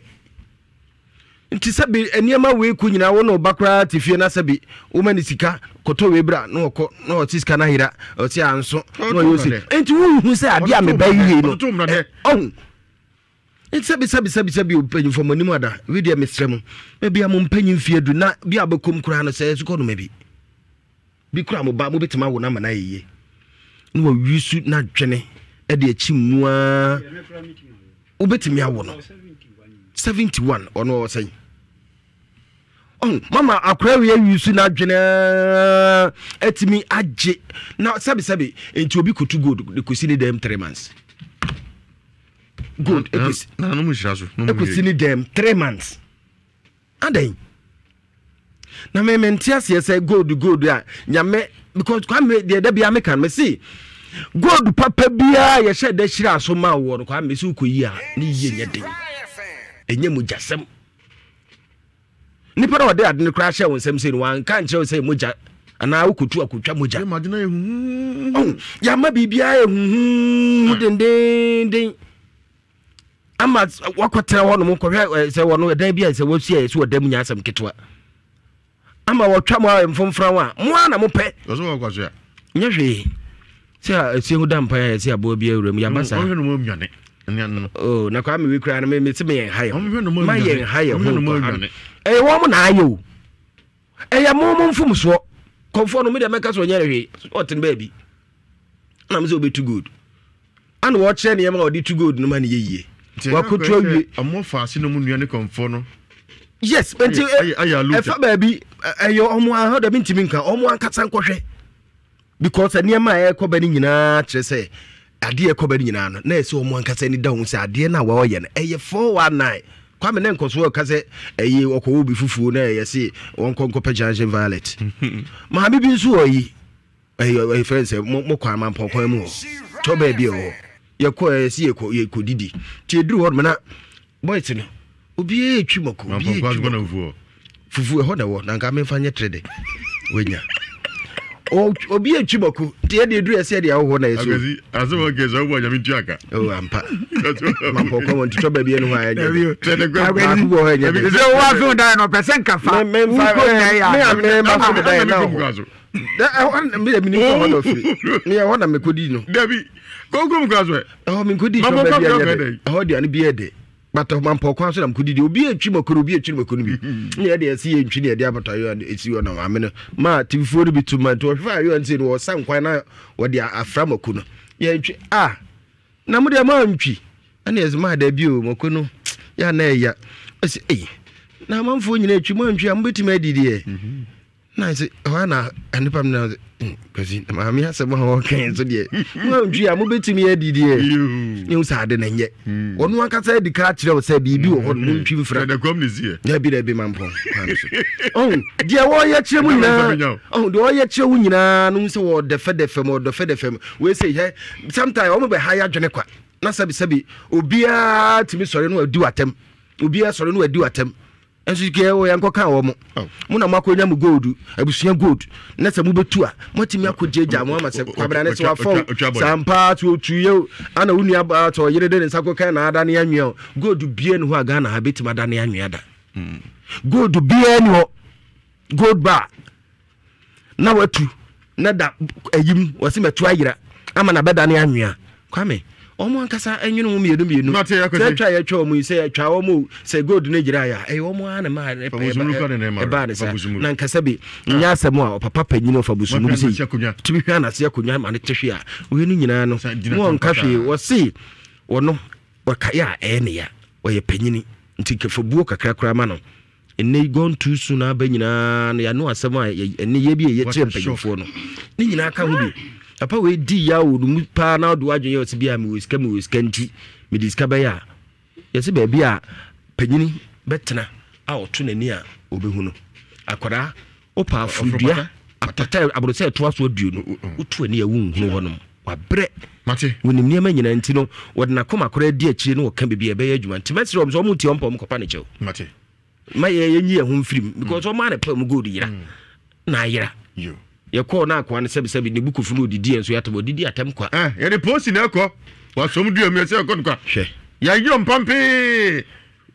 nti sɛbi nneɛma wei kɔ nyinaa wo na ɔba koraa te fie na sɛbi woma ne sika kɔtɔ wei bra na ɔkɔ na ɔte sika no ayera ɔte anso na ɔyɛ ɔsi nti wohu sɛ adeɛ a meba yie no ɔhu Sɛbi sɛbi sɛbi sɛbi o mpanyinfoɔ mo anim ada wi deɛ mesrɛ mo ebi a mo mpanyin fie adu na bi a bɛkɔm koraa no sɛ ɛsukɔ noma bi bi koraa mo ba mo bɛtumi awo no ama no ayɛ yie na wawi su n'adwene ɛde akyi mua wobɛtumi awo no 71 ɔno ɔwɔ sɛn ɔn mama akora wei awi su n'adwene atumi agye na sɛbi sɛbi nti obi kotu gold de kɔsi ne dɛm 3 months gold ekosi ekosi ne dɛm three months adan na mɛ mɛ nte aseɛ sɛ gold gold a nyame because kwame deɛ ɛda bia meka no mɛ se gold papa biara yɛhyɛ da hyira so ma wɔ no kwame sɛ wokɔ yi a ne yie nyɛ den ɛnyɛ mogyasɛm Nipa na ɔde ade no koraa hyɛ wo nsam sei no wanka nkyerɛ wo sɛ mogya anaa wokɔtu akɔtwa mogya. Yɛama biribiara yɛ huhuhu dendenden ama wakɔtena hɔ nom kɔhwɛ sɛ wɔno ɛdan bi a sɛ wɔsi a yɛsɛ wɔda mu nya asɛm ketewa ama wɔtwa mo a mfomfra ho a mo a na mopɛ nyɛ hwee sɛ ɛsie ho da mpan a yɛsɛ aboa bi awura mu yɛaba saa oh, na kwame wei koraa no mese me yɛn ha yɛ ho ma yɛn ha yɛ ho ɛyɛ wɔn mo na ayɛ o ɛyɛ mo mo mfomsoɔ kɔmfoɔ no medeɛ mɛka sɛ ɔnyɛ ne hwee ɔtene baabi na me sɛ wobɛtu gold ana wɔkyerɛ nneɛma a ɔde tu gold no ma no yɛ yie wakoto awie ɔmo fa ase no mu nua ne kɔmfoɔ no yes nti ɛfa baabi ɛyɛ ɔmo ahɔ dɛm ntumi nka ɔmo ankasa nkɔhwɛ Because nneɛma a ɛrekɔ ba no nyinaa kyerɛ sɛ adeɛ ɛrekɔ ba no nyinaa no na ɛsɛ wɔn ankasa ani da ho sɛ adeɛ no a wɔreyɛ no ɛyɛ 419 kwame ne nkɔso ɛka sɛ ɛyɛ ɔkɔwɔ obi fufuo na ɛyɛ se wɔnkɔ nkɔpɛ junction violet maame bi nso wɔ yi ɛyɛ ɛyɛ fɛn sɛ mo mo kwan mampɔn kwan mu hɔ tɔ baabi ɛwɔ hɔ yɛkɔ ɛyɛ se yɛkɔ yɛkɔ didi te eduru hɔ nom na Boys no obiara etwi mako obiara etwi mako fufu ɛhɔ na ɛwɔ na nka memfa nyɛ tere de wanya obi etwi mako nti ɛde eduru ɛsɛ ɛde ahohɔ na ɛso. Asɛ wɔn kɛ sɛ ɔbɔ anyame ntua ka. O ampa mampɔ kɔn wɔn tutɔ baabi ɛnu hɔ a ɛnyɛ dɛ baako bɔ hɔ ɛnyɛ dɛ. Sɛ wo aso dan no pɛ sɛ nka fa. Mɛ mɛ nfa mɛ a mɛ ma so dan na hɔ. Ɛhɔ mi yɛ mi ni hɔ na ofiri mi yɛ hɔ na mi kɔ di no. Dabi kɔnkɔn mu kura so ɛ. Ɛhɔ mi nkɔ di sɔ baabi ɛnyɛ dɛ ɛhɔ aduane bi yɛ dɛ. But mampɔ kwan so na mekɔdidi. Obi atwi mako no, obi atwi mako no bi. Ne yɛde ɛsi yɛ ntwi ne yɛde abata ayowa no ɛsi hɔ na maame no ma tivifoɔ no bi to ma nti wɔhwɛ ayowa no sei no wɔsa nkwan na wɔde afra mako no. Yɛntwi ah na mo deɛ maa ntwi ɛne ɛsɛ maa daabi o mako no yɛ na ɛya. Ɛsɛ ei na amanfoɔ nyinaa atwi mo antwi a mobɛtumi adi deɛ. Mhm. Na sɛ ɛhɔ a na nnipa no na sɛ hmm, kwasi na maame asɛm a wɔka yi nso deɛ moantwi a mobɛtumi adi deɛ ne wo sɛ ade no nyɛ hmm. ɔno ankasa adi ka akyerɛ wo sɛ biribi wɔ hɔ no montwi mfra dabi dabi mampɔn kwan so ɔhu deɛ wɔyɛ kyerɛ mu nyinaa ɔhu deɛ wɔyɛ kyerɛ wo nyinaa no sɛ wɔdɛfɛdɛfɛ mu ɔdɛfɛdɛfɛ mu wei sɛ hɛ sometimes wɔn bɛha yɛ adwene kwa na sɛbisɛbi obiara tumi sɔre no adi w'atɛm obiara sɔre no adi w'atɛm Nso kɛ o yɛn kɔka wɔn mo mo na mo akɔnya mo gold abusua gold na sɛ mobɛtu a moatumi akɔgyagya mo ama sɛ kwabena ne sɛ wafɔw saa mpaa sɛ ɔtu yɛ o ana wo nua baa sɛ ɔyere de ne nsa kɔka na ada ne anwea o gold bia ni hɔ a Ghana ha bɛtumi ada ne anwea da gold bia ni hɔ gold bar na watu na da ayim wɔsi mɛtu ayera ama na bɛda ne anwea kwame wɔn ankasa nwene ho mmienu mmienu sɛ atwa yɛtwa wɔn yi sɛ atwa wɔn o sɛ gold no gyina yɛ a ɛyɛ wɔn ara na maa ɛbaa ne sa na nkasa bi nyɛ asɛm a ɔpapa panyin ɔfa busumuru sɛ tumi hwɛ anase akonnwa ma ne te hwe a wei no nyinaa no wɔn nka hwee wɔse wɔno wɔkaeɛ a ɛyɛ ne ya ɔyɛ panyini nti kɛfɛbuo kakra koraa ma no Nnɛ yi gone too soon aba nyinaa no yɛano asɛm a ɛne yɛ bi a yɛkyerɛ mpanyinfoɔ no ne nyinaa ka ho bi papa wei di ya wɔ no mu paa na ɔde wadwene yɛ ɔsɛ bi a mewɔ sika mewɔ sika nti mede sika bɛyɛ a yɛsɛ baabi a panyini bɛtena a ɔto n'ani a ɔbɛhu no akwadaa wopa aforodua apata aborɔsɛ ɛtoa so aduonu woto ani a wonhunu hɔnom wabrɛ wɔnim nneɛma nyinaa nti no wɔde n'akoma koraa di akyire na wɔka biribi a ɛbɛyɛ adwuma nti mɛsrɛ wɔn sɛ wɔn ntie wɔn pɛ wɔn kɔpa ne kyɛw ma yɛ yɛnyi yɛn ho mfiri mu because wɔn ara pɛ wɔn gold yera mm. na ayera yɛkɔɔ na akoa no sɛbisɛbi ne bukufu no odidi yɛn so yɛatam odidi atam kwa eh, yɛde posi na ɛkɔ wasom dua mu yɛsɛ ɛkɔ no kwa hwɛ yɛayerɛ mpampee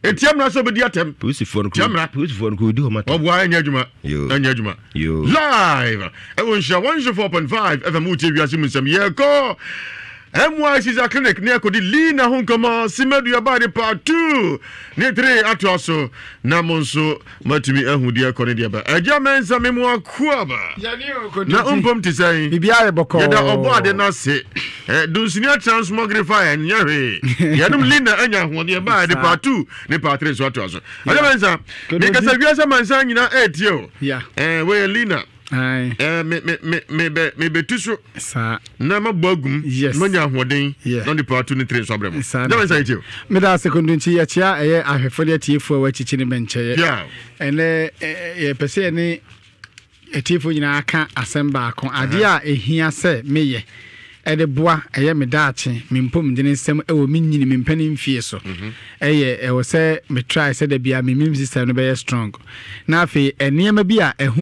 Etia mmara sɛ obedi atɛm. Polisifoɔ no Tia mmara. Polisifoɔ no kò di wɔn atɛm. Ɔboa ɛnyɛ adwuma. Ɛnyɛ adwuma. Live ɛwɔ nhyira 104.5 FM wotie wiase mu nsɛm yɛkɔ MY Caesar Clinic ne akɔdi Lina ho nkɔmmɔ Simadua baa de part 2 ne 3 atoa so na mo nso Matumi ahu deɛ ɛkɔ ne deɛ ba. Agya Mensah me mu akuaba. Na mpom te sɛn? Biribiara yɛ bɔkɔɔ. Yɛda ɔbɔ ade no ase. Eh, Dunsini atransmogrify ɛnyɛ hwee. Yɛnom Lina anya ahoɔden ɛbaa ɛde part 2 ne part 3 nso atoa so. Agya Mensah, mekasa wiase amansan nyinaa ɛretie o. Eh, wei yɛ Lina. Eh, me me me me bɛ me bɛtu so. Saa. Na mabɔ agum. Yes. Na manya ahoɔden. Yeah. Na ɔde part 2 ne 3 nso abrɛ mo. Saa. Agya Mensah yɛtie o. Meda ase Kondonti yɛkyea ɛyɛ ahwɛfo ne atiefoɔ a wɔakyikyi ne bɛnkyɛeɛ. Yeah. Ɛnɛ yɛpɛ sɛ yɛne atiefoɔ nyinaa ka asɛm baako. Adeɛ a ɛhia sɛ meyɛ ɛde boa ɛyɛ me daakye, me mpɔmudene nsɛm ɛwɔ me nyini, me mpanin mfie so. Ɛyɛ ɛwɔ sɛ me try sɛ da biara me immune system no bɛyɛ strong. Na afei nneɛma bi a ɛho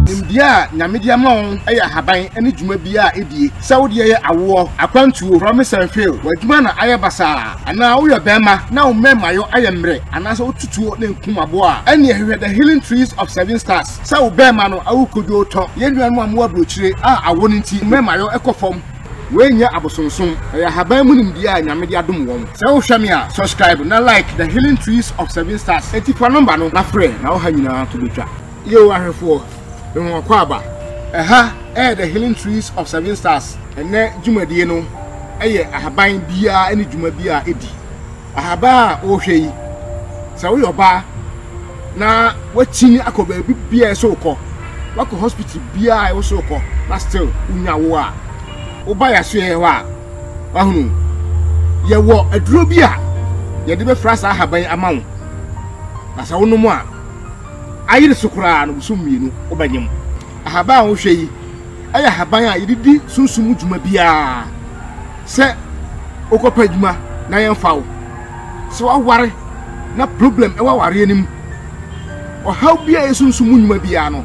Nimdeɛ a Nyame de ama wo yɛ ahaban ne dwuma biara a ɛdie. Sɛ wo deɛ yɛ awoɔ, akwantuo, promise and fail, w'adwuma na ayɛ basaa, anaa woyɛ bɛɛma na wo mmɛɛmayɔ ayɛ mmerɛ, anaasɛ woto tuo na nkum aboa a, ɛnneɛ hwehwɛ The Healing Trees of Seven Stars sɛ wo bɛɛma no awo kodwoo tɔ. Yɛn nuanom a mowɔ aburokyire a awo no nti mmɛɛmayɔ kɔ fam, wei nyɛ abosonsom, ɛyɛ ahaban mu nimdeɛ a Nyame de adom wɔn. Sɛ wohwɛ me a, subscribe na like The Healing Trees of Seven Stars. Enti fa nɔmba no na frɛ na wo ha nyinaa to bɛtwa. Yoo ahwɛfoɔ, me ho akwaaba. Ɛha ɛyɛ The Healing Trees of Seven Stars. Ɛnnɛ dwumadie no yɛ ahaban biara ne dwuma bi a ɛdi. Ahaban a worehwɛ yi, sɛ woyɛ ɔbaa na woakyini akɔ baabi biara ɛsɛ wokɔ, woakɔ hospital biara a ɛwɔ sɛ wokɔ na still wonya wo a, woba yɛn asoɛeɛ hɔ a, wahunu yɛwɔ aduro bi a yɛde bɛfra saa ahaban yi ama wo na sɛ wonom a, ayere so koraa no bosom mmienu wobɛnyem. Ahaban a wohwɛ yi yɛ ahaban a yɛde di sunsum mu dwuma biara. Sɛ wokɔpɛ adwuma na yɛmfa wo, sɛ woaware na problem wɔ awareɛ no mu, ɔhaw bi a ɛyɛ sunsum mu nnwuma biara no,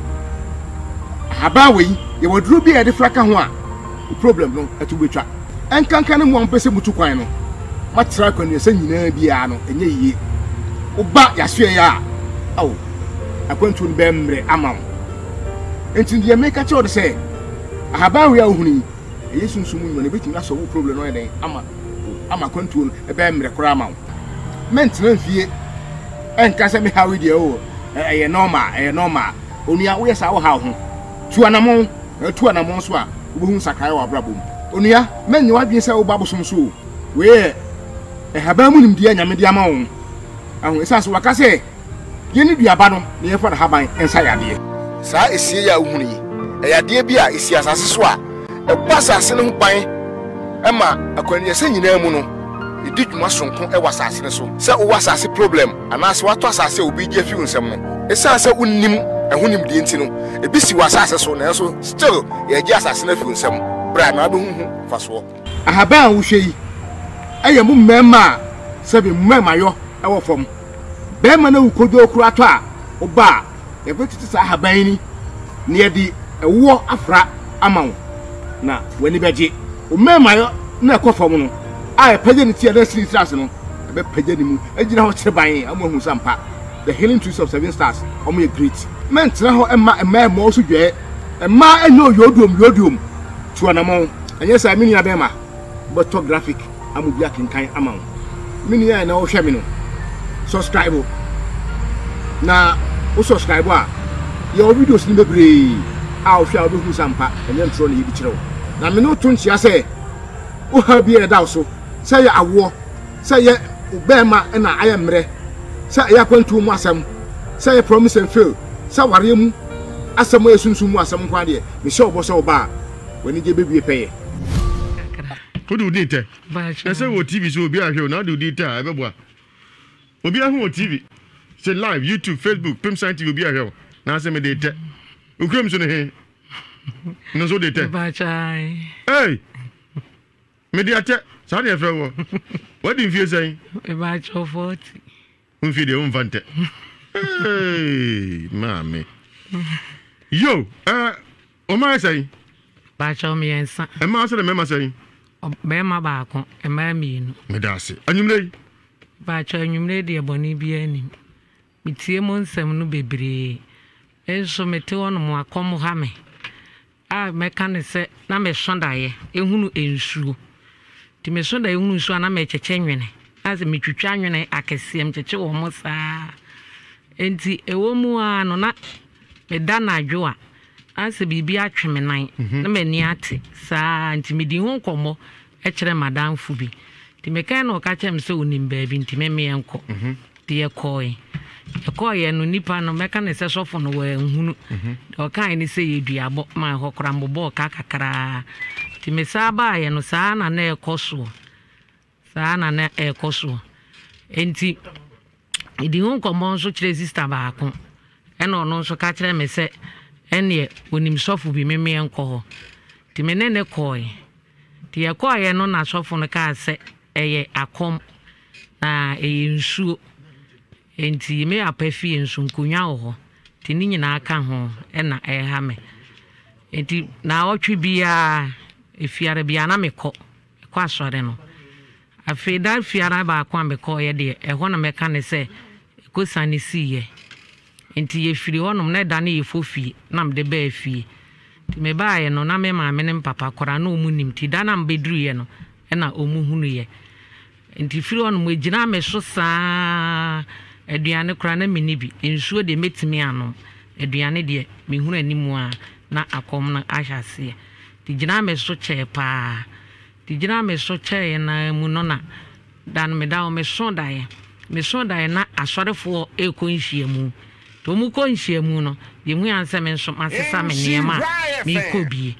ahaban wei yɛwɔ aduro bi a yɛde fra ka ho a, wo problem no ɛto bɛtwa. Ɛnkanka ne mo a mopɛ sɛ mutu kwan no. Moatra akwannuasa nyinaa biara no, ɛnyɛ yiye. Woba yɛasoɛe a, ao, akwantuo no bɛyɛ mmerɛ ama wo. Enti deɛ meka kyerɛ wo de sɛ, ahaban wei a wohunu yi, ɛyɛ sunsum mu nnwuma na ɛbɛtumi asɔ wo problem no ayɛ dɛn ama wo, ama akwantuo no ɛbɛyɛ mmerɛ koraa ama wo. Mɛntena mfie ɛnka sɛ me haw yi deɛ o, ɛyɛ normal, ɛyɛ normal. Onua, woyɛ saa wohaw ho. Tu anamɔn, na wotu anamɔn nso a, wobɛhu nsakraeɛ wɔ w'abrabɔ mu. Onua, mɛnyɛ w'adwene sɛ woba abosom so o. Wei yɛ nhaban mu nimdeɛ a Nyame de ama wo. Ahu, ɛsiane sɛ waka sɛ yɛnni duaba no na yɛmfa n'ahaban nsa yadeɛ. Saa esie yi a wohunu yi, ɛyɛ adeɛ bi a esi asase so a ɛbɔ asase no ho ban ma akwannuasa nyinaa mu no, ɛdi dwuma sononko wɔ asase no so. Sɛ wowɔ asase problem anaasɛ woatɔ asase a obi regye afi wo nsam no, ɛsiane sɛ wonnim ɛho nimdeɛ nti no, ebi si w'asase so nanso still yɛregye asase no afi wo nsam. Bra na wobɛhu ho mfasoɔ. Ahaban a wohwɛ yi yɛ mo mmarima a sɛbe mo mmarimayɔ wɔ fam. Barima no awu kodwoo koraa tɔ a, woba a, yɛbɛtete saa ahaban yi na yɛde ɛwoɔ afra ama wo, na w'ani bɛgye. Wo mmarimayɔ no a ɛkɔ fam no a ɛpagya ne ti a na asi ne tiri ase no, ɛbɛpagya ne mu agyina hɔ kyerebann ama woahu sɛ ampa, The Healing Trees of Seven Stars, wɔyɛ great. Mɛntena hɔ mma mmaa mmɔ wo so dwɛɛ. Mmaa nyɛ oyoduom yoduom. Tu anamɔn. Ɛnyɛ saa me nua bɛɛma wobɛtɔ graphic ama obi akenkan ama wo. Me nua a ɛnɛ wohwɛ me no, subscribe na wo subscribe a yɛwɔ videos no bebree a wohwɛ a wobɛhunu sɛ ampa ɛnyɛ ntorɔ na yɛdi kyerɛ wo. Na me ne wo to nkyea sɛ wo haw bi a ɛda wo so, sɛ ɛyɛ awoɔ, sɛ ɛyɛ wo bɛɛma na ayɛ mmerɛ, sɛ ɛyɛ akwantuo mu asɛm, sɛ ɛyɛ promise and fail, sɛ awareɛ mu asɛm a ɛyɛ sunsum mu asɛm nko ara deɛ, mehyɛ wo bɔ sɛ wo ba a, W'anigye bɛwie pɛyɛ. Wode wo din tɛ. Na sɛ wɔ TV so obi ahwɛ o na wode wo din tɛ a ɛbɛboa. Obi ahu wɔ TV sɛ live YouTube Facebook Pimsan TV obi ahwɛ o na sɛ mede tɛ. Okurom so no he no nso wode tɛ. Hey! Mede atɛ saa ne ɛfrɛ wɔ. Wadi mfie sɛn? Mebakyɛ 40. Wo mfie deɛ womfa ntɛ. Hey, maame. Yo, eh, Wɔn ayɛ sɛn? Baakyɛw mmiɛnsa. Mmaa sɛn na mmarima sɛn? Barima baako, mmaa mmienu. Meda ase. Anwummerɛ yi? Baakyɛw anwummerɛ yi deɛ bɔne biara nnim. Metie mo nsɛm no bebree. Me nso mete hɔnom akɔm ha me a mɛka ne sɛ na meso daeɛ ehunu nsuo. Nti meso daeɛ hunu nsuo a na mekyekye nwene. Na sɛ metwitwa nwene akɛseɛ mekyekye wɔn saa. Nti ɛwɔ mu ara no na meda anadwo a Na sɛ biribi atwe me nan na m'ani ate saa nti medii ho nkɔmmɔ kyerɛɛ m'adamfo bi. Nti mekae na ɔka kyerɛɛ me sɛ ɔnim baabi nti me meɛ nkɔ. Nti yɛkɔe. Yɛkɔeɛ no nipa no mɛka ne sɛ sɔfo no wanhunu. Deɛ ɔkae ne sɛ yɛ duabɔ ma ɛhɔ koraa mebobɔɔ ka kakraa. Nti mesaa baeɛ no saa na na ɛrekɔ soɔ. Saa na na ɛrekɔ soɔ. Enti medii ho nkɔmmɔ nso kyerɛɛ sista baako. Ɛna ɔno nso ka kyerɛɛ me sɛ ɛnneɛ ɔnim sɔfo bi memeɛ nkɔ hɔ. Nti me ne no kɔɔe. Nti yɛkɔeɛ no na sɔfo no kaa sɛ ɛyɛ akɔm na ɛyɛ nsuo. Enti me apa fie nso nkonnwa wɔ hɔ. Nti ne nyinaa ka ho na ɛreha me. Enti naawɔtwe biara, efiada biara na mekɔ. Mekɔ asɔre no. Afei da fiada baako a mekɔeɛ deɛ, ɛhɔ na mɛka ne sɛ ɛkɔsiane siiɛ. Nti yɛfiri hɔnom na ɛda no yɛ fofie na mede baa fie. Nti mebaeɛ no na me maame ne me papa koraa na wɔn nim nti da no a mebɛduruiɛ no na wɔn hunuiɛ. Nti firi hɔnom ɛgyinaa me so saa aduane koraa na menni bi. Nsuo deɛ mɛtumi anom, aduane deɛ mehunu anim a na akɔm no ahyɛ aseɛ. Nti gyinaa me so kyɛɛ paa. Nti gyinaa me so kyɛeɛ no ara mu no na da no meda hɔ mesoo daeɛ. Mesoo daeɛ na asɔrefoɔ rekɔ nhyiamu. Nti wɔkɔ nhyiamu no, deɛ mehui ara ne sɛ me nso masesa me nneɛma a merekɔ bie.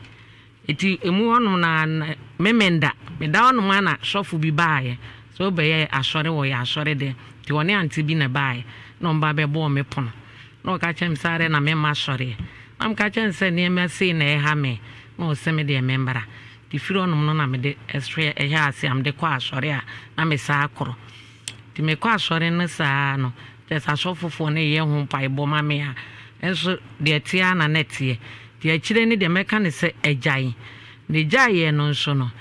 Nti emu hɔnom no ara na Memenda, meda hɔnom ara na sɔfo bi baeɛ sɛ ɔrebɛyɛ asɔre wɔ yɛn asɔre dɛm. Nti ɔne ante bi na ɛbaeɛ na wɔba bɛbɔɔ me pono. Na ɔka kyerɛɛ me sɛ adɛn na memma asɔreɛ. Na meka kyerɛɛ no sɛ nneɛma sei na ɛha me, na ɔse me deɛ memmra. Nti firi hɔnom no na mede hwɛ ɛhyɛɛ ase a mede kɔ asɔre a na mesaa korɔ. Nti mekɔ asɔre no saa no, kyerɛ sɛ asɔfofoɔ no reyɛ ho mpaebɔ ma me a, nso deɛ ɛteɛ ara na na ɛteɛ. Nti akyire no deɛ mɛka no sɛ agyae. Na ɛgyaeɛ no nso no,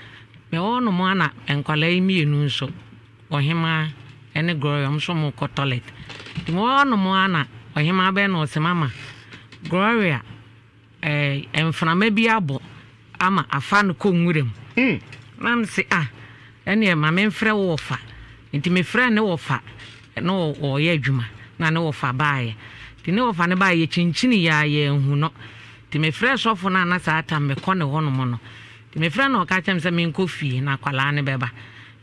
mewɔ hɔnom ara na nkwadaa yi mmienu nso. Ɔhemaa ne Gloria ɔmo nso ɔmo rekɔ toilet. Nti mewɔ hɔ nom ara na ɔhemaa bɛn na ɔse mama Gloria eh, mframa bi abɔ ama afa no kɔ nwura mu. Na mese ah, ɛneɛ ma memfrɛ wo wɔfa. Nti mefrɛɛ ne wɔfa na ɔreyɛ adwuma na ne wɔfa baeɛ. Nti ne wɔfa no baeɛ yɛkyinkyini yɛ a yɛanhu no. Nti mefrɛɛ sɔfo no a na saa tam mekɔ ne hɔnom no. Nti mefrɛɛ no na ɔka kyerɛɛ me sɛ menkɔ fie na akwadaa no bɛba.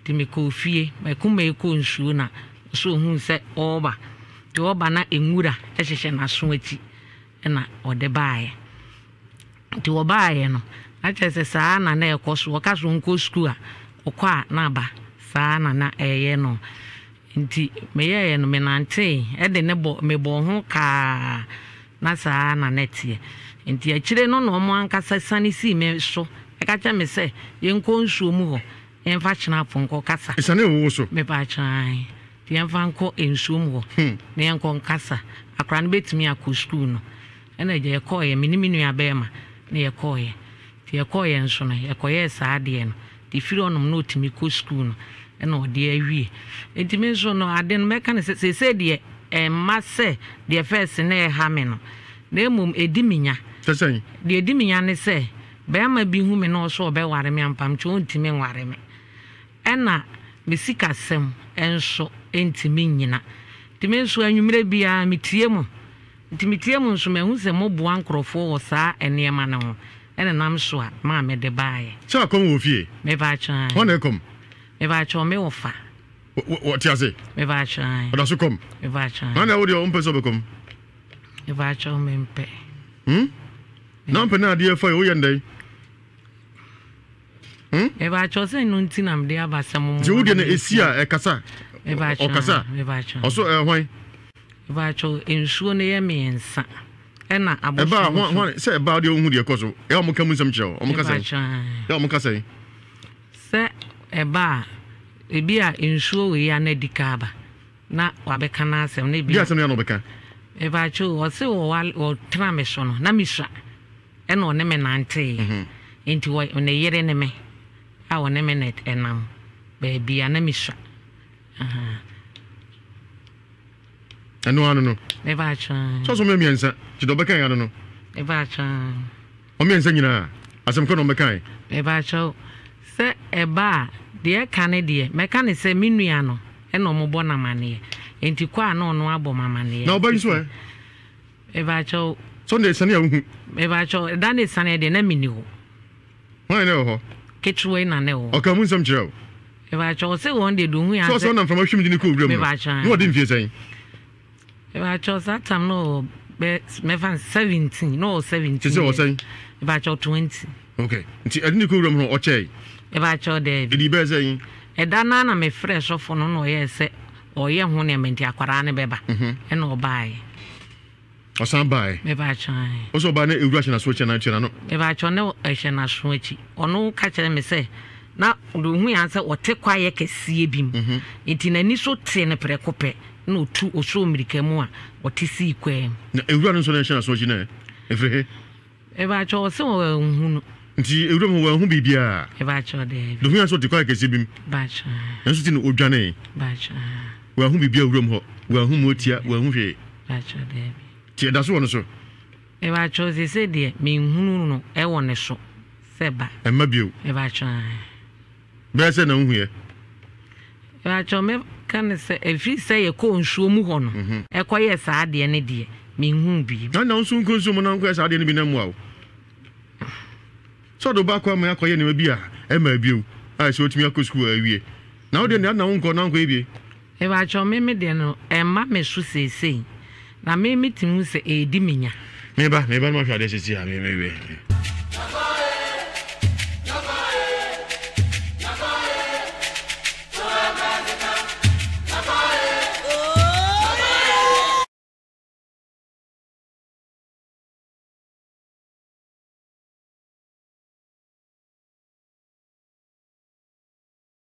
Nti mekɔɔ fie, m'akuma rekɔ nsuo na ɔsɛ ɔhuu sɛ ɔreba. Nti ɔreba na nwura hyehyɛ n'aso akyi na ɔde baeɛ. Nti wɔbaeɛ no, na kyerɛ sɛ saa na na ɛkɔ so. Wɔka sɛ ɔnkɔ sukuu a, ɔkɔ a na aba. Saa na na ɛyɛ no. Nti meyɛeɛ no, menantee de ne bɔ, mebɔɔ ho kaa na saa na na ɛteɛ. Nti akyire no na wɔn ankasa siane sii me so ka kyerɛɛ me sɛ yɛnkɔ nsuo mu hɔ na yɛmfa kyenapo nkɔ kasa. Esiane wo wo so. Mepaakyɛw ae. Nti yɛmfa nkɔ nsuo mu hɔ na yɛnkɔ nkasa. Akwadaa no bɛtumi akɔ sukuu no. Ɛna agya yɛkɔeɛ, me ne me nua barima na yɛkɔeɛ. Nti yɛkɔeɛ nso no, yɛkɔyɛɛ saa adeɛ no. Nti firi hɔnom na ɔtumi kɔ sukuu no ɛna ɔde awie. Nti me nso no, ade no mɛka no sɛ seesei deɛ ɛmma sɛ deɛ fɛɛse na ɛha me no, na mmom ɛdi me nya. Sɛ sɛn? Deɛ ɛdi me nya ne sɛ, barima bi hu me na ɔsɛ ɔbɛware me ampa, nkyɛ ɔntumi nware me. Ɛna me sikasɛm nso ntumi nnyina. Nti me nso anwummerɛ biara metie mo. Nti metie mo nso mahu sɛ moboa nkorɔfoɔ wɔ saa nneɛma no ho ɛna nam so a maa mede baeɛ. Sɛ akɔm wɔ fie? Mepaakyɛw ae. Hwan na ɛkɔm? Mepaakyɛw me wɔfa. Wɔte ase? Mepaakyɛw ae. Ɔda so kɔm? Mepaakyɛw ae. Hwan na wo deɛ wompɛ sɛ ɔbɛkɔm? Mepaakyɛw mempɛ. Hmm? Na wompɛ na adeɛ fa yi woyɛ ndɛn? Hmm? Mepaakyɛw sɛ ɛno nti na mede aba sɛ mo. Nti wo deɛ na ɛsi a ɛkasa? Ɔkasa? Ɔso ɛɛ hwan? Mepakyɛw, nsuo no yɛ miensa ɛna abosom Ɛbaa hwan hwan sɛ ɛbaa deɛ wohu deɛ ɛkɔ so ɛyɛ ɔmo ka mu nsɛm kyerɛ wo ɔmo ka sɛn Mepakyɛw ɛyɛ ɔmo ka sɛn. Sɛ ɛba a ebi a nsuo wei a na adi ka aba na wabɛka n'asɛm na ebi Deɛ asɛm no yɛ na ɔbɛka. Mepakyɛw ɔse ɔwale ɔtena me so no na mesua ɛna ɔne me nantee nti wɔ ne yere ne me a ɔne me na ɛnam baabi a na mesua ahaa. Ɛno ano no. Meba atwaa. Sɛ ɔsɔ mmiɛnsa, nti deɛ ɔbɛka yɛ ano no. Meba atwaa. Ɔmmiɛnsa nyinaa, asɛm kɔ na ɔbɛka yɛ. Meba atwaa sɛ ɛba a, deɛ ɛka ne deɛ, mɛka ne sɛ me nua no ɛna ɔmo bɔ no amaneɛ. Nti kɔ a na ɔno abɔ me amaneɛ. Na ɔba yi nso ɛ? Meba atwaa. Sɛ ɔno deɛ ɛsane a wohu. Meba atwaa, ɛda no ɛsane deɛ na menni hɔ. Hwan na ɛwɔ hɔ? Ketewa yi na na ɛwɔ hɔ. Ɔkaa mu nsɛm kyerɛɛ wo? Mepakyɛw, ɔse wɔn deɛ deɛ ohun yɛ asɛ. Sɛ ɔsɛ ɔnam mframa hwim de no kɔɔ wuram no, na ɔde mfie sɛn? Mepakyɛw, saa tam no ɔwɔ bɛ mɛfa no 17, na ɔwɔ 17. Te sɛ ɔwɔ sɛn? Mepakyɛw, 20. Okay, nti ɛde ne kɔɔ wuram no ɔkyɛe? Mepakyɛw, daabi. Ɛdii bɛyɛ sɛn? Ɛda no ara na mefrɛɛ sɔfo no na ɔyɛɛ sɛ ɔreyɛ ho nneɛma nti akwadaa no bɛba, ɛna ɔbaeɛ. Ɔsan baeɛ. Mepakyɛw ae. Ɔsɛ ɔbaa na ewura hyɛ n'aso akyi anaa tua n'ano? Mepakyɛw na ɛhyɛ n'aso akyi. Ɔno ka kyerɛ me sɛ na deɛ ohun yɛ sɛ ɔte kwaeɛ kɛseɛ bi mu. Mhm. Nti n'ani so tee no prɛko pɛ na otu osoo mmirika mu a ɔte sii kwaa mu. Na ewura no nso na ɛhyɛ n'aso akyi na ɛfiri he? Mepakyɛw ɔse wanhu no. Nti ewura mu wanhu biribiara? Mepakyɛw daabi. Deɛ ohun yɛ sɛ ɔte kwaeɛ kɛseɛ bi mu. Mepakyɛw. Nanso ti no odwanee. Mepakyɛw. Wanhu biribiara wuram hɔ. Wanhu motia, wanhu hwee. Mepakyɛw daabi. Nti ɛda so wɔ no so? Mepakyɛw seesei deɛ menhunu no ɛwɔ ne so sɛ ba. Ɛmma bio? Mepakyɛw ae. Bɛyɛ sɛ na wohuiɛ? Mepakyɛw mɛka no sɛ ɛfiri sɛ yɛkɔɔ nsuo mu hɔ no ɛkɔyɛɛ saa adeɛ no deɛ menhuu bio. Na na wo nso wonkɔ nsuo mu na wonkɔyɛ saa adeɛ no bi na mmoa wo? Sɛ ɔde wo ba akɔ ama akɔyɛ nneɛma bi a ɛmmaa bio a ɛsɛ watumi akɔ sukuu awie. Na wo deɛ nea na wonkɔ na wonkɔyɛ bie. Mepakyɛw me me deɛ no ɛmma me so seesei na me me tumi hu sɛ ɛredi me nya. Me ba me ba no mahwɛ adeɛ seesei a me me me.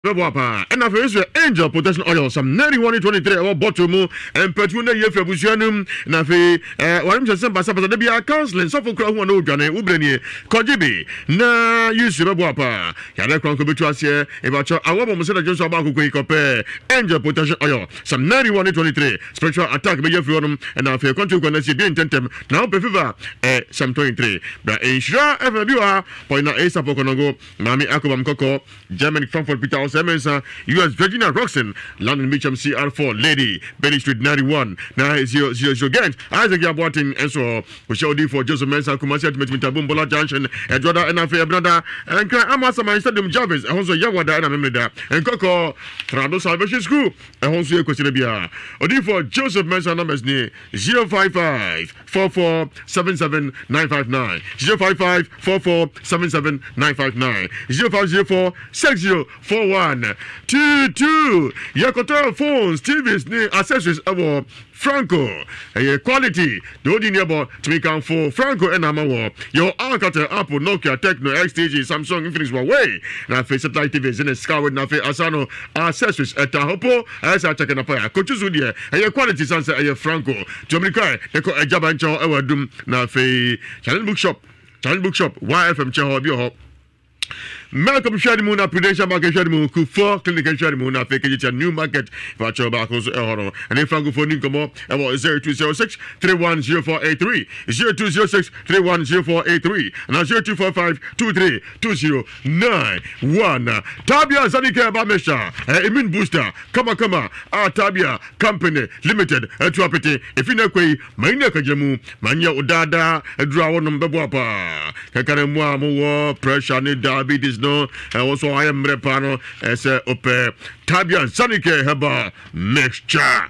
Bɛboa paa. Ɛna afei nso yɛ Angel Protection Oil, Psalm 91 ne 23 ɛwɔ bottle mu, mpatuo na yie firi abusua no mu. Na afei ɛɛ wɔn sɛ sɛ basabasa da biara counseling sɔfo kura ho a na odwane wo brɛ nie kɔgye bi na use bɛboa paa. Yare korankɔ bɛtu aseɛ ebakyɛ awɔ bɔ mo sɛ dɛdwo nso aba akoko yi kɔpɛ Angel Protection Oil, Psalm 91 ne 23 spiritual attack bɛyɛ firi hɔnom. Ɛna afei kwantu kwan asie die ntɛntɛm na wopɛ fever ɛ Psalm 23 bra nhyira ɛfɛ bi wɔ ha pɔyina ɛsapɔ kɔnɔgo maame akobam kɔkɔɔ Germany Frankfurt Peter Osei Mensah, US Virginia Roxon, London Mitcham CR4 Lady, Bailey Street 91 9000 Ghent Isaac Yaboaten nso hɔ. Kɔhyia odiyifoɔ Joseph Mensah Kumasi Atimatimi Tabom Bola Junction Ɛdwoada ɛna afei Ɛbenada Nkran Amasaman Stadium Jarvis ɛhɔ nso Yawada ɛna Memeneda Nkɔkɔ Trado Salvation School ɛhɔ nso yɛ Kwasida biara. Odiyifoɔ Joseph Mensah numbers nie 055 44 77 959 055 44 77 959 0504 60 41 22 Yɛkɔtɔ phones, TVs ne accessories ɛwɔ Franco. Ɛyɛ quality deɛ odi ne ɛbɔ tumi kanfo Franco ɛna ama wɔ. Yɛwɔ Alcatel, Apple, Nokia, Tecno, XTG, Samsung, Infinix, Huawei na afei satellite TVs ne Skyward na afei Asano accessories ɛta hɔ po ɛyɛ sɛ akyɛkɛ na paya kɔtwi so deɛ ɛyɛ quality san sɛ ɛyɛ Franco. Tu amirika ɛ kɔ Agyaba nkyɛn hɔ ɛwɔ Adum na afei Challenge Bookshop, Challenge Bookshop, YFM nkyɛn hɔ bi wɔ hɔ. Malcolm hwɛ ne mu na Prudential Bank hwɛ ne mu Kufuor Clinic hwɛ ne mu na afei Kejetia New Market fakyɛw baako nso ɛhɔ no ɛne Francofoɔ ni nkɔmmɔ ɛwɔ 0206 310483 0206 310483 na 0245 232091 Tabia Zanike Ɛba Mixture Immune Booster kamakama a Tabia Company Limited atu apete efi na kɔ yi ma nni akagyina mu ma nyɛ wo daadaa aduru a wonom bɛboa paa kankana mu a mowɔ pressure ne diabetes no ɛwɔ so ayɛ mmerɛ paa no ɛsɛ wopɛ Tabia Zanike Herbal Mixture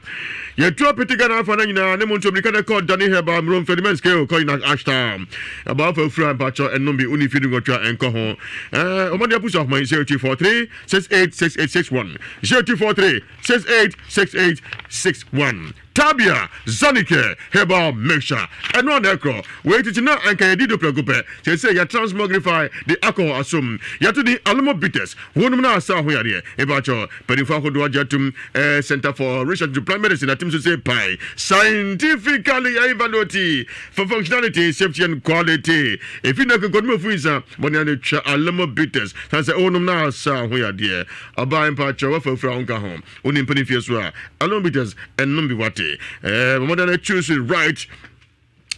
yɛtu apete Ghana afa no nyinaa ne mo nso mirika na kɔ Dani Herbal Mmrom Ferdinand Scale kɔ Yinak Ashtown ɛbɔ afa fura mpakyɛ ɛnom bi wone fie du nwɔtwe a ɛnkɔ ho ɛɛ ɔmɔde apusu ahoma yi 0243 686861 0243 686861 Tabia Zanike Herbal Mixture ɛno a na ɛkorɔ wei tete na anka yɛdi do prɛko pɛ seesei yɛ transmogrify de alcohol asom yɛto din Alomo Bitters wonom no asa ho yareɛ mepakyɛw mpanyinfoɔ ahodoɔ agye atum eh, Center for Research into Plant Medicine atim so sɛ pae scientifically evaluate for functionality safety and quality efi na kɔkɔnom afu nsa bɔne ano twa Alomo Bitters san sɛ wonom no asa ho yadeɛ ɔbaa mpakyɛw wafa afura wo nka ho wo ne mpani fie so a Alomo Bitters ɛnom bi wate eh, bɔmmɔden na choose it right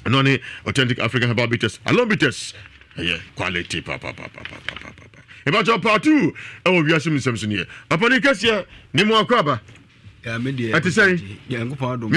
ɛno ne authentic African herbal bitters Alomo Bitters ɛyɛ quality papapapapapapa ɛbɛkyɛ part 2 ɛwɔ wiase mu nsɛm so neɛ apani kɛseɛ ne mu akɔ aba ɛte sɛn Nyankopɔn adom.